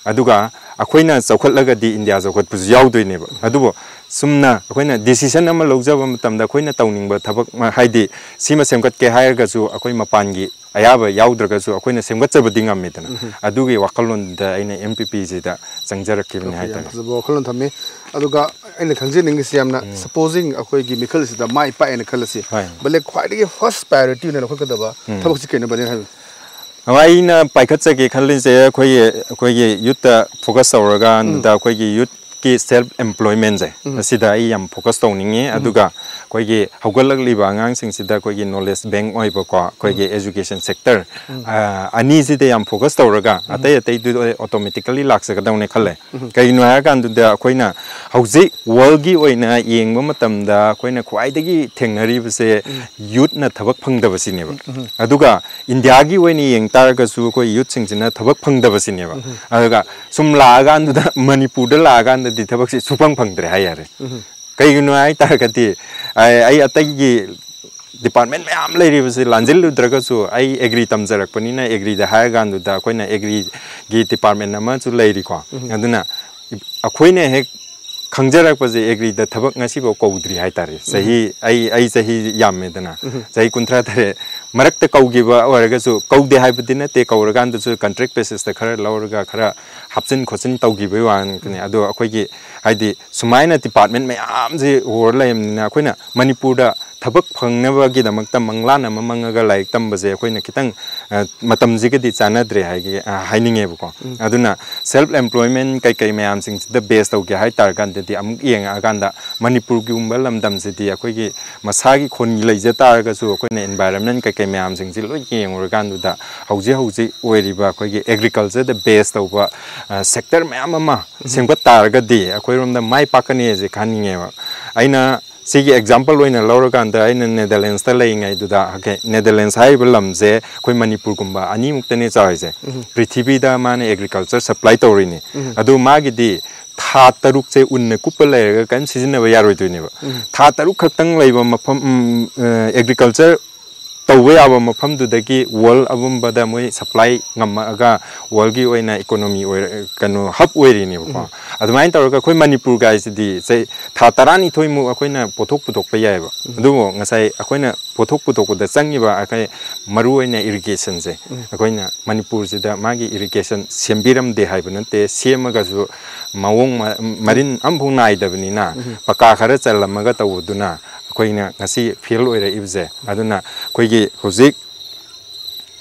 ꯑꯗꯨꯒ ꯑꯩꯈꯣꯏꯅ ꯆꯥꯎꯈꯠꯂꯒꯗꯤ ꯏꯟꯗꯤꯌꯥ ꯆꯥꯎꯈꯠꯄꯁꯨ ꯌꯥꯎꯗꯣꯏꯅꯦꯕ꯫ ꯑꯗꯨꯕꯨ ꯆꯨꯝꯅ ꯑꯩꯈꯣꯏꯅ ꯗꯤꯁꯤꯖꯟ ꯑꯃ ꯂꯧꯖꯕ ꯃꯇꯝꯗ ꯑꯩꯈꯣꯏꯅ ꯇꯧꯅꯤꯡꯕ ꯊꯕꯛ ꯑꯃ, ꯍꯥꯏꯗꯤ ꯁꯤꯃ ꯁꯦꯝꯒꯠꯀꯦ ꯍꯥꯏꯔꯒꯁꯨ ꯑꯩꯈꯣꯏ ꯃꯄꯥꯟꯒꯤ ꯑꯌꯥꯕ ꯌꯥꯎꯗ꯭ꯔꯒꯁꯨ ꯑꯩꯈꯣꯏꯅ ꯁꯦꯝꯒꯠꯆꯕꯗꯤ ꯉꯝꯃꯤꯗꯅ꯫ ꯑꯗꯨꯒꯤ ꯋꯥꯈꯜꯂꯣꯟꯗ ꯑꯩꯅ ꯑꯦꯝ ꯄꯤ ꯄꯤꯁꯤꯗ ꯆꯪꯖꯔꯛꯈꯤꯕꯅꯤ ꯌꯥꯝ ꯍꯥꯏꯇꯥꯔꯦ꯫ ꯐꯖꯕ ꯋꯥꯈꯜꯂꯣꯟ ꯊꯝꯃꯤ꯫ ꯑꯗꯨꯒ ꯑꯩꯅ ꯈꯪꯖꯅꯤꯡꯉꯤꯁꯤ ꯌꯥꯝꯅ, ꯁꯄꯣꯖꯤꯡ ꯑꯩꯈꯣꯏꯒꯤ ꯃꯤꯈꯜꯁꯤꯗ ꯃꯥꯏ ꯄꯥꯛꯑꯦꯅ ꯈꯜꯂꯁꯤ, ꯍꯣꯏ꯫ ꯕꯂꯦ ꯈ꯭ꯋꯥꯏꯗꯒꯤ ꯐꯥꯔꯁ ꯄ꯭ꯔꯥꯏꯌꯣꯔꯤꯇꯤ ꯑꯣꯏꯅ ꯂꯧꯈꯠꯀꯗꯕ ꯊꯕꯛꯁꯤ ꯀꯩꯅꯣ, ꯕꯂꯦꯅ ꯍꯥꯏꯕꯤꯌꯨ꯫ ꯑꯩꯅ ꯄꯥꯏꯈꯠꯆꯒꯦ ꯈꯜꯂꯤꯁꯦ ꯑꯩꯈꯣꯏꯒꯤ, ꯑꯩꯈꯣꯏꯒꯤ ꯌꯨꯠꯇ ꯐꯣꯀꯁ ꯇꯧꯔꯀꯥꯟꯗ ꯑꯩꯈꯣꯏꯒꯤ ꯌꯨꯠꯀꯤ ꯁꯦꯜꯐ ꯑꯦꯝꯄ꯭ꯂꯣꯏꯃꯦꯟꯁꯦ, ꯑꯁꯤꯗ ꯑꯩ ꯌꯥꯝ ꯐꯣꯀꯁ ꯇꯧꯅꯤꯡꯉꯤ꯫ ꯑꯗꯨꯒ ꯑꯩꯈꯣꯏꯒꯤ ꯍꯧꯒꯠꯂꯛꯂꯤꯕ ꯑꯉꯥꯡꯁꯤꯡꯁꯤꯗ ꯑꯩꯈꯣꯏꯒꯤ ꯅꯣꯂꯦꯖ ꯕꯦꯡ ꯑꯣꯏꯕꯀꯣ, ꯑꯩꯈꯣꯏꯒꯤ ꯑꯦꯖꯨꯀꯦꯁꯟ ꯁꯦꯛꯇꯔ ꯑꯅꯤꯁꯤꯗ ꯌꯥꯝ ꯐꯣꯀꯁ ꯇꯧꯔꯒ ꯑꯇꯩ ꯑꯇꯩꯗꯨ ꯑꯣꯇꯣꯃꯦꯇꯤꯀꯂꯤ ꯂꯥꯛꯆꯒꯗꯧꯅꯦ ꯈꯜꯂꯦ꯫ ꯀꯩꯒꯤꯅꯣ ꯍꯥꯏꯔꯀꯥꯟꯗꯨꯗ ꯑꯩꯈꯣꯏꯅ ꯍꯧꯖꯤꯛ ꯋꯥꯔꯜꯒꯤ ꯑꯣꯏꯅ ꯌꯦꯡꯕ ꯃꯇꯝꯗ ꯑꯩꯈꯣꯏꯅ ꯈ꯭ꯋꯥꯏꯗꯒꯤ ꯊꯦꯡꯅꯔꯤꯕꯁꯦ ꯌꯨꯠꯅ ꯊꯕꯛ ꯐꯪꯗꯕꯁꯤꯅꯦꯕ꯫ ꯑꯗꯨꯒ ꯏꯟꯗꯤꯌꯥꯒꯤ ꯑꯣꯏꯅ ꯌꯦꯡ ꯇꯥꯔꯒꯁꯨ ꯑꯩꯈꯣꯏ ꯌꯨꯠꯁꯤꯡꯁꯤꯅ ꯊꯕꯛ ꯐꯪꯗꯕꯁꯤꯅꯦꯕ꯫ ꯑꯗꯨꯒ ꯁꯨꯝ ꯂꯥꯛꯑꯀꯥꯟꯗꯨꯗ ꯃꯅꯤꯄꯨꯔꯗ ꯂꯥꯛꯑꯀꯥꯟꯗꯗꯤ ꯊꯕꯛꯁꯤ ꯁꯨꯐꯪ ꯐꯪꯗ꯭ꯔꯦ ꯍꯥꯏ ꯌꯥꯔꯦ꯫ ꯀꯩꯒꯤꯅꯣ ꯍꯥꯏ ꯇꯥꯔꯒꯗꯤ ꯑꯩ ꯑꯩ ꯑꯇꯩꯒꯤ ꯗꯤꯄꯥꯔꯠꯃꯦꯟ ꯃꯌꯥꯝ ꯂꯩꯔꯤꯕꯁꯤ ꯂꯥꯟꯖꯤꯜꯂꯨꯗ꯭ꯔꯒꯁꯨ ꯑꯩ ꯑꯦꯒ꯭ꯔꯤ ꯇꯝꯖꯔꯛꯄꯅꯤꯅ ꯑꯦꯒ꯭ꯔꯤꯗ ꯍꯥꯏꯔꯀꯥꯟꯗꯨꯗ ꯑꯩꯈꯣꯏꯅ ꯑꯦꯒ꯭ꯔꯤꯒꯤ ꯗꯤꯄꯥꯔꯠꯃꯦꯟ ꯑꯃꯁꯨ ꯂꯩꯔꯤꯀꯣ꯫ ꯑꯗꯨꯅ ꯑꯩꯈꯣꯏꯅ ꯍꯦꯛ ꯈꯪꯖꯔꯛꯄꯁꯦ ꯑꯦꯒ꯭ꯔꯤꯗ ꯊꯕꯛ ꯉꯁꯤꯐꯥꯎ ꯀꯧꯗ꯭ꯔꯤ ꯍꯥꯏꯇꯥꯔꯦ꯫ ꯆꯍꯤ ꯑꯩ ꯑꯩ ꯆꯍꯤ ꯌꯥꯝꯃꯦꯗꯅ, ꯆꯍꯤ ꯀꯨꯟꯊ꯭ꯔꯥ ꯇꯔꯦꯠ ꯃꯔꯛꯇ ꯀꯧꯈꯤꯕ ꯑꯣꯏꯔꯒꯁꯨ, ꯀꯧꯗꯦ ꯍꯥꯏꯕꯗꯤ ꯅꯠꯇꯦ, ꯀꯧꯔꯀꯥꯟꯗꯁꯨ ꯀꯟꯇ꯭ꯔꯦꯛ ꯕꯦꯁꯤꯁꯇ ꯈꯔ ꯂꯧꯔꯒ ꯈꯔ ꯍꯥꯞꯆꯤꯟ ꯈꯣꯠꯆꯤꯟ ꯇꯧꯈꯤꯕꯒꯤ ꯋꯥꯅꯤ꯫ ꯑꯗꯣ ꯑꯩꯈꯣꯏꯒꯤ ꯍꯥꯏꯗꯤ ꯁꯨꯃꯥꯏꯅ ꯗꯤꯄꯥꯔꯠꯃꯦꯟ ꯃꯌꯥꯝꯁꯤ ꯍꯣꯔ ꯂꯩꯔꯕꯅꯤꯅ ꯑꯩꯈꯣꯏꯅ ꯃꯅꯤꯄꯨꯔꯗ ꯊꯕꯛ ꯐꯪꯅꯕꯒꯤꯗꯃꯛꯇ ꯃꯪꯂꯥꯟ ꯑꯃ ꯃꯪꯉꯒ ꯂꯥꯏꯔꯤꯛ ꯇꯝꯕꯁꯦ ꯑꯩꯈꯣꯏꯅ ꯈꯤꯇꯪ ꯃꯇꯝꯁꯤꯒꯗꯤ ꯆꯥꯟꯅꯗ꯭ꯔꯦ ꯍꯥꯏꯒꯦ ꯍꯥꯏꯅꯤꯡꯉꯦꯕꯀꯣ꯫ ꯑꯗꯨꯅ ꯁꯦꯜꯐ ꯑꯦꯝꯄ꯭ꯂꯣꯏꯃꯦꯟ ꯀꯩꯀꯩ ꯃꯌꯥꯝꯁꯤꯡꯁꯤꯗ ꯕꯦꯁ ꯇꯧꯒꯦ ꯍꯥꯏ ꯇꯥꯔꯀꯥꯟꯗꯗꯤ ꯑꯃꯨꯛ ꯌꯦꯡꯉꯛꯑꯀꯥꯟꯗ ꯃꯅꯤꯄꯨꯔꯒꯨꯝꯕ ꯂꯝꯗꯝꯁꯤꯗꯤ ꯑꯩꯈꯣꯏꯒꯤ ꯃꯁꯥꯒꯤ ꯈꯨꯟꯒꯤ ꯂꯩꯖ ꯇꯥꯔꯒꯁꯨ ꯑꯩꯈꯣꯏꯅ ꯏꯟꯚꯥꯏꯔꯟꯃꯦꯟ ꯀꯩꯀꯩ ꯃꯌꯥꯝꯁꯤꯡꯁꯤ ꯂꯣꯏ ꯌꯦꯡꯉꯨꯔꯀꯥꯟꯗꯨꯗ ꯍꯧꯖꯤꯛ ꯍꯧꯖꯤꯛ ꯑꯣꯏꯔꯤꯕ ꯑꯩꯈꯣꯏꯒꯤ ꯑꯦꯒ꯭ꯔꯤꯀꯜꯆꯔꯗ ꯕꯦꯁ ꯇꯧꯕ ꯁꯦꯛꯇꯔ ꯃꯌꯥꯝ ꯑꯃ ꯁꯦꯝꯒꯠ ꯇꯥꯔꯒꯗꯤ ꯑꯩꯈꯣꯏꯔꯣꯝꯗ ꯃꯥꯏ ꯄꯥꯛꯀꯅꯤ ꯍꯥꯏꯁꯦ ꯈꯟꯅꯤꯡꯉꯦꯕ꯫ ꯑꯩꯅ ꯁꯤꯒꯤ ꯑꯦꯛꯖꯥꯝꯄꯜ ꯑꯣꯏꯅ ꯂꯧꯔꯀꯥꯟꯗ ꯑꯩꯅ ꯅꯦꯗꯔꯂꯦꯟꯁꯇ ꯂꯩꯔꯤꯉꯩꯗꯨꯗ, ꯑꯣꯀꯦ, ꯅꯦꯗꯔꯂꯦꯟꯁ ꯍꯥꯏꯔꯤꯕ ꯂꯝꯁꯦ ꯑꯩꯈꯣꯏ ꯃꯅꯤꯄꯨꯔꯒꯨꯝꯕ ꯑꯅꯤꯃꯨꯛꯇꯅꯦ ꯆꯥꯎꯔꯤꯁꯦ꯫ ꯄ꯭ꯔꯤꯊꯤꯕꯤꯗ ꯃꯥꯅ ꯑꯦꯒ꯭ꯔꯤꯀꯜꯆꯔ ꯁꯄ꯭ꯂꯥꯏ ꯇꯧꯔꯤꯅꯤ꯫ ꯑꯗꯨ ꯃꯥꯒꯤꯗꯤ ꯊꯥ ꯇꯔꯨꯛꯁꯦ ꯎꯟꯅ ꯀꯨꯞꯄ ꯂꯩꯔꯒ ꯀꯔꯤꯝ ꯁꯤꯖꯤꯟꯅꯕ ꯌꯥꯔꯣꯏꯗꯣꯏꯅꯦꯕ꯫ ꯊꯥ ꯇꯔꯨꯛ ꯈꯛꯇꯪ ꯂꯩꯕ ꯃꯐꯝ, ꯑꯦꯒ꯭ꯔꯤꯀꯜꯆꯔ ꯇꯧꯕ ꯌꯥꯕ ꯃꯐꯝꯗꯨꯗꯒꯤ ꯋꯥꯔꯜ ꯑꯄꯨꯝꯕꯗ ꯃꯣꯏ ꯁꯄ꯭ꯂꯥꯏ ꯉꯝꯃꯛꯑꯒ ꯋꯥꯔꯜꯒꯤ ꯑꯣꯏꯅ ꯏꯀꯣꯅꯣꯃꯤ ꯑꯣꯏꯔ-, ꯀꯩꯅꯣ, ꯍꯕ ꯑꯣꯏꯔꯤꯅꯦꯕꯀꯣ꯫ ꯑꯗꯨꯃꯥꯏꯅ ꯇꯧꯔꯒ ꯑꯩꯈꯣꯏ ꯃꯅꯤꯄꯨꯔꯒꯥꯏꯁꯤꯗꯤ ꯆꯍꯤ, ꯊꯥ ꯇꯔꯥꯅꯤꯊꯣꯏꯃꯨꯛ ꯑꯩꯈꯣꯏꯅ ꯄꯣꯠꯊꯣꯛ ꯄꯨꯊꯣꯛꯄ ꯌꯥꯏꯑꯕ꯫ ꯑꯗꯨꯕꯨ ꯉꯁꯥꯏ ꯑꯩꯈꯣꯏꯅ ꯄꯣꯠꯊꯣꯛ ꯄꯨꯊꯣꯛꯄꯗ ꯆꯪꯉꯤꯕ ꯑꯩꯈꯣꯏ ꯃꯔꯨꯑꯣꯏꯅ ꯏꯔꯤꯒꯦꯁꯟꯁꯦ, ꯑꯩꯈꯣꯏꯅ ꯃꯅꯤꯄꯨꯔꯁꯤꯗ ꯃꯥꯒꯤ ꯏꯔꯤꯒꯦꯁꯟ ꯁꯦꯝꯕꯤꯔꯝꯗꯦ ꯍꯥꯏꯕ ꯅꯠꯇꯦ, ꯁꯦꯝꯃꯒꯁꯨ ꯃꯑꯣꯡ ꯃ-, ꯃꯔꯤꯟ ꯑꯃꯐꯥꯎ ꯅꯥꯏꯗꯕꯅꯤꯅ ꯄꯀꯥ ꯈꯔ ꯆꯜꯂꯝꯃꯒ ꯇꯧꯕꯗꯨꯅ ꯑꯩꯈꯣꯏꯅ ꯉꯁꯤ ꯐꯦꯜ ꯑꯣꯏꯔꯛꯏꯕꯁꯦ꯫ ꯑꯗꯨꯅ ꯑꯩꯈꯣꯏꯒꯤ ꯍꯧꯖꯤꯛ,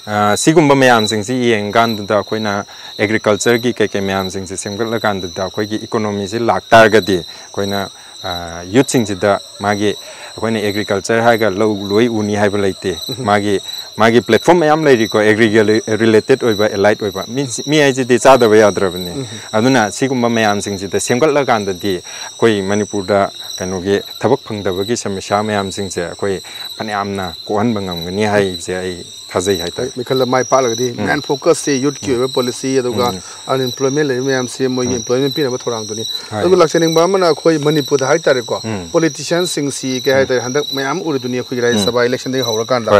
ꯑ, ꯁꯤꯒꯨꯝꯕ ꯃꯌꯥꯝꯁꯤꯡꯁꯤ ꯌꯦꯡꯀꯥꯟꯗꯨꯗ ꯑꯩꯈꯣꯏꯅ ꯑꯦꯒ꯭ꯔꯤꯀꯜꯆꯔꯒꯤ ꯀꯩꯀꯩ ꯃꯌꯥꯝꯁꯤꯡꯁꯦ ꯁꯦꯝꯒꯠꯂꯀꯥꯟꯗꯨꯗ ꯑꯩꯈꯣꯏꯒꯤ ꯏꯀꯣꯅꯣꯃꯤꯁꯤ ꯂꯥꯛꯇꯥꯔꯒꯗꯤ ꯑꯩꯈꯣꯏꯅ, ꯑ, ꯌꯨꯠꯁꯤꯡꯁꯤꯗ ꯃꯥꯒꯤ, ꯑꯩꯈꯣꯏꯅ ꯑꯦꯒ꯭ꯔꯤꯀꯜꯆꯔ ꯍꯥꯏꯔꯒ ꯂꯧ ꯂꯣꯏ ꯎꯅꯤ ꯍꯥꯏꯕ ꯂꯩꯇꯦ꯫ ꯃꯥꯒꯤ ꯃꯥꯒꯤ ꯄ꯭ꯂꯦꯠꯐꯣꯔꯝ ꯃꯌꯥꯝ ꯂꯩꯔꯤꯀꯣ, ꯑꯦꯒ꯭ꯔꯤꯒ ꯔꯤꯂꯦꯇꯦꯠ ꯑꯣꯏꯕ, ꯑꯦꯂꯥꯏꯠ ꯑꯣꯏꯕ꯫ ꯃꯤ ꯃꯤ ꯍꯥꯏꯁꯤꯗꯤ ꯆꯥꯗꯕ ꯌꯥꯗ꯭ꯔꯕꯅꯤ꯫ ꯑꯗꯨꯅ ꯁꯤꯒꯨꯝꯕ ꯃꯌꯥꯝꯁꯤꯡꯁꯤꯗ ꯁꯦꯝꯒꯠꯂꯀꯥꯟꯗꯗꯤ ꯑꯩꯈꯣꯏ ꯃꯅꯤꯄꯨꯔꯗ ꯀꯩꯅꯣꯒꯤ ꯊꯕꯛ ꯐꯪꯗꯕꯒꯤ ꯁꯃꯁ꯭ꯌꯥ ꯃꯌꯥꯝꯁꯤꯡꯁꯦ ꯑꯩꯈꯣꯏ ꯐꯅꯌꯥꯝꯅ ꯀꯣꯛꯍꯟꯕ ꯉꯝꯒꯅꯤ ꯍꯥꯏꯕꯁꯦ ꯑꯩ ꯊꯥꯖꯩ ꯍꯥꯏꯇꯥꯔꯦ꯫ ꯃꯤꯈꯜ ꯑꯃ ꯃꯥꯏ ꯄꯥꯛꯂꯒꯗꯤ ꯃꯦꯟ ꯐꯣꯀꯁꯁꯦ ꯌꯨꯠꯀꯤ ꯑꯣꯏꯕ ꯄꯣꯂꯤꯁꯤ, ꯑꯗꯨꯒ ꯑꯟꯑꯦꯝꯄ꯭ꯂꯣꯏꯃꯦꯟ ꯂꯩꯕ ꯃꯌꯥꯝꯁꯦ ꯃꯣꯏꯒꯤ ꯑꯦꯝꯄ꯭ꯂꯣꯏꯃꯦꯟ ꯄꯤꯅꯕ ꯊꯧꯔꯥꯡꯗꯨꯅꯤ꯫ ꯑꯗꯨꯒ ꯂꯥꯛꯆꯅꯤꯡꯕ ꯑꯃꯅ ꯑꯩꯈꯣꯏ ꯃꯅꯤꯄꯨꯔꯗ ꯍꯥꯏꯇꯥꯔꯦꯀꯣ, ꯄꯣꯂꯤꯇꯤꯁꯤꯌꯥꯟꯁꯤꯡꯁꯤ ꯀꯩ ꯍꯥꯏꯇꯥꯔꯦ, ꯍꯟꯗꯛ ꯃꯌꯥꯝ ꯎꯔꯤꯗꯨꯅꯤ ꯑꯩꯈꯣꯏꯒꯤ ꯔꯥꯖ꯭ꯌ ꯁꯚꯥ ꯏꯂꯦꯛꯁꯟꯗꯒꯤ ꯍꯧꯔꯀꯥꯟꯗ꯫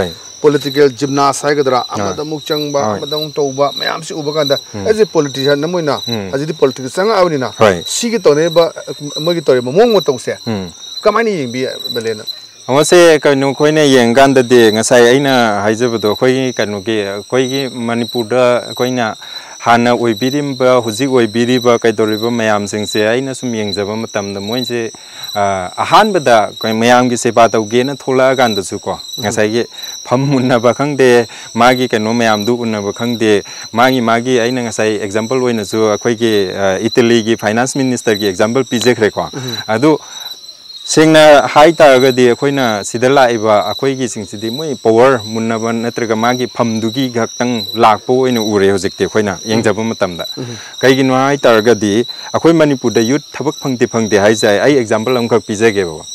ꯄꯣꯂꯤꯇꯤꯀꯦꯜ ꯖꯤꯝꯅꯥꯁ ꯍꯥꯏꯒꯗ꯭ꯔꯥ, ꯑꯃꯗ ꯑꯃꯨꯛ ꯆꯪꯕ, ꯑꯃꯗ ꯑꯃꯨꯛ ꯇꯧꯕ ꯃꯌꯥꯝꯁꯤ ꯎꯕ ꯀꯥꯟꯗ, ꯑꯦꯁ ꯑꯦ ꯄꯣꯂꯤꯇꯤꯁꯤꯌꯥꯟ ꯑꯃ ꯑꯣꯏꯅ ꯍꯧꯖꯤꯛꯇꯤ ꯄꯣꯂꯤꯇꯤꯛꯁ ꯆꯪꯉꯛꯑꯕꯅꯤꯅ, ꯁꯤꯒꯤ ꯇꯧꯅꯔꯤꯕ, ꯃꯣꯏꯒꯤ ꯇꯧꯔꯤꯕ ꯃꯑꯣꯡ ꯃꯇꯧꯁꯦ ꯀꯃꯥꯏꯅ ꯌꯦꯡꯕꯤ, ꯕꯦꯂꯦꯅ? ꯑꯃꯁꯦ ꯀꯩꯅꯣ, ꯑꯩꯈꯣꯏꯅ ꯌꯦꯡꯀꯥꯟꯗꯗꯤ ꯉꯁꯥꯏ ꯑꯩꯅ ꯍꯥꯏꯖꯕꯗꯣ, ꯑꯩꯈꯣꯏꯒꯤ ꯀꯩꯅꯣꯒꯤ, ꯑꯩꯈꯣꯏꯒꯤ ꯃꯅꯤꯄꯨꯔꯗ ꯑꯩꯈꯣꯏꯅ ꯍꯥꯟꯅ ꯑꯣꯏꯕꯤꯔꯝꯕ, ꯍꯧꯖꯤꯛ ꯑꯣꯏꯕꯤꯔꯤꯕ, ꯀꯩꯗꯧꯔꯤꯕ ꯃꯌꯥꯝꯁꯤꯡꯁꯦ ꯑꯩꯅ ꯁꯨꯝ ꯌꯦꯡꯖꯕ ꯃꯇꯝꯗ, ꯃꯣꯏꯁꯦ ꯑ, ꯑꯍꯥꯟꯕꯗ ꯑꯩꯈꯣꯏ ꯃꯌꯥꯝꯒꯤ ꯁꯦꯕꯥ ꯇꯧꯒꯦꯅ ꯊꯣꯛꯂꯛꯑꯀꯥꯟꯗꯁꯨ ꯀꯣ, ꯉꯁꯥꯏꯒꯤ ꯐꯝ ꯎꯅꯕ ꯈꯪꯗꯦ, ꯃꯥꯒꯤ ꯀꯩꯅꯣ ꯃꯌꯥꯝꯗꯨ ꯎꯅꯕ ꯈꯪꯗꯦ, ꯃꯥꯒꯤ ꯃꯥꯒꯤ ꯑꯩꯅ ꯉꯁꯥꯏ ꯑꯦꯛꯖꯥꯝꯄꯜ ꯑꯣꯏꯅꯁꯨ ꯑꯩꯈꯣꯏꯒꯤ, ꯑ, ꯏꯇꯂꯤꯒꯤ ꯐꯥꯏꯅꯥꯟꯁ ꯃꯤꯅꯤꯁꯇꯔꯒꯤ ꯑꯦꯛꯖꯥꯝꯄꯜ ꯄꯤꯖꯈ꯭ꯔꯦꯀꯣ꯫ ꯑꯗꯨ ꯁꯦꯡꯅ ꯍꯥꯏ ꯇꯥꯔꯒꯗꯤ, ꯑꯩꯈꯣꯏꯅ ꯁꯤꯗ ꯂꯥꯛꯏꯕ ꯑꯩꯈꯣꯏꯒꯤꯁꯤꯡꯁꯤꯗꯤ ꯃꯣꯏ ꯄꯋꯥꯔ ꯃꯨꯟꯅꯕ ꯅꯠꯇ꯭ꯔꯒ ꯃꯥꯒꯤ ꯐꯝꯗꯨꯒꯤ ꯈꯛꯇꯪ ꯂꯥꯛꯄ ꯑꯣꯏꯅ ꯎꯔꯦ ꯍꯧꯖꯤꯛꯇꯤ ꯑꯩꯈꯣꯏꯅ ꯌꯦꯡꯖꯕ ꯃꯇꯝꯗ꯫ ꯀꯩꯒꯤꯅꯣ ꯍꯥꯏ ꯇꯥꯔꯒꯗꯤ, ꯑꯩꯈꯣꯏ ꯃꯅꯤꯄꯨꯔꯗ ꯌꯨꯠ ꯊꯕꯛ ꯐꯪꯗꯦ ꯐꯪꯗꯦ ꯍꯥꯏꯁꯦ, ꯑꯩ ꯑꯦꯛꯖꯥꯝꯄꯜ ꯑꯃꯈꯛ ꯄꯤꯖꯒꯦꯕꯀꯣ꯫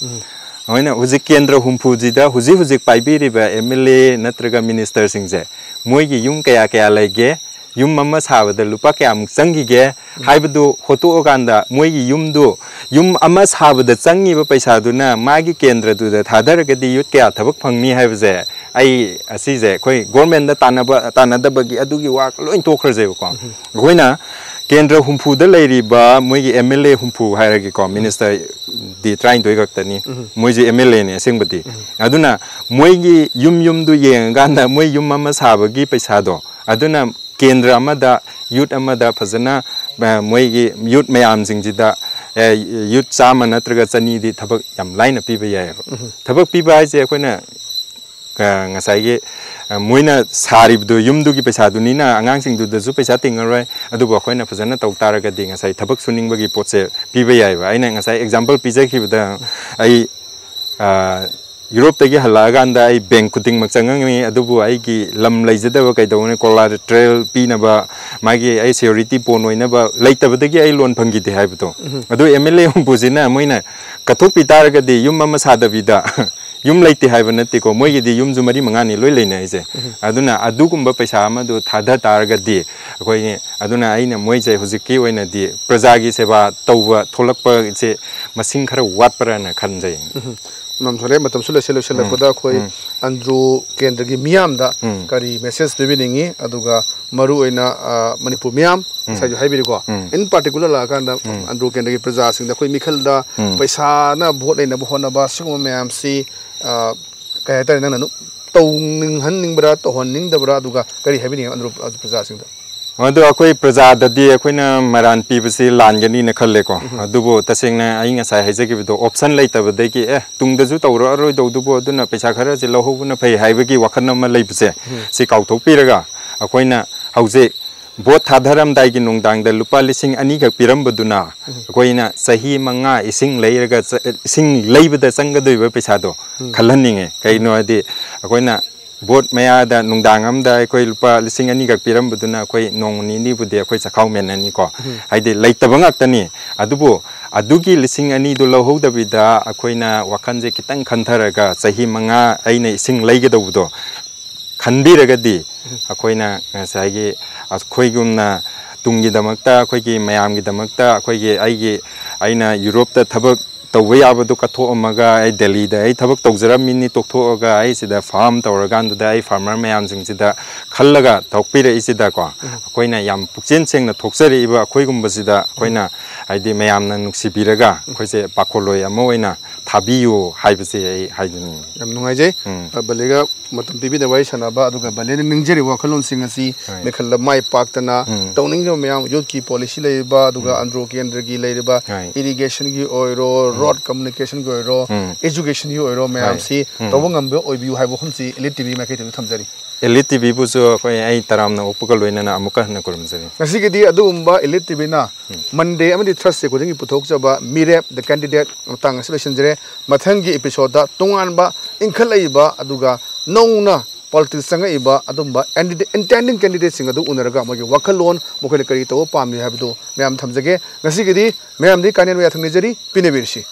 ꯑꯩꯈꯣꯏꯅ ꯍꯧꯖꯤꯛ ꯀꯦꯟꯗ꯭ꯔ ꯍꯨꯝꯐꯨꯁꯤꯗ ꯍꯧꯖꯤꯛ ꯍꯧꯖꯤꯛ ꯄꯥꯏꯕꯤꯔꯤꯕ ꯑꯦꯝ ꯑꯦꯜ ꯑꯦ ꯅꯠꯇ꯭ꯔꯒ ꯃꯤꯅꯤꯁꯇꯔꯁꯤꯡꯁꯦ, ꯃꯣꯏꯒꯤ ꯌꯨꯝ ꯀꯌꯥ ꯀꯌꯥ ꯂꯩꯒꯦ, ꯌꯨꯝ ꯑꯃ ꯁꯥꯕꯗ ꯂꯨꯄꯥ ꯀꯌꯥꯃꯨꯛ ꯆꯪꯈꯤꯒꯦ ꯍꯥꯏꯕꯗꯨ ꯍꯣꯠꯇꯣꯛꯑꯀꯥꯟꯗ, ꯃꯣꯏꯒꯤ ꯌꯨꯝꯗꯨ, ꯌꯨꯝ ꯑꯃ ꯁꯥꯕꯗ ꯆꯪꯉꯤꯕ ꯄꯩꯁꯥꯗꯨꯅ ꯃꯥꯒꯤ ꯀꯦꯟꯗ꯭ꯔꯗꯨꯗ ꯊꯥꯗꯔꯒꯗꯤ ꯌꯨꯠ ꯀꯌꯥ ꯊꯕꯛ ꯐꯪꯅꯤ ꯍꯥꯏꯕꯁꯦ, ꯑꯩ ꯑꯁꯤꯁꯦ ꯑꯩꯈꯣꯏ ꯒꯣꯔꯃꯦꯟꯗ ꯇꯥꯟꯅꯕ ꯇꯥꯟꯅꯗꯕꯒꯤ ꯑꯗꯨꯒꯤ ꯋꯥ ꯂꯣꯏ ꯇꯣꯛꯈ꯭ꯔꯁꯦꯕꯀꯣ꯫ ꯑꯩꯈꯣꯏꯅ ꯀꯦꯟꯗ꯭ꯔ ꯍꯨꯝꯐꯨꯗ ꯂꯩꯔꯤꯕ ꯃꯣꯏꯒꯤ ꯑꯦꯝ ꯑꯦꯜ ꯑꯦ ꯍꯨꯝꯐꯨ ꯍꯥꯏꯔꯒꯦꯀꯣ, ꯃꯤꯅꯤꯁꯇꯔꯗꯤ ꯇꯔꯥꯅꯤꯊꯣꯏ ꯈꯛꯇꯅꯤ, ꯃꯣꯏꯁꯦ ꯑꯦꯝ ꯑꯦꯜ ꯑꯦꯅꯤ ꯑꯁꯦꯡꯕꯗꯤ꯫ ꯑꯗꯨꯅ ꯃꯣꯏꯒꯤ ꯌꯨꯝ ꯌꯨꯝꯗꯨ ꯌꯦꯡꯉꯀꯥꯟꯗ, ꯃꯣꯏ ꯌꯨꯝ ꯑꯃ ꯁꯥꯕꯒꯤ ꯄꯩꯁꯥꯗꯣ, ꯑꯗꯨꯅ ꯀꯦꯟꯗ꯭ꯔ ꯑꯃꯗ, ꯌꯨꯠ ꯑꯃꯗ ꯐꯖꯅ, ꯑ, ꯃꯣꯏꯒꯤ ꯌꯨꯠ ꯃꯌꯥꯝꯁꯤꯡꯁꯤꯗ, ꯑ, ꯌꯨꯠ ꯆꯥꯝꯃ ꯅꯠꯇ꯭ꯔꯒ ꯆꯅꯤꯗꯤ ꯊꯕꯛ ꯌꯥꯝ ꯂꯥꯏꯅ ꯄꯤꯕ ꯌꯥꯏꯑꯕ꯫ ꯊꯕꯛ ꯄꯤꯕ ꯍꯥꯏꯁꯦ ꯑꯩꯈꯣꯏꯅ, ꯑ, ꯉꯁꯥꯏꯒꯤ, ꯑ, ꯃꯣꯏꯅ ꯁꯥꯔꯤꯕꯗꯨ ꯌꯨꯝꯗꯨꯒꯤ ꯄꯩꯁꯥꯗꯨꯅꯤꯅ ꯑꯉꯥꯡꯁꯤꯡꯗꯨꯗꯁꯨ ꯄꯩꯁꯥ ꯇꯤꯡꯉꯔꯣꯏ, ꯑꯗꯨꯕꯨ ꯑꯩꯈꯣꯏꯅ ꯐꯖꯅ ꯇꯧ ꯇꯥꯔꯒꯗꯤ ꯉꯁꯥꯏ ꯊꯕꯛ ꯁꯨꯅꯤꯡꯕꯒꯤ ꯄꯣꯠꯁꯦ ꯄꯤꯕ ꯌꯥꯏꯑꯕ꯫ ꯑꯩꯅ ꯉꯁꯥꯏ ꯑꯦꯛꯖꯥꯝꯄꯜ ꯄꯤꯖꯈꯤꯕꯗ, ꯑꯩ ꯑ, ꯌꯨꯔꯣꯞꯇꯒꯤ ꯍꯜꯂꯛꯑꯀꯥꯟꯗ ꯑꯩ ꯕꯦꯡꯛ ꯈꯨꯗꯤꯡꯃꯛ ꯆꯪꯉꯝꯃꯤ, ꯑꯗꯨꯕꯨ ꯑꯩꯒꯤ ꯂꯝ ꯂꯩꯖꯗꯕ, ꯀꯩꯗꯧꯅꯤ, ꯀꯣꯂꯥꯇꯔꯦꯜ ꯄꯤꯅꯕ, ꯃꯥꯒꯤ ꯑꯩ ꯁꯤꯀ꯭ꯌꯨꯔꯤꯇꯤ ꯕꯣꯟ ꯑꯣꯏꯅꯕ ꯂꯩꯇꯕꯗꯒꯤ ꯑꯩ ꯂꯣꯟ ꯐꯪꯈꯤꯗꯦ ꯍꯥꯏꯕꯗꯣ꯫ ꯑꯗꯨ ꯑꯦꯝ ꯑꯦꯜ ꯑꯦ ꯍꯨꯝꯐꯨꯁꯤꯅ ꯃꯣꯏꯅ ꯀꯠꯊꯣꯛꯄꯤ ꯇꯥꯔꯒꯗꯤ ꯌꯨꯝ ꯑꯃ ꯁꯥꯗꯕꯤꯗ ꯌꯨꯝ ꯂꯩꯇꯦ ꯍꯥꯏꯕ ꯅꯠꯇꯦꯀꯣ, ꯃꯣꯏꯒꯤꯗꯤ ꯌꯨꯝꯁꯨ ꯃꯔꯤ ꯃꯉꯥꯅꯤ ꯂꯣꯏ ꯂꯩꯅꯔꯤꯁꯦ꯫ ꯑꯗꯨꯅ ꯑꯗꯨꯒꯨꯝꯕ ꯄꯩꯁꯥ ꯑꯃꯗꯨ ꯊꯥꯗ ꯇꯥꯔꯒꯗꯤ ꯑꯩꯈꯣꯏꯒꯤ, ꯑꯗꯨꯅ ꯑꯩꯅ ꯃꯣꯏꯁꯦ ꯍꯧꯖꯤꯛꯀꯤ ꯑꯣꯏꯅꯗꯤ ꯄ꯭ꯔꯖꯥꯒꯤ ꯁꯦꯕꯥ ꯇꯧꯕ ꯊꯣꯛꯂꯛꯄꯁꯦ ꯃꯁꯤꯡ ꯈꯔ ꯋꯥꯠꯄ꯭ꯔꯥꯅ ꯈꯟꯖꯩ꯫ ꯃꯇꯝꯁꯨ ꯂꯩ, ꯃꯇꯝꯁꯨ ꯂꯣꯏꯁꯤꯜ-, ꯂꯣꯏꯁꯤꯜꯂꯛꯄꯗ ꯑꯩꯈꯣꯏ ꯑꯟꯗ꯭ꯔꯣ ꯀꯦꯟꯗ꯭ꯔꯒꯤ ꯃꯤꯌꯥꯝꯗ ꯀꯔꯤ ꯃꯦꯁꯦꯖ ꯄꯤꯕꯤꯅꯤꯡꯉꯤ? ꯑꯗꯨꯒ ꯃꯔꯨ ꯑꯣꯏꯅ, ꯑ, ꯃꯅꯤꯄꯨꯔ ꯃꯤꯌꯥꯝ, ꯉꯁꯥꯏꯁꯨ ꯍꯥꯏꯕꯤꯔꯤꯀꯣ, in particular ꯂꯥꯛꯑꯀꯥꯟꯗ ꯑꯟꯗ꯭ꯔꯣ ꯀꯦꯟꯗ꯭ꯔꯒꯤ ꯄ꯭ꯔꯖꯥꯁꯤꯡꯗ ꯑꯩꯈꯣꯏ ꯃꯤꯈꯜꯗ ꯄꯩꯁꯥꯅ ꯚꯣꯠ ꯂꯩꯅꯕ ꯍꯣꯠꯅꯕ ꯁꯤꯒꯨꯝꯕ ꯃꯌꯥꯝꯁꯤ, ꯑ, ꯀꯩ ꯍꯥꯏꯇꯥꯔꯦ, ꯅꯪꯅ ꯑꯗꯨꯝ ꯇꯧꯅꯤꯡꯍꯟꯅꯤꯡꯕ꯭ꯔꯥ, ꯇꯧꯍꯟꯅꯤꯡꯗꯕ꯭ꯔꯥ, ꯑꯗꯨꯒ ꯀꯔꯤ ꯍꯥꯏꯕꯤꯅꯤꯡꯉꯤ ꯑꯟꯗ꯭ꯔꯣ ꯄ꯭ꯔꯖꯥꯁꯤꯡꯗ? ꯑꯗꯣ ꯑꯩꯈꯣꯏ ꯄ꯭ꯔꯖꯥꯗꯗꯤ ꯑꯩꯈꯣꯏꯅ ꯃꯔꯥꯟ ꯄꯤꯕꯁꯤ ꯂꯥꯟꯒꯅꯤꯅ ꯈꯜꯂꯦꯀꯣ꯫ ꯑꯗꯨꯕꯨ ꯇꯁꯦꯡꯅ ꯑꯩ ꯉꯁꯥꯏ ꯍꯥꯏꯖꯈꯤꯕꯗꯣ, ꯑꯣꯞꯁꯟ ꯂꯩꯇꯕꯗꯒꯤ, ꯑꯦ, ꯇꯨꯡꯗꯁꯨ ꯇꯧꯔꯛꯑꯔꯣꯏꯗꯧꯗꯨꯕꯨ, ꯑꯗꯨꯅ ꯄꯩꯁꯥ ꯈꯔꯁꯦ ꯂꯧꯍꯧꯕꯅ ꯐꯩ ꯍꯥꯏꯕꯒꯤ ꯋꯥꯈꯜ ꯑꯃ ꯂꯩꯕꯁꯦ, ꯁꯤ ꯀꯥꯎꯊꯣꯛꯄꯤꯔꯒ ꯑꯩꯈꯣꯏꯅ ꯍꯧꯖꯤꯛ ꯚꯣꯠ ꯊꯥꯗꯔꯝꯗꯥꯏꯒꯤ ꯅꯨꯡꯗꯥꯡꯗ ꯂꯨꯄꯥ ꯂꯤꯁꯤꯡ ꯑꯅꯤꯈꯛ ꯄꯤꯔꯝꯕꯗꯨꯅ ꯑꯩꯈꯣꯏꯅ ꯆꯍꯤ ꯃꯉꯥ ꯏꯁꯤꯡ ꯂꯩꯔꯒ ꯆ-, ꯏꯁꯤꯡ ꯂꯩꯕꯗ ꯆꯪꯒꯗꯣꯏꯕ ꯄꯩꯁꯥꯗꯣ ꯈꯜꯍꯟꯅꯤꯡꯉꯦ꯫ ꯀꯩꯒꯤꯅꯣ ꯍꯥꯏꯗꯤ ꯑꯩꯈꯣꯏꯅ ꯚꯣꯠ ꯃꯌꯥꯗ ꯅꯨꯡꯗꯥꯡ ꯑꯃꯗ ꯑꯩꯈꯣꯏ ꯂꯨꯄꯥ ꯂꯤꯁꯤꯡ ꯑꯅꯤꯈꯛ ꯄꯤꯔꯝꯕꯗꯨꯅ ꯑꯩꯈꯣꯏ ꯅꯣꯡ ꯅꯤꯅꯤꯕꯨꯗꯤ ꯑꯩꯈꯣꯏ ꯆꯈꯥꯎ ꯃꯦꯟꯅꯅꯤꯀꯣ꯫ ꯍꯥꯏꯗꯤ ꯂꯩꯇꯕ ꯉꯥꯛꯇꯅꯤ꯫ ꯑꯗꯨꯕꯨ ꯑꯗꯨꯒꯤ ꯂꯤꯁꯤꯡ ꯑꯅꯤꯗꯨ ꯂꯧꯍꯧꯗꯕꯤꯗ ꯑꯩꯈꯣꯏꯅ ꯋꯥꯈꯜꯁꯦ ꯈꯤꯇꯪ ꯈꯟꯊꯔꯒ ꯆꯍꯤ ꯃꯉꯥ ꯑꯩꯅ ꯏꯁꯤꯡ ꯂꯩꯒꯗꯧꯕꯗꯣ ꯈꯟꯕꯤꯔꯒꯗꯤ ꯑꯩꯈꯣꯏꯅ ꯉꯁꯥꯏꯒꯤ ꯑꯩꯈꯣꯏꯒꯨꯝꯅ ꯇꯨꯡꯒꯤꯗꯃꯛꯇ, ꯑꯩꯈꯣꯏꯒꯤ ꯃꯌꯥꯝꯒꯤꯗꯃꯛꯇ, ꯑꯩꯈꯣꯏꯒꯤ, ꯑꯩꯒꯤ, ꯑꯩꯅ ꯌꯨꯔꯣꯞꯇ ꯊꯕꯛ ꯇꯧꯕ ꯌꯥꯕꯗꯨ ꯀꯠꯊꯣꯛꯑꯝꯃꯒ ꯑꯩ ꯗꯦꯜꯂꯤꯗ ꯑꯩ ꯊꯕꯛ ꯇꯧꯖꯔꯝꯃꯤꯅꯤ, ꯇꯣꯛꯊꯣꯛꯑꯒ ꯑꯩ ꯁꯤꯗ ꯐꯥꯔꯝ ꯇꯧꯔꯀꯥꯟꯗꯨꯗ ꯑꯩ ꯐꯥꯔꯃꯔ ꯃꯌꯥꯝꯁꯤꯡꯁꯤꯗ ꯈꯜꯂꯒ ꯊꯣꯛꯄꯤꯔꯛꯏꯁꯤꯗꯀꯣ, ꯑꯩꯈꯣꯏꯅ ꯌꯥꯝ ꯄꯨꯛꯆꯦꯜ ꯁꯦꯡꯅ ꯊꯣꯛꯆꯔꯛꯏꯕ ꯑꯩꯈꯣꯏꯒꯨꯝꯕꯁꯤꯗ ꯑꯩꯈꯣꯏꯅ ꯍꯥꯏꯗꯤ ꯃꯌꯥꯝꯅ ꯅꯨꯡꯁꯤꯕꯤꯔꯒ ꯑꯩꯈꯣꯏꯁꯦ ꯄꯥꯈꯣꯜꯂꯣꯏ ꯑꯃ ꯑꯣꯏꯅ ꯊꯥꯕꯤꯌꯨ ꯍꯥꯏꯕꯁꯦ ꯑꯩ ꯍꯥꯏꯖꯅꯤꯡꯉꯤ꯫ ꯌꯥꯝ ꯅꯨꯡꯉꯥꯏꯖꯩ꯫ ꯎꯝ꯫ ꯑ, ꯕꯂꯦꯒ ꯃꯇꯝ ꯄꯤꯕꯤꯅꯕ ꯋꯥꯔꯤ ꯁꯥꯟꯅꯕ, ꯑꯗꯨꯒ ꯕꯂꯦꯅ ꯅꯤꯡꯖꯔꯤꯕ ꯋꯥꯈꯜꯂꯣꯟꯁꯤꯡ ꯑꯁꯤ ꯍꯣꯏ꯫ ꯃꯦꯈꯜꯗ ꯃꯥꯏ ꯄꯥꯛꯇꯅ ꯎꯝ꯫ ꯇꯧꯅꯤꯡꯂꯤꯕ ꯃꯌꯥꯝ, ꯌꯨꯠꯀꯤ ꯄꯣꯂꯤꯁꯤ ꯂꯩꯔꯤꯕ, ꯑꯗꯨꯒ ꯎꯝ꯫ ꯑꯟꯗ꯭ꯔꯣ ꯀꯦꯟꯗ꯭ꯔꯒꯤ ꯂꯩꯔꯤꯕ ꯍꯣꯏ꯫ ꯏꯔꯤꯒꯦꯁꯟꯒꯤ ꯑꯣꯏꯔꯣ, ꯔꯣꯗ ꯀꯝꯃꯨꯅꯤꯀꯦꯁꯟꯒꯤ ꯑꯣꯏꯔꯣ, ꯎꯝ꯫ ꯑꯦꯖꯨꯀꯦꯁꯟꯒꯤ ꯑꯣꯏꯔꯣ, ꯃꯌꯥꯝꯁꯤ ꯎꯝ꯫ ꯇꯧꯕ ꯉꯝꯕ ꯑꯣꯏꯕꯤꯌꯨ ꯍꯥꯏꯕ ꯋꯥꯐꯝꯁꯤ ꯏꯂꯤꯠ ꯇꯤ ꯚꯤ ꯃꯥꯏꯀꯩꯗꯒꯤ ꯊꯝꯖꯔꯤ꯫ Elite ꯇꯤꯚꯤꯕꯨꯁꯨ ꯑꯩꯈꯣꯏ ꯑꯩ ꯇꯔꯥꯝꯅ ꯑꯣꯛꯄꯒ ꯂꯣꯏꯅꯅ ꯑꯃꯨꯛꯀ ꯍꯟꯅ ꯈꯨꯔꯨꯝꯖꯔꯤ꯫ ꯉꯁꯤꯒꯤꯗꯤ ꯑꯗꯨꯒꯨꯝꯕ Elite ꯇꯤꯚꯤꯅ Monday ꯑꯃꯗꯤ Thursday ꯈꯨꯗꯤꯡꯒꯤ ꯄꯨꯊꯣꯛꯆꯕ ꯃꯤꯔꯦꯞ, The Candidate, ꯃꯇꯥꯡ ꯑꯁꯤ ꯂꯣꯏꯁꯤꯟꯖꯔꯦ꯫ ꯃꯊꯪꯒꯤ episodeꯇ ꯇꯣꯉꯥꯟꯕ ꯏꯟꯈꯠꯂꯛꯏꯕ ꯑꯗꯨꯒ ꯅꯧꯅ politics ꯆꯪꯉꯛꯏꯕ ꯑꯗꯨꯝꯕ candidate, intending candidateꯁꯤꯡ ꯑꯗꯨ ꯎꯅꯔꯒ ꯃꯣꯏꯒꯤ ꯋꯥꯈꯜꯂꯣꯟ, ꯃꯈꯣꯏꯅ ꯀꯔꯤ ꯇꯧꯕ ꯄꯥꯝꯃꯤ ꯍꯥꯏꯕꯗꯨ ꯃꯌꯥꯝ ꯊꯝꯖꯒꯦ꯫ ꯉꯁꯤꯒꯤꯗꯤ ꯃꯌꯥꯝꯗꯒꯤ ꯀꯥꯏꯅꯦꯟꯕ ꯌꯥꯊꯪ ꯅꯤꯖꯔꯤ꯫ ꯄꯤꯅꯕꯤꯔꯁꯤ꯫